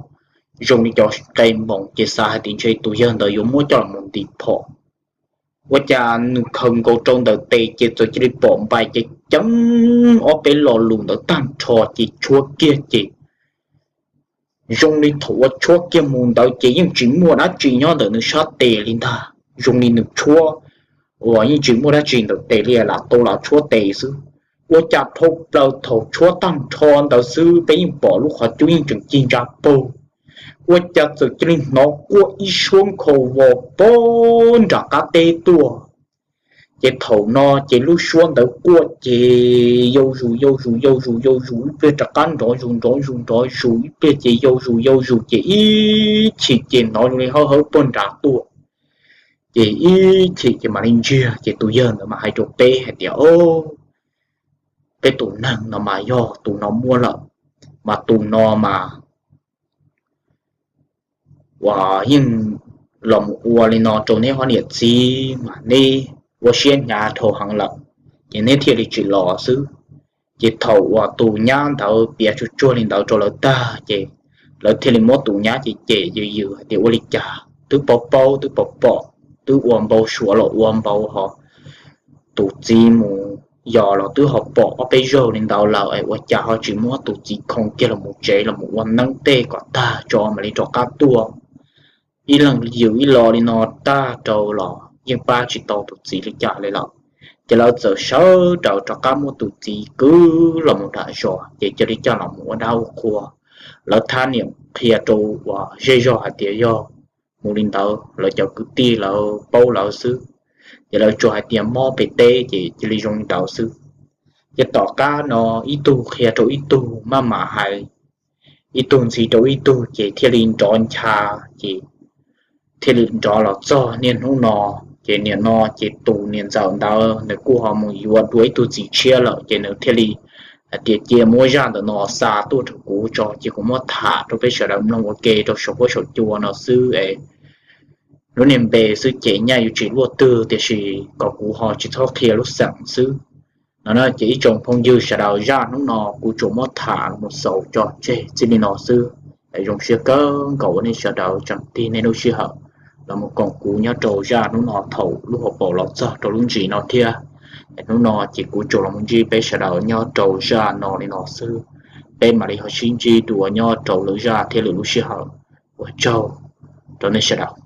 zoo li cov qe npoos, ces xav hais tias ntshe tus yawg ntawd yuav muab coj los ntim phom. Ua cas nws khaws nkaus rau ntawm tes ces txawm cia li pom npais ceev ceev ob peb lo lus ntawd tag nrho ces tshuab kiag ces zoo li thaum uas tshuab kiag mus ntawd ces yeej tsis muaj dab tsi nyob ntawm nws sab tes li ntag, zoo li nws tshuab uas yeej tsis muaj dab tsi ntawm tes li, lam tau lam tshuab tes xwb. Ua cas dhau plaws thaum tshuab tag nrho ntawd xwb peb yeej pom lub qhov cub yeej tseem cig ntsa paug. Ua cas txawm cia li hnov quaj ib suab nkhaus vos pem nram qab teb tuaj. Ces thaum no ces lub suab ntawd quaj ces yau zus yau zus yau zus yau zus ib pliag rov qab nrov zus nrov zus nrov zus ib pliag ces yau zus yau zus ces ib chim ces hnov zoo li hawb hawb puag nrad tuaj. Ces ib chim ces mam li ntsiag ces tus yawg ntawd mas hais rau peb hais tias, o, peb tus neeg no mas yog tus no muab lawm, mas tus no mas uas yeej los mus ua li no rau neb ob niam txiv mas neb ua siab hnyav dhau heev lawm, ces neb thiaj li tsis los xwb. Ces thaum uas tus nyab ntawd piav tsuj tsuag li ntawd rau lawv tag ces lawv thiaj li muab tus nyab ces cem yws yws hais tias ua li cas twb paub paub twb pom pom twb ua npau suav los ua npau ho tus txiv mus yos los twb ho pom ob peb zaug li ntawd lawm es ua cas ho tsis muab tus txiv khoo kiag los mus tsev los mus ua neeb tej kom tag tso mam li rov qab tuaj. Ib leeg yws ib lo li no tag rau los yeej pab tsis tau tus txiv li cas li lawm. Ces lawv txawm sawv daws rov qab muab tus txiv kwv los mus nram zos ces cia li coj los mus ua dab ua qhua. Lawv thab niam qhia rau uas zej zog hais tias yog mus li ntawd lawv cov kwv tij lawv paub lawv xwb, ces lawv tsuas hais tias mob pem teb ces cia li zoo li ntawd xwb. Ces tom qab no ib tug qhia rau ib tug maj mam hais, ib tug ntxiv rau ib tug ces thiaj li nrov ncha, ces thiaj li nrov los txog niaj hnub no. Ces nim no ces tus niam ntxawm ntawd nws kuj ho mus yuav dua ib tug txiv tshiab lawm ces nws thiaj li hais tias cia muab zaj ntawm no xa tuaj rau kuv tso ces kuv muab tham rau peb sawv daws mloog ua ke rau saum huab saum cua no xwb es lub niag npe xwb ces nyaj yuav tsis luaj twg tiam sis kom kuv ho tsis txhob qhia lub xeem xwb. No ces ib tsoom phooj ywg sawv daws zaj hnub no kuv tsuas muab tham mus xaus tso tseg txij li no xwb. Zoo siab kawg nkaus uas nej sawv daws tseem tig nej lub sij hawm los mus koom kuv nyob rau zaj hnub no thaum lub hauv paus los txog rau lub ntsis no thiab. Hnub no ces kuv tsuas los mus ntsib peb sawv daws nyob rau zaj no li no xwb. Peb mam li ho sib ntsib dua nyob rau lwm zaj thiab lwm lub sij hawm. Ua tsaug rau nej sawv daws.